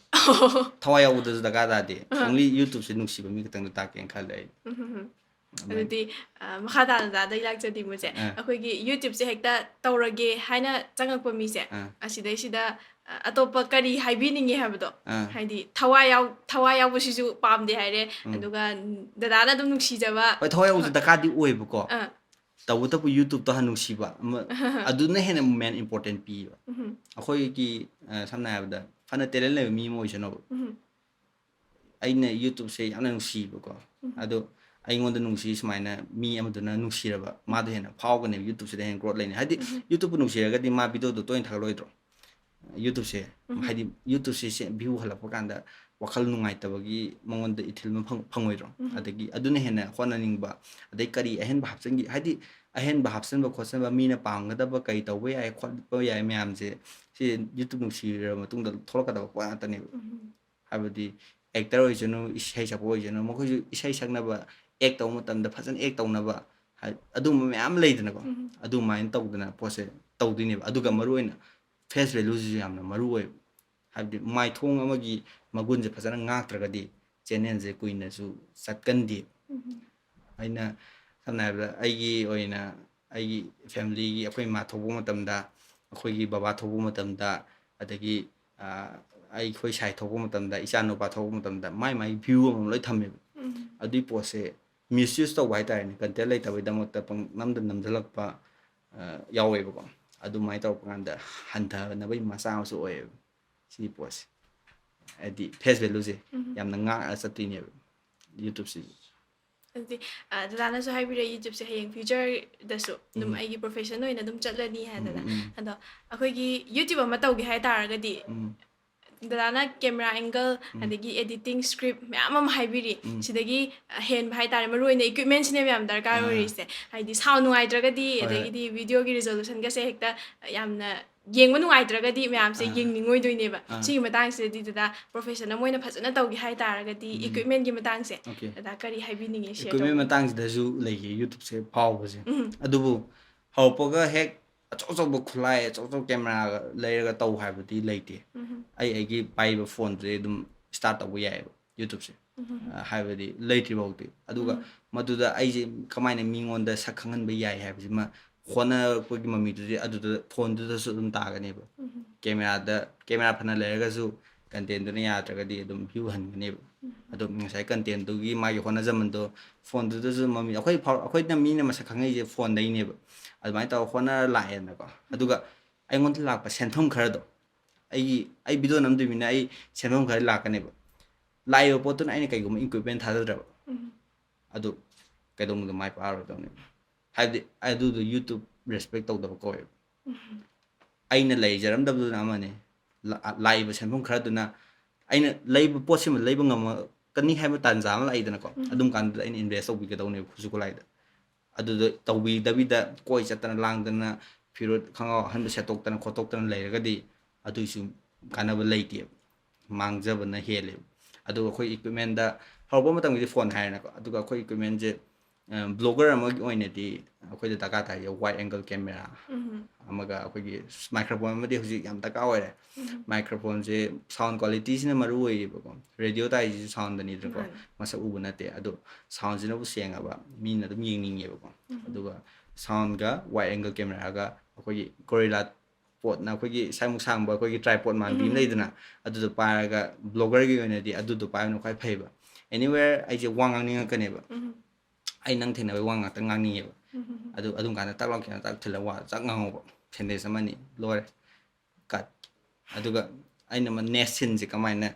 ꯊꯋꯥꯏ ꯌꯥꯎꯕꯗꯁꯨ ꯗꯔꯀꯥꯔ ꯇꯥꯗꯦ꯫ Only YouTubeꯁꯦ ꯅꯨꯡꯁꯤꯕ ꯃꯤ ꯈꯛꯇꯪꯗ ꯇꯥꯛꯀꯦꯅ ꯈꯜꯂꯦ ꯑꯩ꯫ ꯑꯗꯨꯃꯥꯏꯅ꯫ ꯑꯗꯨꯗꯤ ꯑ, ꯃꯈꯥ ꯇꯥꯅ ꯗꯗꯥꯗ ꯑꯩ ꯂꯥꯛꯆꯅꯤꯡꯕꯁꯦ, ꯑꯥ꯫ ꯑꯩꯈꯣꯏꯒꯤ YouTubeꯁꯦ ꯍꯦꯛꯇ ꯇꯧꯔꯒꯦ ꯍꯥꯏꯅ ꯆꯪꯉꯛꯄ ꯃꯤꯁꯦ, ꯑꯥ꯫ ꯑꯁꯤꯗꯩꯁꯤꯗ ꯑ, ꯑꯇꯣꯞꯄ ꯀꯔꯤ ꯍꯥꯏꯕꯤꯅꯤꯡꯉꯤ ꯍꯥꯏꯕꯗꯣ? ꯑꯥ꯫ ꯍꯥꯏꯗꯤ ꯊꯋꯥꯏ ꯌꯥꯎ-, ꯊꯋꯥꯏ ꯌꯥꯎꯕꯁꯤꯁꯨ ꯄꯥꯝꯗꯦ ꯍꯥꯏꯔꯦ, ꯑꯗꯨꯒ ꯗꯗꯥꯅ ꯑꯗꯨꯝ ꯅꯨꯡꯁꯤꯖꯕ. ꯍꯣꯏ, ꯊꯋꯥꯏ ꯌꯥꯎꯕꯁꯨ ꯗꯔꯀꯥꯔꯗꯤ ꯑꯣꯏꯕꯀꯣ꯫ ꯑꯥ꯫ ꯇꯧꯕꯇꯕꯨ YouTubeꯇꯣ ꯍꯥꯟꯅ ꯅꯨꯡꯁꯤꯕ ꯑꯃ, ꯑꯗꯨꯅ ꯍꯦꯟꯅ main important ꯄꯤꯌꯦꯕ꯫ ꯎꯝ꯫ ꯑꯩꯈꯣꯏꯒꯤ, ꯑ, ꯁꯝꯅ ꯍꯥꯏꯔꯕꯗ ꯐꯅ talent ꯂꯩꯕ ꯃꯤ ꯑꯃ ꯑꯣꯏꯁꯅꯣꯕ꯫ ꯎꯝ꯫ ꯑꯩꯅ YouTubeꯁꯦ ꯌꯥꯝꯅ ꯅꯨꯡꯁꯤꯕꯀꯣ꯫ ꯑꯗꯣ ꯑꯩꯉꯣꯟꯗ ꯅꯨꯡꯁꯤ ꯁꯨꯃꯥꯏꯅ ꯃꯤ ꯑꯃꯗꯨꯅ ꯅꯨꯡꯁꯤꯔꯕ, ꯃꯥꯗꯣ ꯍꯦꯟꯅ ꯐꯥꯎꯒꯅꯦꯕ, YouTubeꯁꯤꯗ ꯍꯦꯟꯅ growth ꯂꯩꯅꯤ꯫ ꯍꯥꯏꯗꯤ YouTubeꯄꯨ ꯅꯨꯡꯁꯤꯔꯒꯗꯤ ꯃꯥ videoꯗꯣ ꯇꯣꯏꯅ ꯊꯥꯒꯠꯂꯣꯏꯗ꯭ꯔꯣ? YouTubeꯁꯦ, ꯍꯥꯏꯗꯤ YouTubeꯁꯦ ꯁꯦ-, view ꯍꯜꯂꯛꯄ ꯀꯥꯟꯗ ꯋꯥꯈꯜ ꯅꯨꯡꯉꯥꯏꯇꯕꯒꯤ ꯃꯉꯣꯟꯗ ꯏꯊꯤꯜ ꯑꯃ ꯐꯪ- ꯐꯪꯉꯣꯏꯗ꯭ꯔꯣ? ꯎꯝ. ꯑꯗꯒꯤ ꯑꯗꯨꯅ ꯍꯦꯟꯅ ꯍꯣꯠꯅꯅꯤꯡꯕ, ꯑꯗꯩ ꯀꯔꯤ ꯑꯍꯦꯟꯕ ꯍꯥꯞꯆꯤꯟꯒꯦ, ꯍꯥꯏꯗꯤ ꯑꯍꯦꯟꯕ ꯍꯥꯞꯆꯤꯟꯕ ꯈꯣꯠꯆꯤꯟꯕ, ꯃꯤꯅ ꯄꯥꯝꯒꯗꯕ ꯀꯔꯤ ꯇꯧꯕ ꯌꯥꯏ ꯈꯣꯠꯄ ꯌꯥꯏ ꯃꯌꯥꯝꯁꯦ, ꯁꯤ YouTube ꯅꯨꯡꯁꯤꯔꯕ ꯃꯇꯨꯡꯗ ꯊꯣꯛꯂꯛꯀꯗꯕ ꯄꯣꯠ ꯉꯥꯛꯇꯅꯦꯕ꯫ ꯎꯝ. ꯍꯥꯏꯕꯗꯤ actor ꯑꯣꯏꯁꯅꯨ, ꯏꯁꯩ ꯁꯛꯄ ꯑꯣꯏꯁꯅꯨ, ꯃꯈꯣꯏꯁꯨ ꯏꯁꯩ ꯁꯛꯅꯕ, act ꯇꯧꯕ ꯃꯇꯝꯗ ꯐꯖꯅ act ꯇꯧꯅꯕ, ꯍꯥꯏ- ꯑꯗꯨꯒꯨꯝꯕ ꯃꯌꯥꯝ ꯂꯩꯗꯅꯀꯣ꯫ ꯎꯝ. ꯑꯗꯨꯃꯥꯏꯅ ꯇꯧꯗꯅ ꯄꯣꯠꯁꯦ ꯇꯧꯗꯣꯏꯅꯦꯕ꯫ ꯑꯗꯨꯒ ꯃꯔꯨꯑꯣꯏꯅ face value ꯁꯤꯁꯨ ꯌꯥꯝꯅ ꯃꯔꯨ ꯑꯣꯏꯕ꯫ ꯍꯥꯏꯕꯗꯤ ꯃꯥꯏꯊꯣꯡ ꯑꯃꯒꯤ ꯃꯒꯨꯟꯁꯦ ꯐꯖꯅ ꯉꯥꯛꯇ꯭ꯔꯒꯗꯤ channel ꯁꯦ ꯀꯨꯏꯅꯁꯨ ꯆꯠꯀꯟꯗꯦ꯫ ꯎꯝ. ꯑꯩꯅ ꯁꯝꯅ ꯍꯥꯏꯔꯕꯗ ꯑꯩꯒꯤ ꯑꯣꯏꯅ ꯑꯩꯒꯤ family ꯒꯤ, ꯑꯩꯈꯣꯏ ꯏꯃꯥ ꯊꯣꯛꯄ ꯃꯇꯝꯗ, ꯑꯩꯈꯣꯏꯒꯤ ꯕꯕꯥ ꯊꯣꯛꯄ ꯃꯇꯝꯗ, ꯑꯗꯒꯤ ꯑ, ꯑꯩꯈꯣꯏ ꯁꯥꯏ ꯊꯣꯛꯄ ꯃꯇꯝꯗ, ꯏꯆꯥ ꯅꯨꯄꯥ ꯊꯣꯛꯄ ꯃꯇꯝꯗ ꯃꯥꯏ ꯃꯥꯏ view ꯑꯃ ꯂꯣꯏ ꯊꯝꯃꯦꯕ꯫ ꯎꯝ. ꯑꯗꯨꯒꯤ ꯄꯣꯠꯁꯦ misuse ꯇꯧꯕ ꯍꯥꯏꯇꯥꯔꯦꯅꯦ, content ꯂꯩꯇꯕꯩꯗꯃꯛꯇ ꯄꯪꯅꯝꯗ ꯅꯝꯁꯤꯜꯂꯛꯄ ꯑ, ꯌꯥꯎꯋꯦꯕꯀꯣ꯫ ꯑꯗꯨꯃꯥꯏꯅ ꯇꯧꯔꯛꯄ ꯀꯥꯟꯗ ꯍꯟꯊꯅꯕꯒꯤ ꯃꯆꯥꯛ ꯑꯃꯁꯨ ꯑꯣꯏꯌꯦꯕ ꯁꯤꯒꯤ ꯄꯣꯠꯁꯦ, ꯍꯥꯏꯗꯤ face value ꯁꯦ ꯎꯝ. ꯌꯥꯝꯅ ꯉꯥꯛꯑ ꯆꯠꯇꯣꯏꯅꯦꯕ YouTube ꯁꯤꯁꯨ꯫ ꯑꯗꯨꯗꯤ ꯑ, ꯗꯗꯥꯅꯁꯨ ꯍꯥꯏꯕꯤꯔꯦ, YouTube ꯁꯦ ꯍꯌꯦꯡ future ꯗꯁꯨ ꯑꯗꯨꯝ ꯎꯝ. ꯑꯩꯒꯤ profession ꯑꯣꯏꯅ ꯑꯗꯨꯝ ꯆꯠꯂꯅꯤ ꯍꯥꯏꯗꯅ꯫ ꯎꯝ, ꯎꯝ. ꯑꯗꯣ ꯑꯩꯈꯣꯏꯒꯤ YouTube ꯑꯃ ꯇꯧꯒꯦ ꯍꯥꯏ ꯇꯥꯔꯒꯗꯤ ꯎꯝ. ꯗꯗꯥꯅ camera angle, ꯎꯝ. ꯑꯗꯒꯤ editing, script ꯃꯌꯥꯝ ꯑꯃ ꯍꯥꯏꯕꯤꯔꯤ꯫ ꯎꯝ. ꯁꯤꯗꯒꯤ ꯍꯦꯟꯕ ꯍꯥꯏꯇꯥꯔꯦ, ꯃꯔꯨ ꯑꯣꯏꯅ equipment ꯁꯤꯅꯦꯕ ꯌꯥꯝ ꯗꯔꯀꯥꯔ ꯑꯥ. ꯑꯣꯏꯔꯤꯁꯦ꯫ ꯍꯥꯏꯗꯤ sound ꯅꯨꯡꯉꯥꯏꯇ꯭ꯔꯒꯗꯤ, ꯍꯣꯏ, ꯍꯣꯏ. ꯑꯗꯒꯤꯗꯤ video ꯒꯤ resolution ꯒꯁꯦ ꯍꯦꯛꯇ ꯌꯥꯝꯅ ꯌꯦꯡꯕ ꯅꯨꯡꯉꯥꯏꯇ꯭ꯔꯒꯗꯤ ꯃꯌꯥꯝꯁꯦ ꯑꯥ. ꯌꯦꯡꯅꯤꯡꯉꯣꯏꯗꯣꯏꯅꯦꯕ꯫ ꯑꯥ. ꯁꯤꯒꯤ ꯃꯇꯥꯡꯁꯤꯗꯗꯤ ꯗꯗꯥ profession ꯑꯃ ꯑꯣꯏꯅ ꯐꯖꯅ ꯇꯧꯒꯦ ꯍꯥꯏ ꯇꯥꯔꯒꯗꯤ ꯎꯝ. equipment ꯀꯤ ꯃꯇꯥꯡꯁꯦ Okay. ꯗꯗꯥ ꯀꯔꯤ ꯍꯥꯏꯕꯤꯅꯤꯡꯉꯤ share Equipment ꯇꯧꯕ? ꯃꯇꯥꯡꯁꯤꯗꯁꯨ ꯂꯩꯒꯦ YouTube ꯁꯦ ꯐꯥꯎꯕꯁꯦ꯫ ꯎꯝ. ꯑꯗꯨꯕꯨ ꯍꯧꯔꯛꯄꯒ ꯍꯦꯛ ꯑꯆꯧ ꯑꯆꯧꯕ ꯈꯨꯠꯂꯥꯏ, ꯑꯆꯧ ꯑꯆꯧꯕ camera ꯂꯩꯔꯒ ꯇꯧ ꯍꯥꯏꯕꯗꯤ ꯂꯩꯇꯦ꯫ ꯎꯝ. ꯑꯩ ꯑꯩꯒꯤ ꯄꯥꯏꯔꯤꯕ phone ꯗꯨꯗꯩ ꯑꯗꯨꯝ start ꯇꯧꯕ ꯌꯥꯏꯑꯕ YouTube ꯁꯦ꯫ ꯎꯝ. ꯑ, ꯍꯥꯏꯕꯗꯤ ꯂꯩꯇ꯭ꯔꯤ ꯐꯥꯎꯗꯤ꯫ ꯑꯗꯨꯒ ꯎꯝ. ꯃꯗꯨꯗ ꯑꯩꯁꯦ ꯀꯃꯥꯏꯅ ꯃꯤꯉꯣꯟꯗ ꯁꯛ ꯈꯪꯍꯟꯕ ꯌꯥꯏ ꯍꯥꯏꯕꯁꯤꯃ ꯍꯣꯠꯅꯔꯛꯄꯒꯤ ꯃꯃꯤꯗꯨꯗꯤ ꯑꯗꯨꯗ phone ꯗꯨꯗꯁꯨ ꯑꯗꯨꯝ ꯇꯥꯒꯅꯦꯕ꯫ ꯎꯝ. Camera ꯗ, camera ꯐꯅ ꯂꯩꯔꯒꯁꯨ content ꯗꯨꯅ ꯌꯥꯗ꯭ꯔꯒꯗꯤ ꯑꯗꯨꯝ view ꯍꯟꯒꯅꯦꯕ꯫ ꯎꯝ. ꯑꯗꯣ ꯉꯁꯥꯏ content ꯗꯨꯒꯤ ꯃꯥꯒꯤ ꯍꯣꯠꯅꯖꯃꯟꯗꯣ phone ꯗꯨꯗꯁꯨ ꯃꯃꯤ, ꯑꯩꯈꯣꯏ ꯐꯥꯎ-, ꯑꯩꯈꯣꯏꯅ ꯃꯤꯅ ꯃꯁꯛ ꯈꯪꯉꯛꯏꯁꯦ phone ꯗꯩꯅꯦꯕ꯫ ꯑꯗꯨꯃꯥꯏꯅ ꯇꯧꯔ ꯍꯣꯠꯅꯔ ꯂꯥꯛꯑꯦꯅꯀꯣ꯫ ꯑꯗꯨꯒ ꯑꯩꯉꯣꯟꯗ ꯂꯥꯛꯄ ꯁꯦꯟꯐꯝ ꯈꯔꯗꯣ, ꯑꯩꯒꯤ, ꯑꯩ video ꯅꯝꯗꯣꯏꯃꯤꯅ ꯑꯩ ꯁꯦꯟꯐꯝ ꯈꯔ ꯂꯥꯛꯀꯅꯦꯕ꯫ ꯂꯥꯛꯏꯕ ꯄꯣꯠꯇꯨꯅ ꯑꯩꯅ ꯀꯩꯒꯨꯝꯕ equipment ꯊꯥꯗꯗ꯭ꯔꯕ, ꯎꯝ. ꯑꯗꯨ ꯀꯩꯗꯧꯅꯨꯡꯗ ꯃꯥꯏ ꯄꯥꯛꯑꯔꯣꯏꯗꯧꯅꯦꯕ꯫ ꯍꯥꯏꯕꯗꯤ ꯑꯗꯨꯗꯣ YouTube respect ꯇꯧꯗꯕ ꯀꯧꯋꯦꯕ꯫ ꯎꯝ. ꯑꯩꯅ ꯂꯩꯖꯔꯝꯗꯕꯗꯨꯅ ꯑꯃꯅꯤ, ꯂꯥ-, ꯂꯥꯛꯏꯕ ꯁꯦꯟꯐꯝ ꯈꯔꯗꯨꯅ ꯑꯩꯅ ꯂꯩꯕ ꯄꯣꯠꯁꯤꯃ ꯂꯩꯕ ꯉꯝꯃꯛꯀꯅꯤ ꯍꯥꯏꯕ ꯇꯥꯟꯖꯥ ꯑꯃ ꯂꯥꯛꯏꯗꯅꯀꯣ, ꯑꯗꯨꯝ ꯀꯥꯟꯗꯨꯗ ꯑꯩꯅ ꯏꯟꯚꯦꯁ ꯇꯧꯕꯤꯒꯗꯧꯅꯦꯕ ꯈꯨꯠꯁꯨ ꯈꯨꯠꯂꯥꯏꯗ꯫ ꯑꯗꯨꯗ ꯇꯧꯕꯤꯗꯕꯤꯗ ꯀꯣꯏ ꯆꯠꯇꯅ ꯂꯥꯡꯗꯅ ꯐꯤꯔꯣꯠ ꯈꯣꯡꯒ꯭ꯔꯥꯎ ꯑꯍꯟꯕ ꯁꯦꯠꯇꯣꯛꯇꯅ ꯈꯣꯠꯇꯣꯛꯇꯅ ꯂꯩꯔꯒꯗꯤ ꯑꯗꯨꯏꯁꯨ ꯀꯥꯟꯅꯕ ꯂꯩꯇꯦꯕ, ꯃꯥꯡꯖꯕꯅ ꯍꯦꯜꯂꯦꯕ꯫ ꯑꯗꯨꯒ ꯑꯩꯈꯣꯏ ꯏꯀ꯭ꯋꯤꯞꯃꯦꯟꯗ ꯍꯧꯔꯛꯄ ꯃꯇꯝꯒꯤꯗꯤ ꯐꯣꯟ ꯍꯥꯏꯔꯦꯅꯀꯣ, ꯑꯗꯨꯒ ꯑꯩꯈꯣꯏ ꯏꯀ꯭ꯋꯤꯞꯃꯦꯟꯁꯦ ꯕ꯭ꯂꯣꯒꯔ ꯑꯃꯒꯤ ꯑꯣꯏꯅꯗꯤ ꯑꯩꯈꯣꯏꯗ ꯗꯔꯀꯥꯔ ꯇꯥꯏꯁꯦ ꯋꯥꯏꯠ ꯑꯦꯡꯒꯜ ꯀꯦꯃꯦꯔꯥ ꯑꯃꯒ ꯑꯩꯈꯣꯏꯒꯤ ꯃꯥꯏꯀ꯭ꯔꯣꯐꯣꯟ ꯑꯃꯗꯤ ꯍꯧꯖꯤꯛ ꯌꯥꯝ ꯗꯔꯀꯥꯔ ꯑꯣꯏꯔꯦ꯫ ꯃꯥꯏꯀ꯭ꯔꯣꯐꯣꯟꯁꯦ ꯁꯥꯎꯟ ꯀ꯭ꯋꯥꯂꯤꯇꯤꯁꯤꯅ ꯃꯔꯨ ꯑꯣꯏꯔꯤꯕꯀꯣ, ꯔꯦꯗꯤꯑꯣ ꯇꯥꯏꯁꯤꯁꯨ ꯁꯥꯎꯟꯗꯅꯤꯗꯅꯀꯣ, ꯃꯥꯅꯦ꯫ ꯃꯁꯛ ꯎꯕ ꯅꯠꯇꯦ꯫ ꯑꯗꯣ ꯁꯥꯎꯟꯁꯤꯅꯕꯨ ꯁꯦꯡꯉꯕ ꯃꯤꯅ ꯑꯗꯨꯝ ꯌꯦꯡꯅꯤꯡꯉꯦꯕꯀꯣ꯫ ꯑꯗꯨꯒ ꯁꯥꯎꯟꯒ ꯋꯥꯏꯠ ꯑꯦꯡꯒꯜ ꯀꯦꯃꯦꯔꯥꯒ ꯑꯩꯈꯣꯏꯒꯤ ꯒꯣꯔꯤꯂꯥ ꯄꯣꯠꯅ ꯑꯩꯈꯣꯏꯒꯤ ꯁꯥꯏꯃꯨꯛ ꯁꯥꯡꯕ ꯑꯩꯈꯣꯏꯒꯤ ꯇ꯭ꯔꯥꯏꯄꯣꯠ ꯃꯥꯟꯕꯤ ꯑꯃ ꯂꯩꯗꯅ, ꯑꯗꯨꯗꯣ ꯄꯥꯏꯔꯒ ꯕ꯭ꯂꯣꯒꯔꯒꯤ ꯑꯣꯏꯅꯗꯤ ꯑꯗꯨꯗꯣ ꯄꯥꯏꯕꯅ ꯈ꯭ꯋꯥꯏ ꯐꯩꯕ꯫ ꯑꯦꯅꯤꯋꯦꯌꯔ ꯑꯩꯁꯦ ꯋꯥ ꯉꯥꯡꯅꯤꯡꯉꯛꯀꯅꯦꯕ, ꯑꯩ ꯅꯪ ꯊꯦꯡꯅꯕꯩ ꯋꯥ ꯉꯥꯛꯇ ꯉꯥꯡꯅꯤꯡꯉꯦꯕ꯫ ꯑꯗꯨ ꯑꯗꯨꯝ ꯀꯥꯟꯗ ꯇꯥꯛ ꯂꯥꯎ ꯈꯤꯇꯪ ꯇꯥꯛ ꯊꯤꯜꯂꯒ ꯋꯥ ꯆꯥꯛ ꯉꯥꯡꯍꯧꯕ, ꯁꯦꯟꯇꯦꯟꯁ ꯑꯃꯅꯤ ꯂꯣꯏꯔꯦ꯫ ꯀꯠ꯫ ꯑꯗꯨꯒ ꯑꯩꯅ ꯑꯃ ꯅꯦꯛꯁ ꯁꯤꯟꯁꯦ ꯀꯃꯥꯏꯅ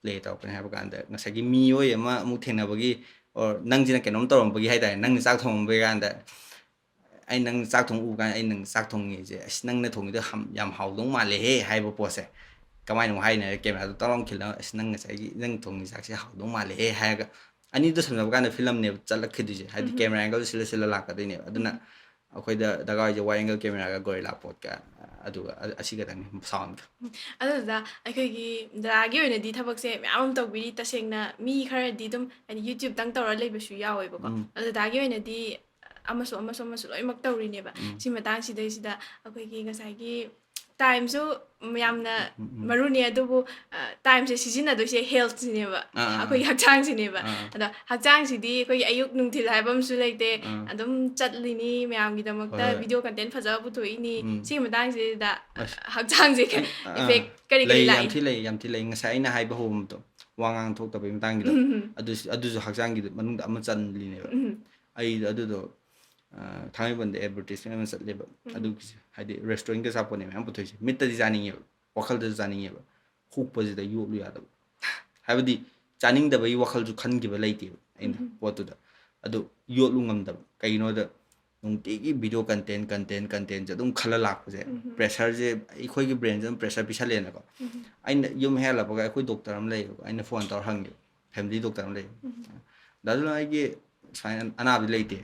ꯄ꯭ꯂꯦ ꯇꯧꯔꯛꯀꯅꯤ ꯍꯥꯏꯕ ꯀꯥꯟꯗ, ꯉꯁꯥꯏꯒꯤ ꯃꯤꯑꯣꯏ ꯑꯃ ꯑꯃꯨꯛ ꯊꯦꯡꯅꯕꯒꯤ, ꯑꯣꯔ ꯅꯪꯁꯤꯅ ꯀꯩꯅꯣꯝ ꯇꯧꯔꯝꯕꯒꯤ ꯍꯥꯏꯇꯥꯔꯦ, ꯅꯪꯅ ꯆꯥꯛ ꯊꯣꯡꯉꯝꯕꯒꯤ ꯀꯥꯟꯗ, ꯑꯩ ꯅꯪ ꯆꯥꯛ ꯊꯣꯡ ꯎꯕ ꯀꯥꯟꯗ ꯑꯩ ꯅꯪ ꯆꯥꯛ ꯊꯣꯡꯉꯤꯁꯦ, "ꯑꯁ, ꯅꯪꯅ ꯊꯣꯡꯉꯤꯗꯣ ꯍꯝ-, ꯌꯥꯝ ꯍꯥꯎꯗꯧ ꯃꯥꯜꯂꯦꯍꯦ" ꯍꯥꯏꯕ ꯄꯣꯠꯁꯦ ꯀꯃꯥꯏꯅ ꯑꯃꯨꯛ ꯍꯥꯏꯅꯤ ꯍꯥꯏꯔꯦ, ꯀꯦꯃꯦꯔꯥꯗꯣ ꯇꯥꯛ ꯂꯥꯎ ꯈꯤꯜꯂꯒ, "ꯑꯁ, ꯅꯪ ꯉꯁꯥꯏꯒꯤ ꯅꯪ ꯊꯣꯡꯉꯤ ꯆꯥꯛꯁꯦ ꯍꯥꯎꯗꯧ ꯃꯥꯜꯂꯦꯍꯦ" ꯍꯥꯏꯔꯒ ꯑꯅꯤꯗꯣ ꯁꯝꯅꯕ ꯀꯥꯟꯗ ꯐꯤꯂꯝꯅꯦꯕ ꯆꯠꯂꯛꯈꯤꯗꯣꯏꯁꯦ, ꯍꯥꯏꯗꯤ ꯀꯦꯃꯦꯔꯥ ꯑꯦꯡꯒꯜ ꯁꯤꯜꯂ ꯁꯤꯜꯂ ꯂꯥꯛꯀꯗꯣꯏꯅꯦꯕ꯫ ꯑꯗꯨꯅ ꯑꯩꯈꯣꯏꯗ ꯗꯔꯀꯥꯔ ꯑꯣꯏꯁꯦ ꯋꯥꯏꯠ ꯑꯦꯡꯒꯜ ꯀꯦꯃꯦꯔꯥꯒ ꯒꯣꯔꯤꯂꯥ ꯄꯣꯠꯀ, ꯑꯗꯨꯒ ꯑ-, ꯑꯁꯤ ꯈꯛꯇꯪꯅꯤ ꯁꯥꯎꯟꯒ꯫ ꯑꯗꯨꯗ ꯑꯩꯈꯣꯏꯒꯤ ꯗꯗꯥꯒꯤ ꯑꯣꯏꯅꯗꯤ ꯊꯕꯛꯁꯦ ꯃꯌꯥꯝ ꯑꯃ ꯇꯧꯕꯤꯔꯤ꯫ ꯇꯁꯦꯡꯅ ꯃꯤ ꯈꯔꯗꯤ ꯑꯗꯨꯝ ꯍꯥꯏꯗꯤ ꯌꯨꯇ꯭ꯌꯨꯕꯇꯪ ꯇꯧꯔ ꯂꯩꯕꯁꯨ ꯌꯥꯎꯋꯦꯕꯀꯣ꯫ ꯑꯗꯣ ꯗꯗꯥꯒꯤ ꯑꯣꯏꯅꯗꯤ ꯑꯃꯁꯨ ꯑꯃꯁꯨ ꯑꯃꯁꯨ ꯂꯣꯏꯅꯃꯛ ꯇꯧꯔꯤꯅꯦꯕ꯫ ꯁꯤ ꯃꯇꯥꯡꯁꯤꯗꯩꯁꯤꯗ ꯑꯩꯈꯣꯏꯒꯤ ꯉꯁꯥꯏꯒꯤ ꯇꯥꯏꯝꯁꯨ ꯌꯥꯝꯅ ꯃꯔꯨꯅꯤ, ꯑꯗꯨꯕꯨ ꯇꯥꯏꯝꯁꯦ ꯁꯤꯖꯤꯟꯅꯗꯣꯏꯁꯦ ꯍꯦꯜꯠꯁꯤꯅꯦꯕ, ꯑꯥ, ꯑꯥ, ꯑꯩꯈꯣꯏꯒꯤ ꯍꯛꯆꯥꯡꯁꯤꯅꯦꯕ꯫ ꯑꯥ, ꯑꯥ꯫ ꯑꯗꯣ ꯍꯛꯆꯥꯡꯁꯤꯗꯤ ꯑꯩꯈꯣꯏꯒꯤ ꯑꯌꯨꯛ ꯅꯨꯡꯊꯤꯜ ꯍꯥꯏꯕ ꯑꯃꯁꯨ ꯂꯩꯇꯦ꯫ ꯑꯥ꯫ ꯑꯗꯨꯝ ꯆꯠꯂꯤꯅꯤ, ꯃꯌꯥꯝꯒꯤꯗꯃꯛꯇ ꯍꯣꯏ, ꯍꯣꯏ꯫ ꯚꯤꯗꯤꯑꯣ ꯀꯟꯇꯦꯟ ꯐꯖꯕ ꯄꯨꯊꯣꯛꯏꯅꯤ꯫ ꯎꯝ꯫ ꯁꯤꯒꯤ ꯃꯇꯥꯡꯁꯤꯗ ꯑꯁ, ꯍꯛꯆꯥꯡꯁꯦ ꯑꯩ, ꯑꯥ, ꯏꯐꯦꯛ ꯀꯔꯤ ꯀꯔꯤ ꯂꯩ, ꯌꯥꯝ ꯂꯥꯛꯏ? ꯊꯤ ꯂꯩ, ꯌꯥꯝ ꯊꯤ ꯂꯩ꯫ ꯉꯁꯥꯏ ꯑꯩꯅ ꯍꯥꯏꯕ ꯍꯧꯕꯗꯣ, ꯋꯥ ꯉꯥꯡ ꯊꯣꯛꯇꯕꯩ ꯃꯇꯥꯡꯒꯤꯗꯣ, ꯎꯝ, ꯎꯝ꯫ ꯑꯗꯨꯁꯨ, ꯑꯗꯨꯁꯨ ꯍꯛꯆꯥꯡꯒꯤ ꯃꯅꯨꯡꯗ ꯑꯃ ꯆꯜꯂꯤꯅꯦꯕ꯫ ꯎꯝ꯫ ꯑꯩ ꯑꯗꯨꯗꯣ, ꯑ, ꯊꯥꯡꯃꯩꯕꯟꯗ ꯑꯦꯗꯚꯔꯇꯤꯁꯃꯦꯟ ꯑꯃ ꯆꯠꯂꯦꯕ꯫ ꯎꯝ꯫ ꯑꯗꯨꯒꯤꯁꯦ, ꯍꯥꯏꯗꯤ ꯔꯦꯁꯇꯨꯔꯦꯟꯒꯤ ꯑꯆꯥꯄꯣꯠꯅꯦ ꯃꯌꯥꯝ ꯄꯨꯊꯣꯛꯏꯁꯦ꯫ ꯃꯤꯠꯇꯗꯤ ꯆꯥꯅꯤꯡꯉꯦꯕ, ꯋꯥꯈꯜꯗꯁꯨ ꯆꯥꯅꯤꯡꯉꯦꯕ, ꯍꯨꯛꯄꯁꯤꯗ ꯌꯣꯠꯂꯨ ꯌꯥꯗꯕ꯫ ꯍꯥꯏꯕꯗꯤ ꯆꯥꯅꯤꯡꯗꯕꯒꯤ ꯋꯥꯈꯜꯁꯨ ꯈꯟꯈꯤꯕ ꯂꯩꯇꯦꯕ ꯑꯩꯅ ꯎꯝ꯫ ꯄꯣꯠꯇꯨꯗ꯫ ꯑꯗꯨ ꯌꯣꯠꯂꯨ ꯉꯝꯗꯕ꯫ ꯀꯩꯒꯤꯅꯣꯗ, ꯅꯨꯡꯇꯤꯒꯤ video content content contentꯁꯦ ꯑꯗꯨꯝ ꯈꯜꯂ ꯂꯥꯛꯄꯁꯦ, ꯎꯝ꯫ pressureꯁꯦ, ꯑꯩꯈꯣꯏꯒꯤ brainꯁꯦ ꯑꯗꯨꯝ pressure ꯄꯤꯁꯜꯂꯦꯅꯀꯣ꯫ ꯎꯝ꯫ ꯑꯩꯅ ꯌꯨꯝ ꯍꯦꯛ ꯍꯜꯂꯛꯄꯒ ꯑꯩꯈꯣꯏ doctor ꯑꯃ ꯂꯩꯌꯦꯕꯀꯣ, ꯑꯩꯅ phone ꯇꯧꯔ ꯍꯪꯉꯦꯕ, family doctor ꯑꯃ ꯂꯩꯌꯦꯕ꯫ ꯎꯝ꯫ "ꯗꯥ ꯖꯣꯟ, ꯑꯩꯒꯤ ꯁꯨꯃꯥꯏꯅ ꯑꯅꯥꯕꯗꯤ ꯂꯩꯇꯦ,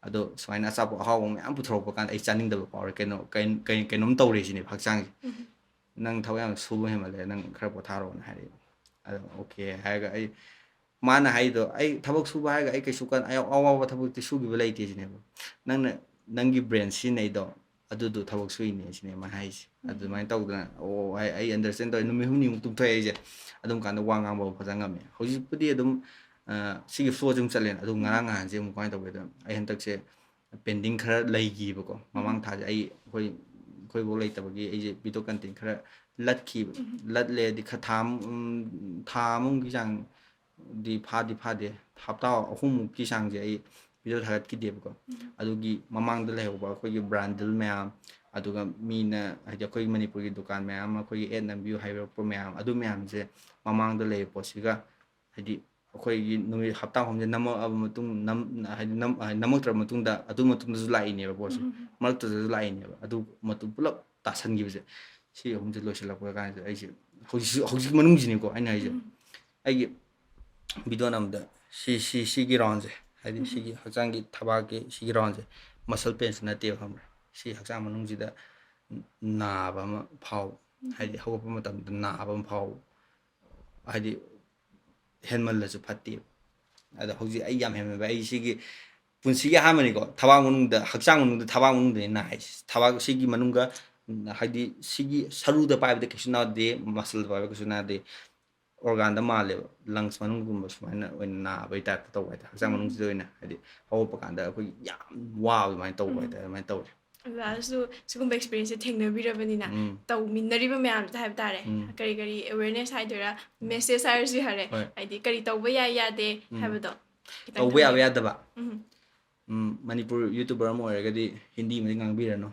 ꯑꯗꯣ ꯁꯨꯃꯥꯏꯅ ꯑꯆꯥꯄꯣꯠ ꯑꯍꯥꯎꯕ ꯃꯌꯥꯝ ꯄꯨꯊꯣꯔꯛꯄ ꯀꯥꯟꯗ ꯑꯩ ꯆꯥꯅꯤꯡꯗꯕ ꯐꯥꯎꯔꯦ, ꯀꯩꯅꯣ ꯀꯩ- ꯀꯩ- ꯀꯩꯅꯣꯝ ꯇꯧꯔꯦ ꯁꯤꯅꯦꯕ ꯍꯛꯆꯥꯡꯁꯦ꯫ ꯎꯝ꯫ ꯅꯪ ꯊꯕꯛ ꯌꯥꯝ ꯁꯨꯕ ꯍꯦꯟꯃꯜꯂꯦ, ꯅꯪ ꯈꯔ ꯄꯣꯊꯥꯔꯣꯅ" ꯍꯥꯏꯔꯛꯑꯦ꯫ ꯑꯗꯣ okay ꯍꯥꯏꯔꯒ ꯑꯩ, ꯃꯥꯅ ꯍꯥꯏꯗꯣ, "ꯑꯩ ꯊꯕꯛ ꯁꯨꯕ ꯍꯥꯏꯔꯒ ꯑꯩ ꯀꯩꯁꯨ ꯀꯟ- ꯑꯩ ꯑꯋꯥꯕ ꯊꯕꯛꯇꯤ ꯁꯨꯈꯤꯕ ꯂꯩꯇꯦ" ꯁꯤꯅꯦꯕ꯫ "ꯅꯪꯅ ꯅꯪꯒꯤ brain ꯁꯤꯖꯤꯟꯅꯩꯗꯣ, ꯑꯗꯨꯗꯣ ꯊꯕꯛ ꯁꯨꯏꯅꯦ" ꯁꯤꯅꯦ ꯃꯥ ꯍꯥꯏꯁꯦ꯫ ꯎꯝ꯫ ꯑꯗꯨꯃꯥꯏꯅ ꯇꯧꯗꯅ, ꯑꯣ, ꯑꯩ ꯑꯩ understand ꯇꯧꯋꯦ꯫ ꯅꯨꯃꯤꯠ ꯍꯨꯝꯅꯤꯃꯨꯛ ꯇꯨꯝꯊꯣꯛꯑꯦ ꯑꯩꯁꯦ꯫ ꯑꯗꯨꯝ ꯀꯥꯟꯗ ꯋꯥ ꯉꯥꯡꯕ ꯐꯖꯅ ꯉꯝꯃꯦ꯫ ꯍꯧꯖꯤꯛꯄꯨꯗꯤ ꯑꯗꯨꯝ, ꯑ, ꯁꯤꯒꯤ flowꯁꯦ ꯑꯗꯨꯝ ꯆꯠꯂꯦꯅ꯫ ꯑꯗꯨ ꯎꯝ꯫ ꯉꯔꯥꯡ ꯅꯍꯥꯟꯁꯦ ꯑꯃꯨꯛ ꯀꯃꯥꯏꯅ ꯇꯧꯒꯦꯗ, ꯑꯩ ꯍꯟꯗꯛꯁꯦ pending ꯈꯔ ꯂꯩꯈꯤꯕꯀꯣ꯫ ꯃꯃꯥꯡ ꯎꯝ꯫ ꯊꯥꯁꯦ ꯑꯩ, ꯑꯩꯈꯣꯏ ꯑꯩꯈꯣꯏꯐꯧ ꯂꯩꯇꯕꯒꯤ ꯑꯩꯁꯦ video content ꯈꯔ ꯂꯠꯈꯤꯕ꯫ ꯎꯝ꯫ ꯂꯠꯂꯦꯗꯤ ꯈꯔ ꯊꯥ ꯑꯃ, ꯎꯝ, ꯊꯥ ꯑꯃꯃꯨꯛꯀꯤ ꯆꯥꯡꯗꯤ ꯐꯥꯗꯤ ꯐꯥꯗꯦ, ꯍꯞꯇꯥ ꯑꯍꯨꯝꯃꯨꯛꯀꯤ ꯆꯥꯡꯁꯦ ꯑꯩ video ꯊꯥꯒꯠꯈꯤꯗꯦꯕꯀꯣ꯫ ꯎꯝ꯫ ꯑꯗꯨꯒꯤ ꯃꯃꯥꯡꯗ ꯂꯩꯍꯧꯕ ꯑꯩꯈꯣꯏꯒꯤ brand deal ꯃꯌꯥꯝ, ꯑꯗꯨꯒ ꯃꯤꯅ, ꯍꯥꯏꯗꯤ, ꯑꯩꯈꯣꯏꯒꯤ ꯃꯅꯤꯄꯨꯔꯒꯤ ꯗꯨꯀꯥꯟ ꯃꯌꯥꯝ ꯑꯃ ꯑꯩꯈꯣꯏꯒꯤ ad ꯅꯝꯕꯤꯌꯨ ꯍꯥꯏꯔꯛꯄ ꯃꯌꯥꯝ, ꯑꯗꯨ ꯃꯌꯥꯝꯁꯦ ꯃꯃꯥꯡꯗ ꯂꯩꯕ ꯄꯣꯠꯁꯤꯒ, ꯍꯥꯏꯗꯤ, ꯑꯩꯈꯣꯏꯒꯤ ꯅꯨꯃꯤꯠ ꯍꯞꯇꯥ ꯑꯍꯨꯝꯁꯦ ꯅꯝꯃꯛꯑꯕ ꯃꯇꯨꯡ, ꯅꯝ-, ꯍꯥꯏꯗꯤ, ꯅꯝ-, ꯍꯥꯏꯗꯤ, ꯅꯝꯃꯛꯇ꯭ꯔꯕ ꯃꯇꯨꯡꯗ ꯑꯗꯨ ꯃꯇꯨꯡꯗꯁꯨ ꯂꯥꯛꯏꯅꯦꯕ ꯄꯣꯠꯁꯦ꯫ ꯎꯝ꯫ ꯃꯔꯛꯇꯨꯗꯁꯨ ꯂꯥꯛꯏꯅꯦꯕ꯫ ꯑꯗꯨ ꯃꯇꯨꯡ ꯄꯨꯂꯞ ꯇꯥꯁꯟꯈꯤꯕꯁꯦ, ꯁꯤ ꯑꯍꯨꯝꯁꯦ ꯂꯣꯏꯁꯤꯜꯂꯛꯄ ꯀꯥꯟꯁꯤꯗ ꯑꯩꯁꯦ ꯍꯧꯖꯤꯛꯁꯨ, ꯍꯧꯖꯤꯛ ꯃꯅꯨꯡꯁꯤꯅꯤꯀꯣ ꯑꯩꯅ ꯍꯥꯏꯁꯦ꯫ ꯎꯝ꯫ ꯑꯩꯒꯤ video ꯅꯝꯕꯗ ꯁꯤ, ꯁꯤ, ꯁꯤꯒꯤ roundꯁꯦ, ꯍꯥꯏꯗꯤ, ꯎꯝ꯫ ꯁꯤꯒꯤ ꯍꯛꯆꯥꯡꯒꯤ ꯊꯕꯥꯛꯀꯤ ꯁꯤꯒꯤ roundꯁꯦ muscle painꯁꯨ ꯅꯠꯇꯦꯕ, ꯈꯪꯕ꯭ꯔꯥ? ꯁꯤ ꯍꯛꯆꯥꯡ ꯃꯅꯨꯡꯁꯤꯗ ꯅꯥꯕ ꯑꯃ ꯐꯥꯎꯕ, ꯎꯝ꯫ ꯍꯥꯏꯗꯤ, ꯍꯧꯒꯠꯄ ꯃꯇꯝꯗ ꯅꯥꯕ ꯑꯃ ꯐꯥꯎꯕ, ꯍꯥꯏꯗꯤ, ꯍꯦꯟꯃꯜꯂꯁꯨ ꯐꯠꯇꯦꯕ꯫ ꯑꯗꯣ ꯍꯧꯖꯤꯛ ꯑꯩ ꯌꯥꯝ ꯍꯦꯟꯃꯟꯕ, ꯑꯩ ꯁꯤꯒꯤ ꯄꯨꯟꯁꯤꯒꯤ ꯑꯍꯥꯟꯕꯅꯤꯀꯣ, ꯊꯕꯥꯛ ꯃꯅꯨꯡꯗ, ꯍꯛꯆꯥꯡ ꯃꯅꯨꯡꯗ, ꯊꯕꯥꯛ ꯃꯅꯨꯡꯗꯅꯤ ꯅꯥꯏꯁꯦ꯫ ꯊꯕꯥꯛ ꯁꯤꯒꯤ ꯃꯅꯨꯡꯗ, ꯎꯝ, ꯍꯥꯏꯗꯤ, ꯁꯤꯒꯤ ꯁꯔꯨꯗ ꯄꯥꯏꯕꯗ ꯀꯩꯁꯨ ꯅꯥꯗꯦ, muscleꯗ ꯄꯥꯏꯕꯗ ꯀꯩꯁꯨ ꯅꯥꯗꯦ, organꯗ ꯃꯥꯜꯂꯦꯕ, lungs ꯃꯅꯨꯡꯒꯨꯝꯕ ꯁꯨꯃꯥꯏꯅ ꯑꯣꯏꯅ ꯅꯥꯕꯒꯤ typeꯇ ꯇꯧꯕ ꯍꯥꯏꯇꯥꯔꯦ꯫ ꯍꯛꯆꯥꯡ ꯎꯝ꯫ ꯃꯅꯨꯡꯁꯤꯗ ꯑꯣꯏꯅ, ꯍꯥꯏꯗꯤ, ꯍꯧꯒꯠꯄ ꯀꯥꯟꯗ ꯑꯩꯈꯣꯏꯒꯤ ꯌꯥꯝ ꯋꯥꯕ ꯑꯗꯨꯃꯥꯏꯅ ꯇꯧꯕ ꯎꯝ꯫ ꯍꯥꯏꯇꯥꯔꯦ, ꯑꯗꯨꯃꯥꯏꯅ ꯇꯧꯔꯦ꯫ ꯑꯣꯖꯥꯁꯨ ꯁꯤꯒꯨꯝꯕ experienceꯁꯦ ꯊꯦꯡꯅꯕꯤꯔꯕꯅꯤꯅ, ꯎꯝ꯫ ꯇꯧꯃꯤꯟꯅꯔꯤꯕ ꯃꯌꯥꯝꯗ ꯍꯥꯏꯕ ꯇꯥꯔꯦ, ꯎꯝ꯫ ꯀꯔꯤ ꯀꯔꯤ awareness ꯍꯥꯏꯗꯣꯏꯔꯥ, message ꯍꯥꯏꯔꯁꯨ ꯌꯥꯔꯦ, ꯍꯣꯏ꯫ ꯍꯥꯏꯗꯤ, ꯀꯔꯤ ꯇꯧꯕ ꯌꯥꯏ ꯌꯥꯗꯦ ꯎꯝ꯫ ꯍꯥꯏꯕꯗꯣ ꯈꯤꯇꯪ ꯇꯧꯕ ꯌꯥꯕ ꯊꯝꯕꯤꯌꯨ꯫ ꯌꯥꯗꯕ꯫ ꯎꯝ꯫ ꯎꯝ, ꯃꯅꯤꯄꯨꯔ YouTuber ꯑꯃ ꯑꯣꯏꯔꯒꯗꯤ ꯍꯤꯟꯗꯤ ꯑꯃꯗꯤ ꯉꯥꯡꯕꯤꯔꯅꯨ꯫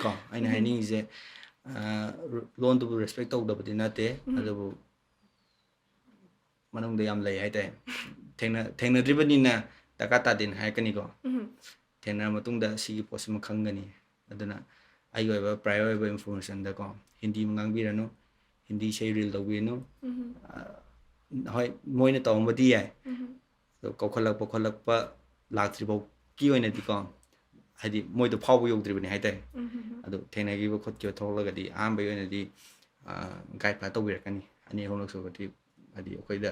ꯀꯣ, ꯑꯩꯅ ꯎꯝ꯫ ꯍꯥꯏꯅꯤꯡꯉꯤꯁꯦ, ꯑ, ꯂꯣꯟꯗꯨꯕꯨ respect ꯇꯧꯗꯕꯗꯤ ꯅꯠꯇꯦ, ꯎꯝ꯫ ꯑꯗꯨꯕꯨ ꯃꯅꯨꯡꯗ ꯌꯥꯝ ꯂꯩ ꯍꯥꯏꯇꯥꯔꯦ꯫ ꯊꯦꯡꯅ-, ꯊꯦꯡꯅꯗ꯭ꯔꯤꯕꯅꯤꯅ ꯗꯔꯀꯥꯔ ꯇꯥꯗꯦꯅ ꯍꯥꯏꯔꯛꯀꯅꯤꯀꯣ꯫ ꯎꯝ꯫ ꯊꯦꯡꯅꯔ ꯃꯇꯨꯡꯗ ꯁꯤꯒꯤ ꯄꯣꯠꯁꯤꯃ ꯈꯪꯒꯅꯤ꯫ ꯑꯗꯨꯅ ꯑꯩꯒꯤ ꯑꯣꯏꯕ prior ꯑꯣꯏꯕ informationꯗꯀꯣ, ꯍꯤꯟꯗꯤ ꯑꯃ ꯉꯥꯡꯕꯤꯔꯅꯨ, ꯍꯤꯟꯗꯤ ꯏꯁꯩ reel ꯇꯧꯕꯤꯔꯅꯨ꯫ ꯎꯝ. ꯑ, ꯍꯣꯏ, ꯃꯣꯏꯅ ꯇꯧꯔꯝꯕꯗꯤ ꯌꯥꯏ꯫ ꯎꯝ. ꯑꯗꯣ ꯀꯧꯈꯠꯂꯛꯄ ꯈꯣꯠꯂꯛꯄ ꯂꯥꯛꯇ꯭ꯔꯤꯐꯥꯎꯒꯤ ꯑꯣꯏꯅꯗꯤꯀꯣ, ꯍꯥꯏꯗꯤ ꯃꯣꯏꯗꯣ ꯐꯥꯎꯕ ꯌꯧꯗ꯭ꯔꯤꯕꯅꯤ ꯍꯥꯏꯇꯥꯔꯦ꯫ ꯎꯝ. ꯑꯗꯨ ꯊꯦꯡꯅꯈꯤꯕ ꯈꯣꯠꯈꯤꯕ ꯊꯣꯛꯂꯒꯗꯤ ꯑꯍꯥꯟꯕꯒꯤ ꯑꯣꯏꯅꯗꯤ, ꯑ, guide ꯐꯖꯅ ꯇꯧꯕꯤꯔꯛꯀꯅꯤ꯫ ꯑꯅꯤ ꯑꯍꯨꯝꯂꯛ ꯁꯨꯕꯗꯤ ꯍꯥꯏꯗꯤ ꯑꯩꯈꯣꯏꯗ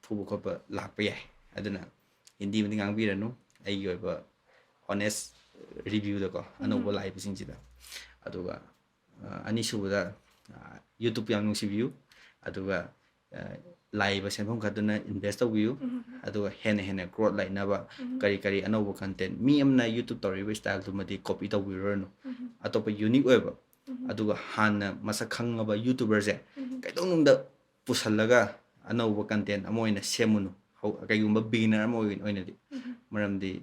ꯐꯨꯕ ꯈꯣꯠꯄ ꯂꯥꯛꯄ ꯌꯥꯏ꯫ ꯑꯗꯨꯅ ꯍꯤꯟꯗꯤꯃꯗꯤ ꯉꯥꯡꯕꯤꯔꯅꯨ, ꯑꯩꯒꯤ ꯑꯣꯏꯕ honest reviewꯗꯀꯣ, ꯑꯅꯧꯕ ꯎꯝ. ꯂꯥꯛꯏꯕꯁꯤꯡꯁꯤꯗ꯫ ꯑꯗꯨꯒ, ꯑ, ꯑꯅꯤꯁꯨꯕꯗ, ꯑ, YouTube ꯌꯥꯝ ꯅꯨꯡꯁꯤꯕꯤꯌꯨ꯫ ꯑꯗꯨꯒ, ꯑ, ꯂꯥꯛꯏꯕ ꯁꯦꯟꯐꯝ ꯈꯛꯇꯨꯅ invest ꯇꯧꯕꯤꯌꯨ꯫ ꯎꯝ. ꯑꯗꯨꯒ ꯍꯦꯟꯅ ꯍꯦꯟꯅ growth ꯂꯩꯅꯕ ꯎꯝ. ꯀꯔꯤ ꯀꯔꯤ ꯑꯅꯧꯕ content, ꯃꯤ ꯑꯃꯅ YouTube ꯇꯧꯔꯤꯕ styleꯗꯨꯃꯗꯤ copy ꯇꯧꯕꯤꯔꯨꯔꯅꯨ꯫ ꯎꯝ. ꯑꯇꯣꯞꯄ unique ꯑꯣꯏꯕ, ꯎꯝ. ꯑꯗꯨꯒ ꯍꯥꯟꯅ ꯃꯁꯛ ꯈꯪꯉꯕ YouTuberꯁꯦ ꯎꯝ. ꯀꯩꯗꯧꯅꯨꯡꯗ ꯄꯨꯁꯜꯂꯒ ꯑꯅꯧꯕ content ꯑꯃ ꯑꯣꯏꯅ ꯁꯦꯝꯃꯨꯅꯨ꯫ ꯍꯧ-, ꯀꯩꯒꯨꯝꯕ beginner ꯑꯃ ꯑꯣꯏꯅ, ꯑꯣꯏꯅꯗꯤ꯫ ꯎꯝ. ꯃꯔꯝꯗꯤ,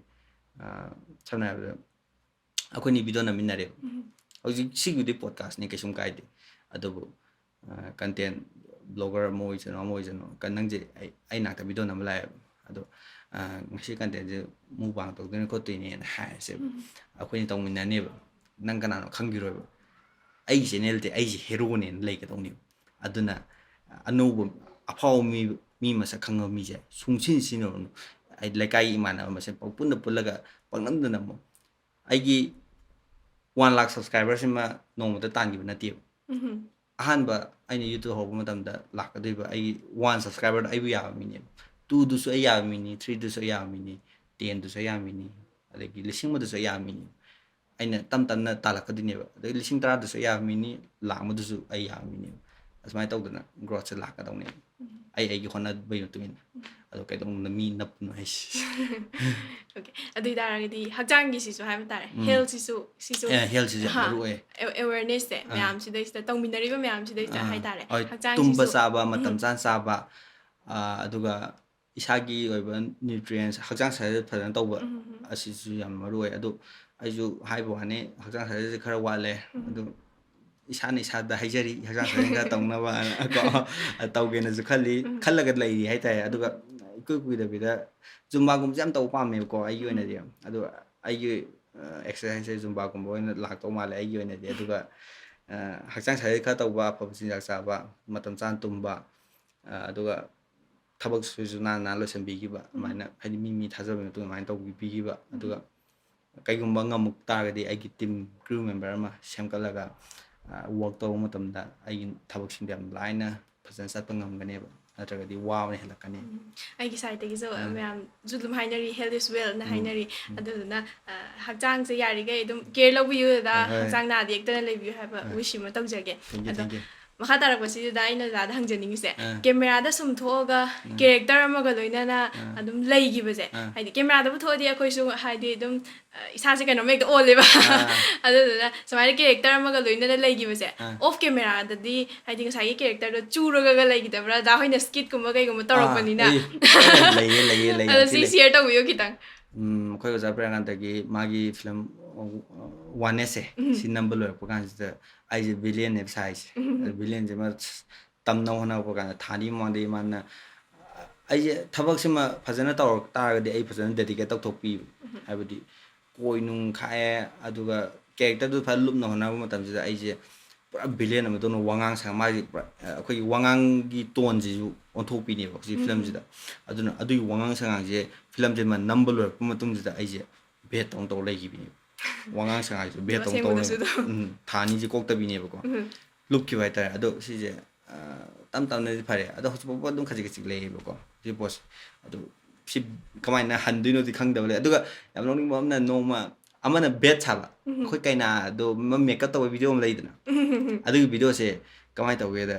ꯑ, ꯁꯝꯅ ꯍꯥꯏꯔꯕꯗ ꯑꯩꯈꯣꯏꯅꯤ video ꯅꯝꯃꯤꯟꯅꯔꯦꯕ꯫ ꯎꯝ. ꯍꯧꯖꯤꯛ ꯁꯤꯒꯤꯗꯤ podcastꯅꯤ, ꯀꯩꯁꯨꯝ ꯀꯥꯏꯗꯦ꯫ ꯑꯗꯨꯕꯨ, ꯑ, content blogger ꯑꯃ ꯑꯣꯏꯁꯅꯨ, ꯑꯃ ꯑꯣꯏꯁꯅꯨ, ꯀ-, ꯅꯪꯁꯦ ꯑꯩ, ꯑꯩ ꯅꯥꯛꯇ video ꯅꯝꯕ ꯂꯥꯛꯑꯦꯕ꯫ ꯑꯗꯣ, ꯑ, "ꯉꯁꯤ contentꯁꯦ mukbang ꯇꯧꯗꯣꯏꯅꯤ ꯈꯣꯠꯇꯣꯏꯅꯦꯅ" ꯍꯥꯏꯔꯁꯦꯕ꯫ ꯎꯝ. ꯑꯩꯈꯣꯏꯅꯤ ꯇꯧꯃꯤꯟꯅꯅꯦꯕ꯫ ꯅꯪ ꯀꯅꯥꯅꯣ ꯈꯪꯈꯤꯔꯣꯏꯕ꯫ ꯑꯩꯒꯤ channelꯗꯤ ꯑꯩꯁꯦ heroꯅꯦꯅ ꯂꯩꯒꯗꯧꯅꯦꯕ꯫ ꯑꯗꯨꯅ ꯑꯅꯧꯕ, ꯑꯐꯥꯎꯕ ꯃꯤ, ꯃꯤ ꯃꯁꯛ ꯈꯪꯕ ꯃꯤꯁꯦ ꯁꯨꯡꯁꯤꯟ ꯁꯤꯖꯤꯟꯅꯔꯨꯅꯨ꯫ ꯍꯥꯏꯗꯤ ꯂꯩꯀꯥꯏꯒꯤ ꯏꯃꯥꯟꯅꯕ ꯃꯁꯦꯟ ꯄꯪꯄꯨꯟꯗ ꯄꯨꯜꯂꯒ ꯄꯪꯅꯝꯗ ꯅꯝꯃꯣ꯫ ꯑꯩꯒꯤ one lakh subscriberꯁꯤꯃ ꯅꯣꯡꯃꯗ ꯇꯥꯟꯈꯤꯕ ꯅꯠꯇꯦꯕ꯫ ꯎꯝ. ꯑꯍꯥꯟꯕ ꯑꯩꯅ YouTube ꯍꯧꯔꯛꯄ ꯃꯇꯝꯗ ꯂꯥꯛꯀꯗꯣꯏꯕ ꯑꯩꯒꯤ one subscriberꯗꯣ ꯑꯩꯕꯨ ꯌꯥꯕ ꯃꯤꯅꯦꯕ꯫ Twoꯗꯨꯁꯨ ꯑꯩ ꯌꯥꯕ ꯃꯤꯅꯤ, threeꯗꯨꯁꯨ ꯑꯩ ꯌꯥꯕ ꯃꯤꯅꯤ, tenꯗꯨꯁꯨ ꯑꯩ ꯌꯥꯕ ꯃꯤꯅꯤ, ꯑꯗꯒꯤ ꯂꯤꯁꯤꯡ ꯑꯃꯗꯨꯁꯨ ꯑꯩ ꯌꯥꯕ ꯃꯤꯅꯤ꯫ ꯑꯩꯅ ꯇꯞ ꯇꯞꯅ ꯇꯥꯜꯂꯛꯀꯗꯣꯏꯅꯦꯕ꯫ ꯑꯗꯩ ꯂꯤꯁꯤꯡ ꯇꯔꯥꯗꯨꯁꯨ ꯑꯩ ꯌꯥꯕ ꯃꯤꯅꯤ, ꯂꯥꯛ ꯑꯃꯗꯨꯁꯨ ꯑꯩ ꯌꯥꯕ ꯃꯤꯅꯦꯕ꯫ ꯑꯁꯨꯃꯥꯏꯅ ꯇꯧꯗꯅ growthꯁꯦ ꯂꯥꯛꯀꯗꯧꯅꯦꯕ꯫ ꯎꯝ. ꯑꯩ ꯑꯩꯒꯤ ꯍꯣꯠꯅꯕꯒꯤ ꯃꯇꯨꯡ ꯏꯟꯅ꯫ ꯎꯝ. ꯑꯗꯣ ꯀꯩꯗꯧꯅꯨꯡꯗ ꯃꯤ ꯅꯞꯄꯨꯅꯨ ꯍꯥꯏꯁꯤ꯫ Okay. ꯑꯗꯨ ꯑꯣꯏ ꯇꯥꯔꯒꯗꯤ ꯍꯛꯆꯥꯡꯒꯤꯁꯤꯁꯨ ꯍꯥꯏꯕ ꯇꯥꯔꯦ, ꯎꯝ. healthꯁꯤꯁꯨ, ꯁꯤꯁꯨ, ꯑꯦ, healthꯁꯤꯁꯨ ꯌꯥꯝ ꯍꯥ, ꯃꯔꯨ ꯑꯣꯏ꯫ a-, awarenessꯁꯦ ꯑꯥ. ꯃꯌꯥꯝꯁꯤꯗꯩꯁꯤꯗ, ꯇꯧꯃꯤꯟꯅꯔꯤꯕ ꯃꯌꯥꯝꯁꯤꯗꯩꯁꯤꯗ ꯑꯥ. ꯍꯥꯏ ꯇꯥꯔꯦ, ꯍꯣꯏ, ꯍꯛꯆꯥꯡꯁꯤꯁꯨ, ꯇꯨꯝꯕ ꯆꯥꯕ ꯃꯇꯝ ꯎꯝ. ꯆꯥꯅ ꯆꯥꯕ, ꯑꯥ, ꯑꯗꯨꯒ ꯏꯁꯥꯒꯤ ꯑꯣꯏꯕ nutrients, ꯍꯛꯆꯥꯡ ꯁꯥꯖꯦꯜ ꯐꯖꯅ ꯇꯧꯕ, ꯎꯝ, ꯎꯝ. ꯑꯁꯤꯁꯨ ꯌꯥꯝ ꯃꯔꯨ ꯑꯣꯏ꯫ ꯑꯗꯨ ꯑꯩꯁꯨ ꯍꯥꯏꯕ ꯋꯥꯅꯤ, ꯍꯛꯆꯥꯡ ꯁꯥꯖꯦꯜꯁꯦ ꯈꯔ ꯋꯥꯠꯂꯦ꯫ ꯎꯝ. ꯑꯗꯨ ꯏꯁꯥꯅ ꯏꯁꯥꯗ ꯍꯥꯏꯖꯔꯤ, ꯍꯛꯆꯥꯡ ꯁꯥꯖꯦꯜ ꯈꯔ ꯇꯧꯅꯕ ꯀꯣ, ꯇꯧꯒꯦꯅꯁꯨ ꯈꯜꯂꯤ, ꯎꯝ. ꯈꯜꯂꯒ ꯂꯩꯔꯤ ꯍꯥꯏꯇꯥꯔꯦ꯫ ꯑꯗꯨꯒ ꯏꯀꯨꯏ ꯀꯨꯏꯗꯕꯤꯗ ꯖꯨꯝꯕꯥꯒꯨꯝꯕꯁꯦ ꯌꯥꯝ ꯇꯧꯕ ꯄꯥꯝꯃꯦꯕꯀꯣ ꯑꯩꯒꯤ ꯑꯣꯏꯅꯗꯤ꯫ ꯑꯗꯣ ꯑꯩꯒꯤ ꯑꯦꯛꯁꯔꯁꯥꯏꯁꯁꯦ ꯖꯨꯝꯕꯥꯒꯨꯝꯕ ꯑꯣꯏꯅ ꯂꯥꯛꯇꯧ ꯃꯥꯜꯂꯦ ꯑꯩꯒꯤ ꯑꯣꯏꯅꯗꯤ꯫ ꯑꯗꯨꯒ ꯍꯛꯆꯥꯡ ꯁꯥꯖꯦꯜ ꯈꯔ ꯇꯧꯕ, ꯑꯐꯕ ꯆꯤꯟꯖꯥꯛ ꯆꯥꯕ, ꯃꯇꯝ ꯆꯥꯅ ꯇꯨꯝꯕ, ꯑꯗꯨꯒ ꯊꯕꯛꯁꯤꯁꯨ ꯅꯥꯟꯅ ꯅꯥꯟꯅ ꯂꯣꯏꯁꯤꯟꯕꯤꯈꯤꯕ, ꯑꯗꯨꯃꯥꯏꯅ ꯍꯥꯏꯗꯤ ꯃꯤ ꯃꯤ ꯊꯥꯖꯕꯒꯤ ꯃꯇꯨꯡ ꯑꯗꯨꯃꯥꯏꯅ ꯇꯧꯕꯤꯈꯤꯕ꯫ ꯑꯗꯨꯒ ꯀꯩꯒꯨꯝꯕ ꯉꯝꯃꯛ ꯇꯥꯔꯒꯗꯤ ꯑꯩꯒꯤ ꯇꯤꯝ ꯀ꯭ꯔꯨ ꯃꯦꯝꯕꯔ ꯑꯃ ꯁꯦꯝꯒꯠꯂꯒ ꯋꯥꯛ ꯇꯧꯕ ꯃꯇꯝꯗ ꯑꯩꯒꯤ ꯊꯕꯛꯁꯤꯡꯗꯣ ꯌꯥꯝ ꯂꯥꯏꯅ ꯐꯖꯅ ꯆꯠꯄ ꯉꯝꯒꯅꯦꯕ, ꯅꯠꯇ꯭ꯔꯒꯗꯤ ꯋꯥꯕꯅ ꯍꯦꯜꯂꯛꯀꯅꯤ꯫ ꯑꯩꯒꯤ ꯁꯥꯏꯠꯇꯒꯤꯁꯨ ꯃꯌꯥꯝꯁꯨ ꯑꯗꯨꯝ ꯍꯥꯏꯅꯔꯤ, health is wealth ꯅ ꯍꯥꯏꯅꯔꯤ꯫ ꯑꯗꯨꯗꯨꯅ ꯍꯛꯆꯥꯡꯁꯦ ꯌꯥꯔꯤꯈꯩ ꯑꯗꯨꯝ ꯀꯦꯌꯔ ꯂꯧꯕꯤꯌꯨ ꯗꯗꯥ, ꯍꯣꯏ, ꯍꯣꯏ꯫ ꯍꯛꯆꯥꯡ ꯅꯥꯗ ꯌꯦꯛꯇꯅ ꯂꯩꯕꯤꯌꯨ ꯍꯥꯏꯕ ꯋꯤꯁ ꯑꯃ ꯇꯧꯖꯒꯦ꯫ Thank you, ꯑꯗꯣ thank you꯫ ꯃꯈꯥ ꯇꯥꯔꯛꯄꯁꯤꯗ ꯑꯩꯅ ꯗꯗꯥꯗ ꯍꯪꯖꯅꯤꯡꯉꯤꯁꯦ, ꯑꯥ꯫ ꯀꯦꯃꯦꯔꯥꯗ ꯁꯨꯝ ꯊꯣꯛꯑꯒ ꯑꯥ꯫ ꯀꯦꯔꯦꯛꯇꯔ ꯑꯃꯒ ꯂꯣꯏꯅꯅ ꯑꯥ꯫ ꯑꯗꯨꯝ ꯂꯩꯈꯤꯕꯁꯦ, ꯑꯥ꯫ ꯍꯥꯏꯗꯤ ꯀꯦꯃꯦꯔꯥꯗꯕꯨ ꯊꯣꯛꯑꯗꯤ ꯑꯩꯈꯣꯏꯁꯨ ꯍꯥꯏꯗꯤ ꯑꯗꯨꯝ ꯑ, ꯏꯁꯥꯁꯦ ꯀꯩꯅꯣꯝ ꯍꯦꯛꯇ ꯑꯣꯜꯂꯦꯕ꯫ ꯑꯥ꯫ ꯑꯗꯨꯗꯨꯅ ꯁꯨꯃꯥꯏꯅ ꯀꯦꯔꯦꯛꯇꯔ ꯑꯃꯒ ꯂꯣꯏꯅꯅ ꯂꯩꯈꯤꯕꯁꯦ, ꯑꯥ꯫ ꯑꯣꯐ ꯀꯦꯃꯦꯔꯥꯗꯗꯤ ꯍꯥꯏꯗꯤ ꯉꯁꯥꯏꯒꯤ ꯀꯦꯔꯦꯛꯇꯔꯗꯣ ꯆꯨꯔꯒ ꯂꯩꯈꯤꯗꯕ꯭ꯔꯥ? ꯗꯥ ꯍꯣꯏꯅ ꯁ꯭ꯀꯤꯠꯀꯨꯝꯕ ꯀꯩꯒꯨꯝꯕ ꯑꯥ, ꯇꯧꯔꯛꯄꯅꯤꯅ꯫ ꯑꯩ, ꯂꯩꯌꯦ, ꯂꯩꯌꯦ, ꯂꯩꯌꯦ, ꯑꯗꯣ ꯁꯤ actually꯫ ꯁꯤꯌꯔ ꯇꯧꯕꯤꯌꯨ ꯈꯤꯇꯪ꯫ ꯎꯝ, ꯑꯩꯈꯣꯏ ꯑꯣꯖꯥ ꯄ꯭ꯔꯦꯝꯀꯥꯟꯇꯒꯤ ꯃꯥꯒꯤ ꯐꯤꯂꯝ, ꯑ, ꯋꯥꯟ ꯑꯦꯁꯁꯦ, ꯎꯝ꯫ ꯁꯤ ꯅꯝꯕ ꯂꯣꯏꯔꯛꯄ ꯀꯥꯟꯁꯤꯗ ꯑꯩꯁꯦ ꯚꯤꯂꯦꯟꯅꯦꯕ ꯁꯥꯏꯁꯦ꯫ ꯎꯝ꯫ ꯑꯗꯨ ꯚꯤꯂꯦꯟꯁꯦ ꯃꯥ ꯇꯝꯅꯕ ꯍꯣꯠꯅꯔꯛꯄ ꯀꯥꯟꯗ ꯊꯥ ꯑꯅꯤ ꯃꯃꯥꯡꯗꯒꯤ ꯃꯥꯅ ꯑꯩꯁꯦ ꯊꯕꯛꯁꯤꯃ ꯐꯖꯅ ꯇꯧꯔꯛ ꯇꯥꯔꯒꯗꯤ ꯑꯩ ꯐꯖꯅ ꯗꯦꯗꯤꯀꯦꯠ ꯇꯧꯊꯣꯛꯄꯤꯕ꯫ ꯎꯝ꯫ ꯍꯥꯏꯕꯗꯤ ꯀꯣꯏ ꯅꯨꯡ ꯈꯥꯛꯑꯦ, ꯑꯗꯨꯒ ꯀꯦꯔꯦꯛꯇꯔꯗꯨ ꯐꯖꯅ ꯂꯨꯞꯅ ꯍꯣꯠꯅꯕ ꯃꯇꯝꯁꯤꯗ ꯑꯩꯁꯦ ꯄꯨꯔꯥ ꯚꯤꯂꯦꯟ ꯑꯃꯗꯧꯅ ꯋꯥꯉꯥꯡ ꯁꯉꯥꯡ, ꯃꯥꯒꯤ ꯄꯨꯔꯥ, ꯑ, ꯑꯩꯈꯣꯏꯒꯤ ꯋꯥꯉꯥꯡꯒꯤ ꯇꯣꯟꯁꯤꯁꯨ ꯑꯣꯟꯊꯣꯛꯄꯤꯅꯦꯕ ꯍꯧꯖꯤꯛ ꯎꯝ꯫ ꯐꯤꯂꯝꯁꯤꯗ꯫ ꯑꯗꯨꯅ ꯑꯗꯨꯒꯤ ꯋꯥꯉꯥꯡ ꯁꯉꯥꯡꯁꯦ ꯐꯤꯂꯝꯁꯦ ꯃꯥ ꯅꯝꯕ ꯂꯣꯏꯔꯛꯄ ꯃꯇꯨꯡꯁꯤꯗ ꯑꯩꯁꯦ ꯚꯦꯠ ꯇꯧꯅ ꯇꯧꯔ ꯂꯩꯈꯤꯕꯅꯦꯕ꯫ ꯋꯥꯉꯥꯡ ꯁꯉꯥꯡꯁꯦ ꯚꯦꯠ ꯇꯧꯅ ꯇꯧꯔ ꯑꯁꯦꯡꯕꯗꯁꯨ ꯂꯩ-, ꯑꯗꯨꯝ꯫ ꯎꯝ, ꯊꯥ ꯑꯅꯤꯁꯦ ꯀꯣꯛꯇꯕꯤꯅꯦꯕꯀꯣ꯫ ꯎꯝ꯫ ꯂꯨꯞꯈꯤꯕ ꯍꯥꯏꯇꯥꯔꯦ꯫ ꯑꯗꯣ ꯁꯤꯁꯦ, ꯑ, ꯇꯞ ꯇꯞꯅꯗꯤ ꯐꯔꯦ꯫ ꯑꯗꯣ ꯍꯧꯖꯤꯛ ꯐꯥꯎꯕ ꯑꯗꯨꯝ ꯈꯖꯤꯛ ꯈꯖꯤꯛ ꯂꯩꯌꯦꯕꯀꯣ ꯁꯤ ꯄꯣꯠꯁꯦ꯫ ꯑꯗꯨ ꯁꯤ ꯀꯃꯥꯏꯅ ꯍꯟꯗꯣꯏꯅꯣꯗꯤ ꯈꯪꯗꯕ ꯂꯩ꯫ ꯑꯗꯨꯒ ꯌꯥꯝ ꯅꯣꯛꯅꯤꯡꯕ ꯑꯃꯅ ꯅꯣꯡꯃ ꯑꯃꯅ ꯚꯦꯠ ꯁꯥꯕ, ꯎꯝ꯫ ꯑꯩꯈꯣꯏ ꯀꯩꯅꯥꯗꯣ ꯃ-, ꯃꯦꯀꯞ ꯇꯧꯕ ꯚꯤꯗꯤꯑꯣ ꯑꯃ ꯂꯩꯗꯅ꯫ ꯎꯝ꯫ ꯑꯗꯨꯒꯤ ꯚꯤꯗꯤꯑꯣꯁꯦ ꯀꯃꯥꯏꯅ ꯇꯧꯒꯦꯗ,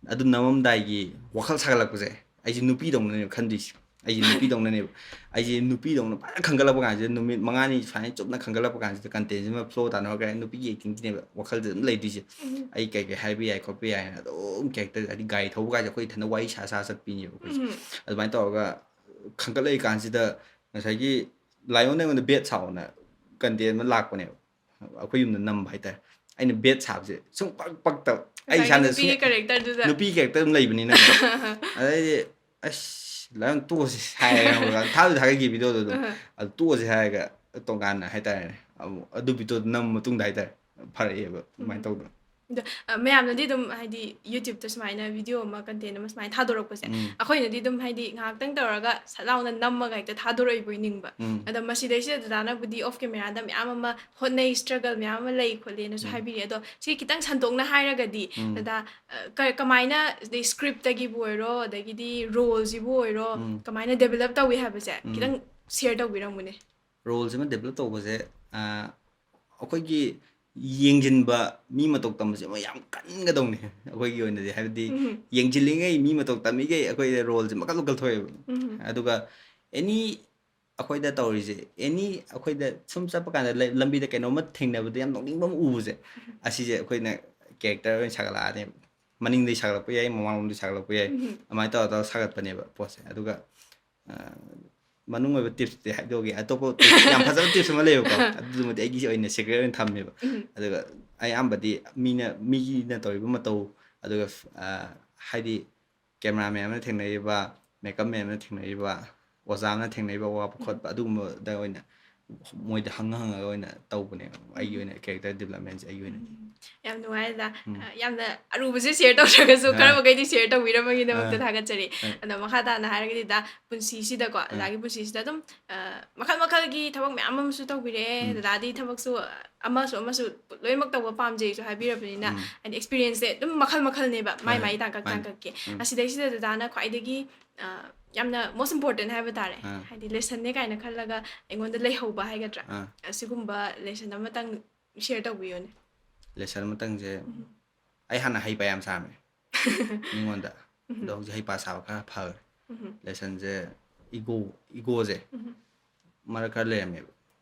ꯑꯗꯨ ꯅꯝꯃꯝꯗꯥꯏꯒꯤ ꯋꯥꯈꯜ ꯁꯥꯒꯠꯂꯛꯄꯁꯦ ꯑꯩꯁꯦ ꯅꯨꯄꯤꯗꯧꯅꯅꯦꯕ ꯈꯟꯗꯣꯏꯁꯦ꯫ ꯑꯩꯁꯦ ꯅꯨꯄꯤꯗꯧꯅꯅꯦꯕ꯫ ꯑꯩꯁꯦ ꯅꯨꯄꯤꯗꯧꯅ ꯐꯖꯅ ꯈꯟꯒꯠꯂꯛꯄ ꯀꯥꯟꯁꯤꯗ, ꯅꯨꯃꯤꯠ ꯃꯉꯥꯅꯤ ꯁꯨꯃꯥꯏꯅ ꯆꯨꯞꯅ ꯈꯟꯒꯠꯂꯛꯄ ꯀꯥꯟꯁꯤꯗ, ꯀꯟꯇꯦꯟꯁꯤꯃ ꯐ꯭ꯂꯣ ꯇꯥꯅ ꯍꯧꯔꯛꯀꯅꯤ꯫ ꯅꯨꯄꯤꯒꯤ ꯑꯦꯛꯇꯤꯡꯁꯤꯅꯦꯕ ꯋꯥꯈꯜꯗ ꯑꯗꯨꯝ ꯂꯩꯗꯣꯏꯁꯦ꯫ ꯎꯝ꯫ ꯑꯩ ꯀꯩ ꯀꯩ ꯍꯥꯏꯕ ꯌꯥꯏ ꯈꯣꯠꯄ ꯌꯥꯏꯅ ꯑꯗꯨꯝ ꯀꯦꯔꯦꯛꯇꯔ, ꯍꯥꯏꯗꯤ ꯒꯥꯔꯤ ꯊꯧꯕ ꯀꯥꯟꯁꯦ ꯑꯩꯈꯣꯏ ꯏꯊꯟꯗ ꯋꯥꯔꯤ ꯁꯥ ꯁꯥ ꯆꯠꯄꯤꯅꯦꯕ ꯑꯩꯈꯣꯏꯁꯦ꯫ ꯎꯝ꯫ ꯑꯗꯨꯃꯥꯏꯅ ꯇꯧꯔꯒ ꯈꯟꯒꯠꯂꯛꯏ ꯀꯥꯟꯁꯤꯗ ꯉꯁꯥꯏꯒꯤ ꯂꯥꯏꯑꯣꯟ ꯑꯩꯉꯣꯟꯗ ꯕꯦꯠ ꯁꯥꯎꯅ ꯀꯟꯇꯦꯟ ꯑꯃ ꯂꯥꯛꯄꯅꯦꯕ꯫ ꯑꯩꯈꯣꯏ ꯌꯨꯝꯗ ꯅꯝꯕ ꯍꯥꯏꯇꯥꯔꯦ꯫ ꯑꯩꯅ ꯕꯦꯠ ꯁꯥꯕꯁꯦ ꯁꯨꯡ ꯄꯛ ꯄꯛꯇꯕ꯫ ꯑꯩ ꯉꯁꯥꯏꯒꯤ ꯏꯁꯥꯅ ꯅꯨꯄꯤꯒꯤ ꯁꯨꯡ-, ꯀꯦꯔꯦꯛꯇꯔꯗꯨꯗ꯫ ꯅꯨꯄꯤ ꯀꯦꯔꯦꯛꯇꯔ ꯑꯗꯨꯝ ꯂꯩꯕꯅꯤꯅ꯫ ꯑꯗꯩꯗꯤ ꯑꯁ, ꯂꯥꯏꯔꯤꯛ ꯇꯣꯛꯑꯁꯤ ꯍꯥꯏꯔꯦ, ꯈꯪꯕ꯭ꯔꯥ? ꯊꯥꯕꯨꯗꯤ ꯊꯥꯒꯠꯈꯤ videoꯗꯣ ꯑꯗꯨꯝ꯫ ꯑꯍ꯫ ꯑꯗꯨ ꯇꯣꯛꯑꯁꯤ ꯍꯥꯏꯔꯒ ꯇꯣꯉꯥꯟꯅ ꯍꯥꯏꯇꯥꯔꯦꯅꯦ, ꯑꯃꯨꯛ ꯑꯗꯨ videoꯗꯨ ꯅꯝꯕ ꯃꯇꯨꯡꯗ ꯍꯥꯏꯇꯥꯔꯦ, ꯐꯔꯛꯑꯦꯕ ꯑꯗꯨꯃꯥꯏꯅ ꯎꯝ꯫ ꯇꯧꯗꯅ꯫ ꯑꯗꯣ, ꯑ, ꯃꯌꯥꯝꯅꯗꯤ ꯑꯗꯨꯝ ꯍꯥꯏꯗꯤ YouTubeꯇ ꯁꯨꯃꯥꯏꯅ video ꯑꯃ, content ꯑꯃ ꯁꯨꯃꯥꯏꯅ ꯊꯥꯗꯣꯔꯛꯄꯁꯦ, ꯎꯝ꯫ ꯑꯩꯈꯣꯏꯅꯗꯤ ꯑꯗꯨꯝ ꯍꯥꯏꯗꯤ ꯉꯥꯏꯍꯥꯛꯇꯪ ꯇꯧꯔꯒ ꯁꯠ ꯂꯥꯎꯅ ꯅꯝꯃꯒ ꯍꯦꯛꯇ ꯊꯥꯗꯣꯔꯛꯏꯕꯣꯏ ꯅꯤꯡꯕ꯫ ꯎꯝ꯫ ꯑꯗꯣ ꯃꯁꯤꯗꯩꯁꯤꯗ ꯗꯗꯥꯅꯕꯨꯗꯤ off cameraꯗ ꯃꯌꯥꯝ ꯑꯃ ꯍꯣꯠꯅꯩ, struggle ꯃꯌꯥꯝ ꯑꯃ ꯂꯩ ꯈꯣꯠꯂꯦꯅꯁꯨ ꯎꯝ꯫ ꯍꯥꯏꯕꯤꯔꯤ꯫ ꯑꯗꯣ ꯁꯤ ꯈꯤꯇꯪ ꯁꯟꯗꯣꯛꯅ ꯍꯥꯏꯔꯒꯗꯤ ꯎꯝ꯫ ꯗꯗꯥ, ꯑ, ꯀ-, ꯀꯃꯥꯏꯅ, ꯑꯗꯩ scriptꯇꯒꯤꯕꯨ ꯑꯣꯏꯔꯣ, ꯑꯗꯒꯤꯗꯤ roleꯁꯤꯕꯨ ꯑꯣꯏꯔꯣ, ꯎꯝ꯫ ꯀꯃꯥꯏꯅ develop ꯇꯧꯏ ꯍꯥꯏꯕꯁꯦ ꯎꯝ꯫ ꯈꯤꯇꯪ share ꯇꯧꯕꯤꯔꯝꯃꯨꯅꯦ꯫ Roleꯁꯤꯃ develop ꯇꯧꯕꯁꯦ, ꯑ, ꯑꯩꯈꯣꯏꯒꯤ ꯌꯦꯡꯁꯤꯟꯕ ꯃꯤ ꯃꯇꯧ ꯇꯝꯕꯁꯦ ꯑꯃ ꯌꯥꯝ ꯀꯟꯒꯗꯧꯅꯤ ꯑꯩꯈꯣꯏꯒꯤ ꯑꯣꯏꯅꯗꯤ꯫ ꯍꯥꯏꯕꯗꯤ ꯎꯝ꯫ ꯌꯦꯡꯁꯤꯜꯂꯤꯉꯩ, ꯃꯤ ꯃꯇꯧ ꯇꯝꯃꯤꯈꯩ ꯑꯩꯈꯣꯏꯗ roleꯁꯦ ꯃꯈꯜ ꯃꯈꯜ ꯊꯣꯛꯑꯦꯕ꯫ ꯎꯝ꯫ ꯑꯗꯨꯒ any ꯑꯩꯈꯣꯏꯗ ꯇꯧꯔꯤꯁꯦ, any ꯑꯩꯈꯣꯏꯗ ꯁꯨꯝ ꯆꯠꯄ ꯀꯥꯟꯗ ꯂꯩ-, ꯂꯝꯕꯤꯗ ꯀꯩꯅꯣꯝꯃ ꯊꯦꯡꯅꯕꯗ ꯌꯥꯝ ꯅꯣꯛꯅꯤꯡꯕ ꯑꯃ ꯎꯕꯁꯦ, ꯑꯁꯤꯁꯦ ꯑꯩꯈꯣꯏꯅ character ꯑꯣꯏꯅ ꯁꯥꯒꯠꯂꯛꯑꯅꯦꯕ꯫ ꯃꯅꯤꯡꯗꯒꯤ ꯁꯥꯒꯠꯂꯛꯄ ꯌꯥꯏ, ꯃꯃꯥꯡꯂꯣꯝꯗꯒꯤ ꯁꯥꯒꯠꯂꯛꯄ ꯌꯥꯏ, ꯎꯝ꯫ ꯑꯗꯨꯃꯥꯏꯅ ꯇꯧꯔ ꯇꯧꯔ ꯁꯥꯒꯠꯄꯅꯦꯕ ꯄꯣꯠꯁꯦ꯫ ꯑꯗꯨꯒ, ꯑ, ꯃꯅꯨꯡ ꯑꯣꯏꯕ tipsꯇꯤ ꯍꯥꯏꯗꯣꯛꯑꯒꯦ꯫ ꯑꯇꯣꯞꯄ tips, ꯌꯥꯝ ꯐꯖꯕ tips ꯑꯃ ꯂꯩꯌꯦꯕꯀꯣ, ꯑꯗꯨꯗꯨꯃꯗꯤ ꯑꯩꯒꯤꯁꯦ ꯑꯣꯏꯅ secret ꯑꯣꯏꯅ ꯊꯝꯃꯦꯕ꯫ ꯎꯝ꯫ ꯑꯗꯨꯒ ꯑꯌꯥꯝꯕꯗꯤ ꯃꯤꯅ, ꯃꯤꯅ ꯇꯧꯔꯤꯕ ꯃꯇꯧ, ꯑꯗꯨꯒ, ꯑ, ꯍꯥꯏꯗꯤ cameraman ꯑꯃꯅ ꯊꯦꯡꯅꯔꯤꯕ, makeup man ꯑꯃꯅ ꯊꯦꯡꯅꯔꯤꯕ, ꯑꯣꯖꯥ ꯑꯃꯅ ꯊꯦꯡꯅꯔꯤꯕ ꯑꯋꯥꯕ ꯎꯝ꯫ ꯈꯣꯠꯄ, ꯑꯗꯨꯒꯨꯝꯕꯗ ꯑꯣꯏꯅ ꯃꯣꯏꯗ ꯍꯪꯉ ꯍꯪꯉꯒ ꯑꯣꯏꯅ ꯇꯧꯕꯅꯦ ꯑꯩꯒꯤ ꯎꯝ꯫ ꯑꯣꯏꯅ character developmentꯁꯦ ꯑꯩꯒꯤ ꯑꯣꯏꯅꯗꯤ꯫ ꯎꯝ꯫ ꯌꯥꯝ ꯅꯨꯡꯉꯥꯏꯗ꯫ ꯎꯝ꯫ ꯑ, ꯌꯥꯝꯅ ꯑꯔꯨꯕꯁꯦ share ꯇꯧꯗ꯭ꯔꯒꯁꯨ ꯑꯥ꯫ ꯈꯔ ꯃꯈꯩꯗꯤ share ꯇꯧꯕꯤꯔꯝꯕꯒꯤꯗꯃꯛꯇ ꯑꯥ꯫ ꯊꯥꯒꯠꯆꯔꯤ꯫ ꯑꯥ꯫ ꯑꯗꯣ ꯃꯈꯥ ꯇꯥꯅ ꯍꯥꯏꯔꯒꯗꯤ ꯗꯥ ꯄꯨꯟꯁꯤꯁꯤꯗꯀꯣ, ꯑꯥ꯫ ꯗꯗꯥꯒꯤ ꯄꯨꯟꯁꯤꯁꯤꯗ ꯑꯗꯨꯝ, ꯑ, ꯃꯈꯜ ꯃꯈꯜꯒꯤ ꯊꯕꯛ ꯃꯌꯥꯝ ꯑꯃꯁꯨ ꯇꯧꯕꯤꯔꯛꯑꯦ꯫ ꯎꯝ꯫ ꯗꯗꯥꯗꯤ ꯊꯕꯛꯁꯨ ꯑꯃꯁꯨ ꯑꯃꯁꯨ ꯂꯣꯏꯅꯃꯛ ꯇꯧꯕ ꯄꯥꯝꯖꯩꯁꯨ ꯍꯥꯏꯕꯤꯔꯕꯅꯤꯅ, ꯎꯝ꯫ ꯍꯥꯏꯗꯤ experienceꯁꯦ ꯑꯗꯨꯝ ꯃꯈꯜ ꯃꯈꯜꯅꯦꯕ, ꯃꯥꯏ ꯍꯣꯏ, ꯃꯥꯏ ꯍꯣꯏ꯫ ꯇꯥꯡꯀꯛ ꯃꯥꯅꯤ꯫ ꯇꯥꯡꯀꯛꯀꯤ꯫ ꯎꯝ꯫ ꯑꯥ꯫ ꯍꯥꯏꯗꯤ lessonꯅꯦ ꯀꯥꯏꯅ ꯈꯜꯂꯒ ꯑꯩꯉꯣꯟꯗ ꯂꯩꯍꯧꯕ ꯍꯥꯏꯒꯗ꯭ꯔꯥ, ꯑꯥ꯫ ꯑꯁꯤꯒꯨꯝꯕ lesson ꯑꯃꯇꯪ share ꯇꯧꯕꯤꯌꯨꯅꯦ꯫ Lesson ꯑꯃꯇꯪꯁꯦ, ꯎꯝ꯫ ꯑꯩ ꯍꯥꯟꯅ ꯍꯩꯄꯥ ꯌꯥꯝ ꯁꯥꯔꯝꯃꯦ ꯃꯤꯉꯣꯟꯗ꯫ ꯎꯝ꯫ ꯑꯗꯣ ꯍꯧꯖꯤꯛ ꯍꯩꯄꯥ ꯁꯥꯕ ꯈꯔ ꯐꯈ꯭ꯔꯦ꯫ ꯎꯝ꯫ Lessonꯁꯦ ego, egoꯁꯦ ꯎꯝ꯫ ꯃꯔꯛ ꯈꯔ ꯂꯩꯔꯝꯃꯦꯕ꯫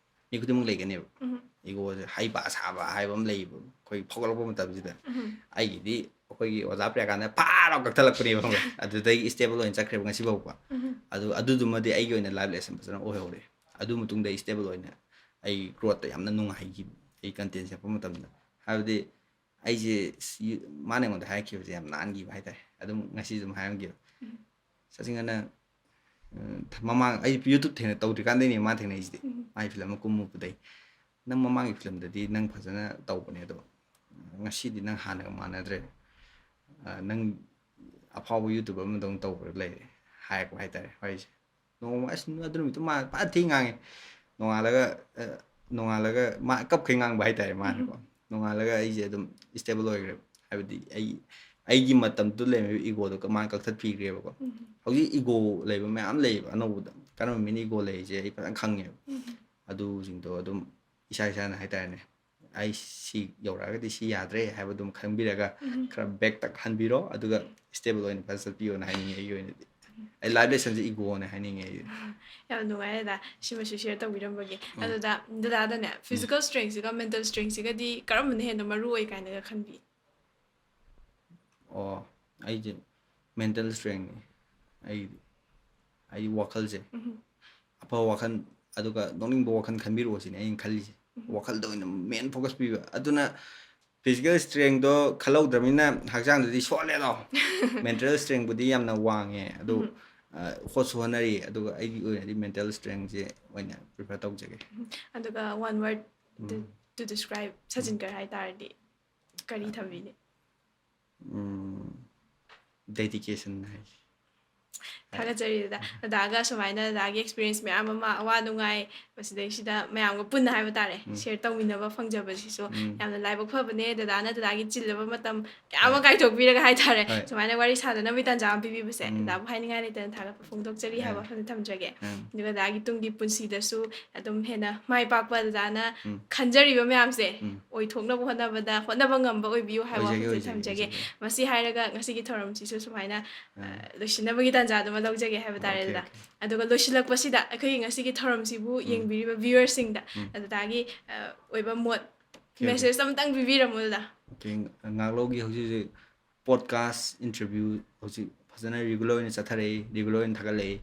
ꯃꯤ ꯈꯨꯗꯤꯡꯃꯛ ꯂꯩꯒꯅꯦꯕ꯫ ꯎꯝ꯫ Egoꯁꯦ, ꯍꯩꯄꯥ ꯁꯥꯕ ꯍꯥꯏꯕ ꯑꯃ ꯂꯩꯌꯦꯕ꯫ ꯑꯩꯈꯣꯏ ꯐꯥꯎꯒꯠꯂꯛꯄ ꯃꯇꯝꯁꯤꯗ ꯎꯝ꯫ ꯑꯩꯒꯤꯗꯤ ꯑꯩꯈꯣꯏꯒꯤ ꯑꯣꯖꯥ ꯄ꯭ꯔꯤꯌꯥꯀꯥꯟꯗ ꯐꯥꯔ ꯀꯛꯊꯠꯂꯛꯄꯅꯦꯕ, ꯈꯪꯕ꯭ꯔꯥ? ꯑꯗꯨꯗꯒꯤ stable ꯑꯣꯏꯅ ꯆꯠꯈ꯭ꯔꯦꯕ ꯉꯁꯤ ꯐꯥꯎꯕ꯫ ꯎꯝ꯫ ꯑꯗꯨ, ꯑꯗꯨꯗꯨꯃꯗꯤ ꯑꯩꯒꯤ ꯑꯣꯏꯅ life lesson ꯐꯖꯅ ꯑꯣꯏꯍꯧꯔꯦ꯫ ꯑꯗꯨ ꯃꯇꯨꯡꯗ ꯑꯩ stable ꯑꯣꯏꯅ ꯑꯩ growthꯇ ꯌꯥꯝꯅ ꯅꯨꯡꯉꯥꯏꯈꯤꯕ, ꯑꯩ content ꯁꯦꯝꯃꯛꯄ ꯃꯇꯝꯗ꯫ ꯍꯥꯏꯕꯗꯤ ꯑꯩꯁꯦ ꯁꯤ-, ꯃꯥꯅ ꯑꯩꯉꯣꯟꯗ ꯍꯥꯏꯔꯛꯈꯤꯕꯁꯦ ꯌꯥꯝ ꯅꯥꯟꯈꯤꯕ ꯍꯥꯏꯇꯥꯔꯦ꯫ ꯑꯗꯨꯝ ꯉꯁꯤꯁꯨ ꯑꯗꯨꯝ ꯍꯥꯏꯔꯝꯒꯦꯕ꯫ ꯎꯝ꯫ ꯁꯆꯤꯟ, ꯅꯪ ꯃꯃꯥꯡ ꯑꯩ YouTube ꯊꯦꯡꯅ ꯇꯧꯗ꯭ꯔꯤꯀꯥꯟꯗꯩꯅꯦ ꯃꯥ ꯊꯦꯡꯅꯩꯁꯤꯗꯤ꯫ ꯃꯥꯒꯤ ꯐꯤꯂꯝ ꯑꯃ ꯀꯨꯝꯃꯨꯕꯗꯩ, "ꯅꯪ ꯃꯃꯥꯡꯒꯤ ꯐꯤꯂꯝꯗꯗꯤ ꯅꯪ ꯐꯖꯅ ꯇꯧꯕꯅꯦ, ꯑꯗꯣ ꯉꯁꯤꯗꯤ ꯅꯪ ꯍꯥꯟꯅꯒ ꯃꯥꯟꯅꯗ꯭ꯔꯦ꯫ ꯅꯪ ꯑꯐꯥꯎꯕ YouTuber ꯑꯃꯗꯧꯅ ꯇꯧꯕ ꯂꯩꯔꯦ" ꯍꯥꯏꯔꯛꯄ ꯍꯥꯏꯇꯥꯔꯦ ꯋꯥꯔꯤꯁꯦ꯫ ꯅꯣꯡꯃ ꯑꯁ ꯑꯗꯨ ꯅꯨꯃꯤꯠꯇꯨ ꯃꯥ ꯐꯖꯅ ꯊꯤ ꯉꯥꯡꯉꯦ꯫ ꯅꯣꯡꯉꯥꯜꯂꯒ ꯅꯣꯡꯉꯥꯜꯂꯒ ꯃꯥ ꯀꯞꯈꯩ ꯉꯥꯡꯕ ꯍꯥꯏꯇꯥꯔꯦ ꯃꯥꯅꯀꯣ꯫ ꯅꯣꯡꯉꯥꯜꯂꯒ ꯑꯩꯁꯦ ꯑꯗꯨꯝ stable ꯑꯣꯏꯈ꯭ꯔꯦꯕ꯫ ꯍꯥꯏꯕꯗꯤ ꯑꯩ ꯑꯩꯒꯤ ꯃꯇꯝꯗꯨ ꯂꯩꯔꯝꯃꯤꯕ ꯏꯒꯣꯗꯣ ꯃꯥꯅ ꯀꯛꯊꯠꯄꯤꯈ꯭ꯔꯦꯕꯀꯣ꯫ ꯍꯧꯖꯤꯛ ꯏꯒꯣ ꯂꯩꯕ ꯃꯌꯥꯝ ꯂꯩꯌꯦꯕ ꯑꯅꯧꯕꯗ꯫ ꯀꯔꯝꯕ ꯃꯤꯅ ꯏꯒꯣ ꯂꯩꯔꯤꯁꯦ ꯑꯩ ꯐꯖꯅ ꯈꯪꯉꯦꯕ꯫ ꯑꯗꯨꯁꯤꯡꯗꯣ ꯑꯗꯨꯝ ꯏꯁꯥ ꯏꯁꯥꯅ ꯍꯥꯏꯇꯥꯔꯦꯅꯦ, ꯑꯩ ꯁꯤ ꯌꯧꯔꯛꯑꯒꯗꯤ ꯁꯤ ꯌꯥꯗ꯭ꯔꯦ ꯍꯥꯏꯕꯗꯨꯝ ꯈꯪꯕꯤꯔꯒ ꯈꯔ back ꯇꯛ ꯍꯟꯕꯤꯔꯣ, ꯑꯗꯨꯒ stable ꯑꯣꯏꯅ ꯐꯖꯅ ꯆꯠꯄꯤꯌꯣꯅ ꯍꯥꯏꯅꯤꯡꯉꯦ ꯑꯩꯒꯤ ꯑꯣꯏꯅꯗꯤ꯫ ꯑꯩ life lessonꯁꯦ ꯏꯒꯣꯅ ꯍꯥꯏꯅꯤꯡꯉꯦ ꯑꯩꯗꯤ꯫ ꯌꯥꯝ ꯅꯨꯡꯉꯥꯏꯔꯦ ꯗꯥ, ꯁꯤꯃꯁꯨ share ꯇꯧꯕꯤꯔꯝꯕꯒꯤ꯫ ꯑꯗꯨꯗ ꯗꯗꯥꯗꯅꯦ, physical strengthꯁꯤꯒ mental strengthꯁꯤꯒꯗꯤ ꯀꯔꯝꯕꯅ ꯍꯦꯟꯅ ꯃꯔꯨ ꯑꯣꯏ ꯀꯥꯏꯅꯒ ꯈꯟꯕꯤ? ꯑꯣ, ꯑꯩꯁꯦ mental strengthꯅꯤ ꯑꯩꯒꯤꯗꯤ꯫ ꯑꯩꯒꯤ ꯋꯥꯈꯜꯁꯦ ꯑꯐꯕ ꯋꯥꯈꯜ, ꯑꯗꯨꯒ ꯅꯣꯛꯅꯤꯡꯕ ꯋꯥꯈꯜ ꯈꯟꯕꯤꯔꯛꯑꯣ ꯁꯤꯅꯤ ꯑꯩꯅ ꯈꯜꯂꯤꯁꯦ꯫ ꯋꯥꯈꯜꯗ ꯑꯣꯏꯅ main focus ꯄꯤꯕ꯫ ꯑꯗꯨꯅ physical strengthꯗꯣ ꯈꯜꯍꯧꯗ꯭ꯔꯕꯅꯤꯅ ꯍꯛꯆꯥꯡꯗꯗꯤ ꯁꯣꯜꯂꯦꯗꯣ꯫ Mental strengthꯕꯨꯗꯤ ꯌꯥꯝꯅ ꯋꯥꯡꯉꯦ, ꯑꯗꯨ ꯍꯣꯠꯁꯨ ꯍꯣꯠꯅꯔꯤ, ꯑꯗꯨꯒ ꯑꯩꯒꯤ ꯑꯣꯏꯅꯗꯤ mental strengthꯁꯦ ꯑꯣꯏꯅ prefer ꯇꯧꯖꯒꯦ꯫ ꯑꯗꯨꯒ one word to describe Sachinkar ꯍꯥꯏ ꯇꯥꯔꯗꯤ ꯀꯔꯤ ꯊꯝꯕꯤꯅꯤ? Dedication ꯍꯥꯏꯁꯦ꯫ ꯊꯥꯒꯠꯆꯔꯤ ꯗꯗꯥ꯫ ꯗꯗꯥꯒ ꯁꯨꯃꯥꯏꯅ ꯗꯗꯥꯒꯤ experience ꯃꯌꯥꯝ ꯑꯃ, ꯑꯋꯥ ꯅꯨꯡꯉꯥꯏ, ꯃꯁꯤꯗꯩꯁꯤꯗ ꯃꯌꯥꯝꯒ ꯄꯨꯟꯅ ꯍꯥꯏꯕ ꯇꯥꯔꯦ, share ꯇꯧꯃꯤꯟꯅꯕ ꯐꯪꯖꯕꯁꯤꯁꯨ ꯌꯥꯝꯅ ꯂꯥꯏꯕꯛ ꯐꯕꯅꯦ꯫ ꯗꯗꯥꯅ ꯗꯗꯥꯒꯤ ꯆꯤꯜꯂꯕ ꯃꯇꯝ ꯀꯌꯥ ꯑꯃ ꯀꯥꯏꯊꯣꯛꯄꯤꯔꯒ ꯍꯥꯏ ꯇꯥꯔꯦ, ꯁꯨꯃꯥꯏꯅ ꯋꯥꯔꯤ ꯁꯥꯅꯅꯕꯒꯤ ꯇꯥꯟꯖꯥ ꯑꯃ ꯄꯤꯕꯤꯕꯁꯦ ꯗꯗꯥꯕꯨ ꯍꯥꯏꯅꯤꯡꯉꯥꯏ ꯂꯩꯇꯅ ꯊꯥꯒꯠꯄ ꯐꯣꯡꯗꯣꯛꯆꯔꯤ ꯍꯥꯏꯕ ꯋꯥꯐꯝꯁꯦ ꯊꯝꯖꯒꯦ꯫ ꯑꯗꯨꯒ ꯗꯗꯥꯒꯤ ꯇꯨꯡꯒꯤ ꯄꯨꯟꯁꯤꯗꯁꯨ ꯑꯗꯨꯝ ꯍꯦꯟꯅ ꯃꯥꯏ ꯄꯥꯛꯄ ꯗꯗꯥꯅ ꯈꯟꯖꯔꯤꯕ ꯃꯌꯥꯝꯁꯦ ꯑꯣꯏꯊꯣꯛꯅꯕ ꯍꯣꯠꯅꯕꯗ ꯍꯣꯠꯅꯕ ꯉꯝꯕ ꯑꯣꯏꯕꯤꯌꯨ ꯍꯥꯏꯕ ꯋꯥꯐꯝꯁꯦ ꯊꯝꯖꯒꯦ꯫ ꯃꯁꯤ ꯍꯥꯏꯔꯒ ꯉꯁꯤꯒꯤ ꯊꯧꯔꯝꯁꯤꯁꯨ ꯁꯨꯃꯥꯏꯅ ꯂꯣꯏꯁꯤꯟꯅꯕꯒꯤ ꯇꯥꯟꯖꯥꯗꯨꯃ ꯂꯧꯖꯒꯦ ꯍꯥꯏꯕ ꯇꯥꯔꯦ ꯗꯗꯥ꯫ ꯑꯗꯨꯒ ꯂꯣꯏꯁꯤꯜꯂꯛꯄꯁꯤꯗ ꯑꯩꯈꯣꯏꯒꯤ ꯉꯁꯤꯒꯤ ꯊꯧꯔꯝꯁꯤꯕꯨ ꯌꯦꯡꯕꯤꯔꯤꯕ viewerꯁꯤꯡꯗ ꯗꯗꯥꯒꯤ ꯑꯣꯏꯕ ꯃꯣꯠ, message ꯑꯃꯇꯪ ꯄꯤꯕꯤꯔꯝꯃꯨ ꯗꯗꯥ꯫ ꯉꯥꯛꯂꯧꯒꯤ ꯍꯧꯖꯤꯛ ꯍꯧꯖꯤꯛ podcast interview ꯍꯧꯖꯤꯛ ꯐꯖꯅ regular ꯑꯣꯏꯅ ꯆꯠꯊꯔꯛꯏ, regular ꯑꯣꯏꯅ ꯊꯥꯒꯠꯂꯛꯏ꯫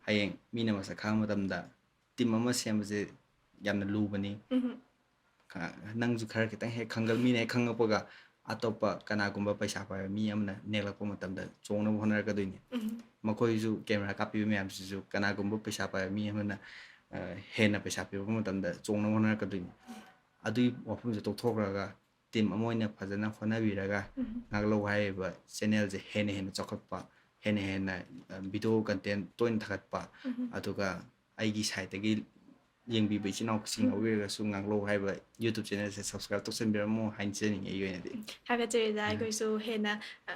ꯍꯌꯦꯡ ꯃꯤꯅ ꯃꯁꯛ ꯈꯪꯕ ꯃꯇꯝꯗ team ꯑꯃ ꯁꯦꯝꯕꯁꯦ ꯌꯥꯝꯅ ꯂꯨꯕꯅꯤ꯫ ꯅꯪꯁꯨ ꯈꯔ ꯈꯤꯇꯪ ꯍꯦꯛ ꯈꯪꯒꯜ-, ꯃꯤꯅ ꯍꯦꯛ ꯈꯪꯉꯛꯄꯒ ꯑꯇꯣꯞꯄ ꯀꯅꯥꯒꯨꯝꯕ ꯄꯩꯁꯥ ꯄꯥꯏꯕ ꯃꯤ ꯑꯃꯅ ꯅꯦꯛꯂꯛꯄ ꯃꯇꯝꯗ ꯆꯣꯡꯅꯕ ꯍꯣꯠꯅꯔꯛꯀꯗꯣꯏꯅꯤ꯫ ꯎꯝ꯫ ꯃꯈꯣꯏꯁꯨ ꯀꯦꯃꯦꯔꯥ ꯀꯥꯞꯄꯤꯕ ꯃꯌꯥꯝꯁꯤꯁꯨ ꯀꯅꯥꯒꯨꯝꯕ ꯄꯩꯁꯥ ꯄꯥꯏꯕ ꯃꯤ ꯑꯃꯅ ꯑ, ꯍꯦꯟꯅ ꯄꯩꯁꯥ ꯄꯤꯔꯛꯄ ꯃꯇꯝꯗ ꯆꯣꯡꯅꯕ ꯍꯣꯠꯅꯔꯛꯀꯗꯣꯏꯅꯤ꯫ ꯑꯗꯨꯒꯤ ꯋꯥꯐꯝꯁꯦ ꯇꯣꯛꯊꯣꯛꯈ꯭ꯔꯒ ꯇꯤꯝ ꯑꯃ ꯑꯣꯏꯅ ꯐꯖꯅ ꯍꯣꯠꯅꯕꯤꯔꯒ ꯎꯝ꯫ ꯉꯥꯛꯂꯧ ꯍꯥꯏꯔꯤꯕ ꯆꯦꯅꯦꯜꯁꯦ ꯍꯦꯟꯅ ꯍꯦꯟꯅ ꯆꯥꯎꯈꯠꯄ, ꯍꯦꯟꯅ ꯍꯦꯟꯅ ꯚꯤꯗꯤꯑꯣ ꯀꯟꯇꯦꯟ ꯇꯣꯏꯅ ꯊꯥꯒꯠꯄ, ꯎꯝ꯫ ꯑꯗꯨꯒ ꯑꯩꯒꯤ ꯁꯥꯏꯠꯇꯒꯤ ꯌꯦꯡꯕꯤꯕ ꯏꯆꯤꯟ ꯏꯅꯥꯎꯁꯤꯡ ꯎꯝ꯫ ꯑꯣꯏꯔꯒꯁꯨ ꯉꯥꯛꯂꯧ ꯍꯥꯏꯕ YouTube ꯆꯦꯅꯦꯜꯁꯦ ꯁꯕꯁꯀ꯭ꯔꯥꯏꯕ ꯇꯧꯁꯟꯕꯤꯔꯝꯃꯣ ꯍꯥꯏꯅ ꯍꯥꯏꯖꯅꯤꯡꯉꯤ ꯑꯩꯒꯤ ꯑꯣꯏꯅꯗꯤ꯫ ꯊꯥꯒꯠꯆꯔꯤꯗ ꯎꯝ꯫ ꯑꯩꯈꯣꯏꯁꯨ ꯍꯦꯟꯅ ꯑ,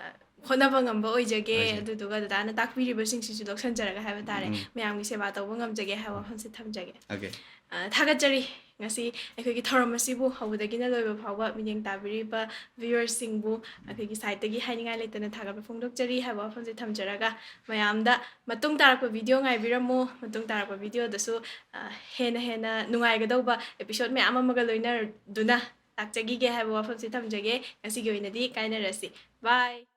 ꯍꯣꯠꯅꯕ ꯉꯝꯕ ꯑꯣꯏꯖꯒꯦ꯫ ꯑꯣꯏꯖꯒꯦ꯫ ꯑꯗꯨꯗꯨꯒ ꯗꯗꯥꯅ ꯇꯥꯛꯄꯤꯔꯤꯕꯁꯤꯡꯁꯤꯁꯨ ꯂꯧꯁꯟꯖꯔꯒ ꯍꯥꯏꯕ ꯇꯥꯔꯦ, ꯎꯝ꯫ ꯃꯌꯥꯝꯒꯤ ꯁꯦꯕꯥ ꯇꯧꯕ ꯉꯝꯖꯒꯦ ꯍꯥꯏꯕ ꯋꯥꯐꯝꯁꯦ ꯊꯝꯖꯒꯦ꯫ Okay꯫ ꯑ, ꯊꯥꯒꯠꯆꯔꯤ꯫ ꯉꯁꯤ ꯑꯩꯈꯣꯏꯒꯤ ꯊꯧꯔꯝ ꯑꯁꯤꯕꯨ ꯍꯧꯕꯗꯒꯤꯅ ꯂꯣꯏꯕ ꯐꯥꯎꯕ ꯃꯤꯠꯌꯦꯡ ꯇꯥꯕꯤꯔꯤꯕ viewerꯁꯤꯡꯕꯨ ꯑꯩꯈꯣꯏꯒꯤ ꯁꯥꯏꯠꯇꯒꯤ ꯍꯥꯏꯅꯤꯡꯉꯥꯏ ꯂꯩꯇꯅ ꯊꯥꯒꯠꯄ ꯐꯣꯡꯗꯣꯛꯆꯔꯤ ꯍꯥꯏꯕ ꯋꯥꯐꯝꯁꯦ ꯊꯝꯖꯔꯒ, ꯃꯌꯥꯝꯗ ꯃꯇꯨꯡ ꯇꯥꯔꯛꯄ ꯚꯤꯗꯤꯑꯣ ꯉꯥꯏꯕꯤꯔꯝꯃꯨ꯫ ꯃꯇꯨꯡ ꯇꯥꯔꯛꯄ ꯚꯤꯗꯤꯑꯣꯗꯁꯨ, ꯑ, ꯍꯦꯟꯅ ꯍꯦꯟꯅ ꯅꯨꯡꯉꯥꯏꯒꯗꯧꯕ episode ꯃꯌꯥꯝ ꯑꯃꯒ ꯂꯣꯏꯅꯗꯨꯅ ꯂꯥꯛꯆꯈꯤꯒꯦ ꯍꯥꯏꯕ ꯋꯥꯐꯝꯁꯦ ꯊꯝꯖꯒꯦ꯫ ꯉꯁꯤꯒꯤ ꯑꯣꯏꯅꯗꯤ ꯀꯥꯏꯅꯔꯁꯤ꯫ Bye꯫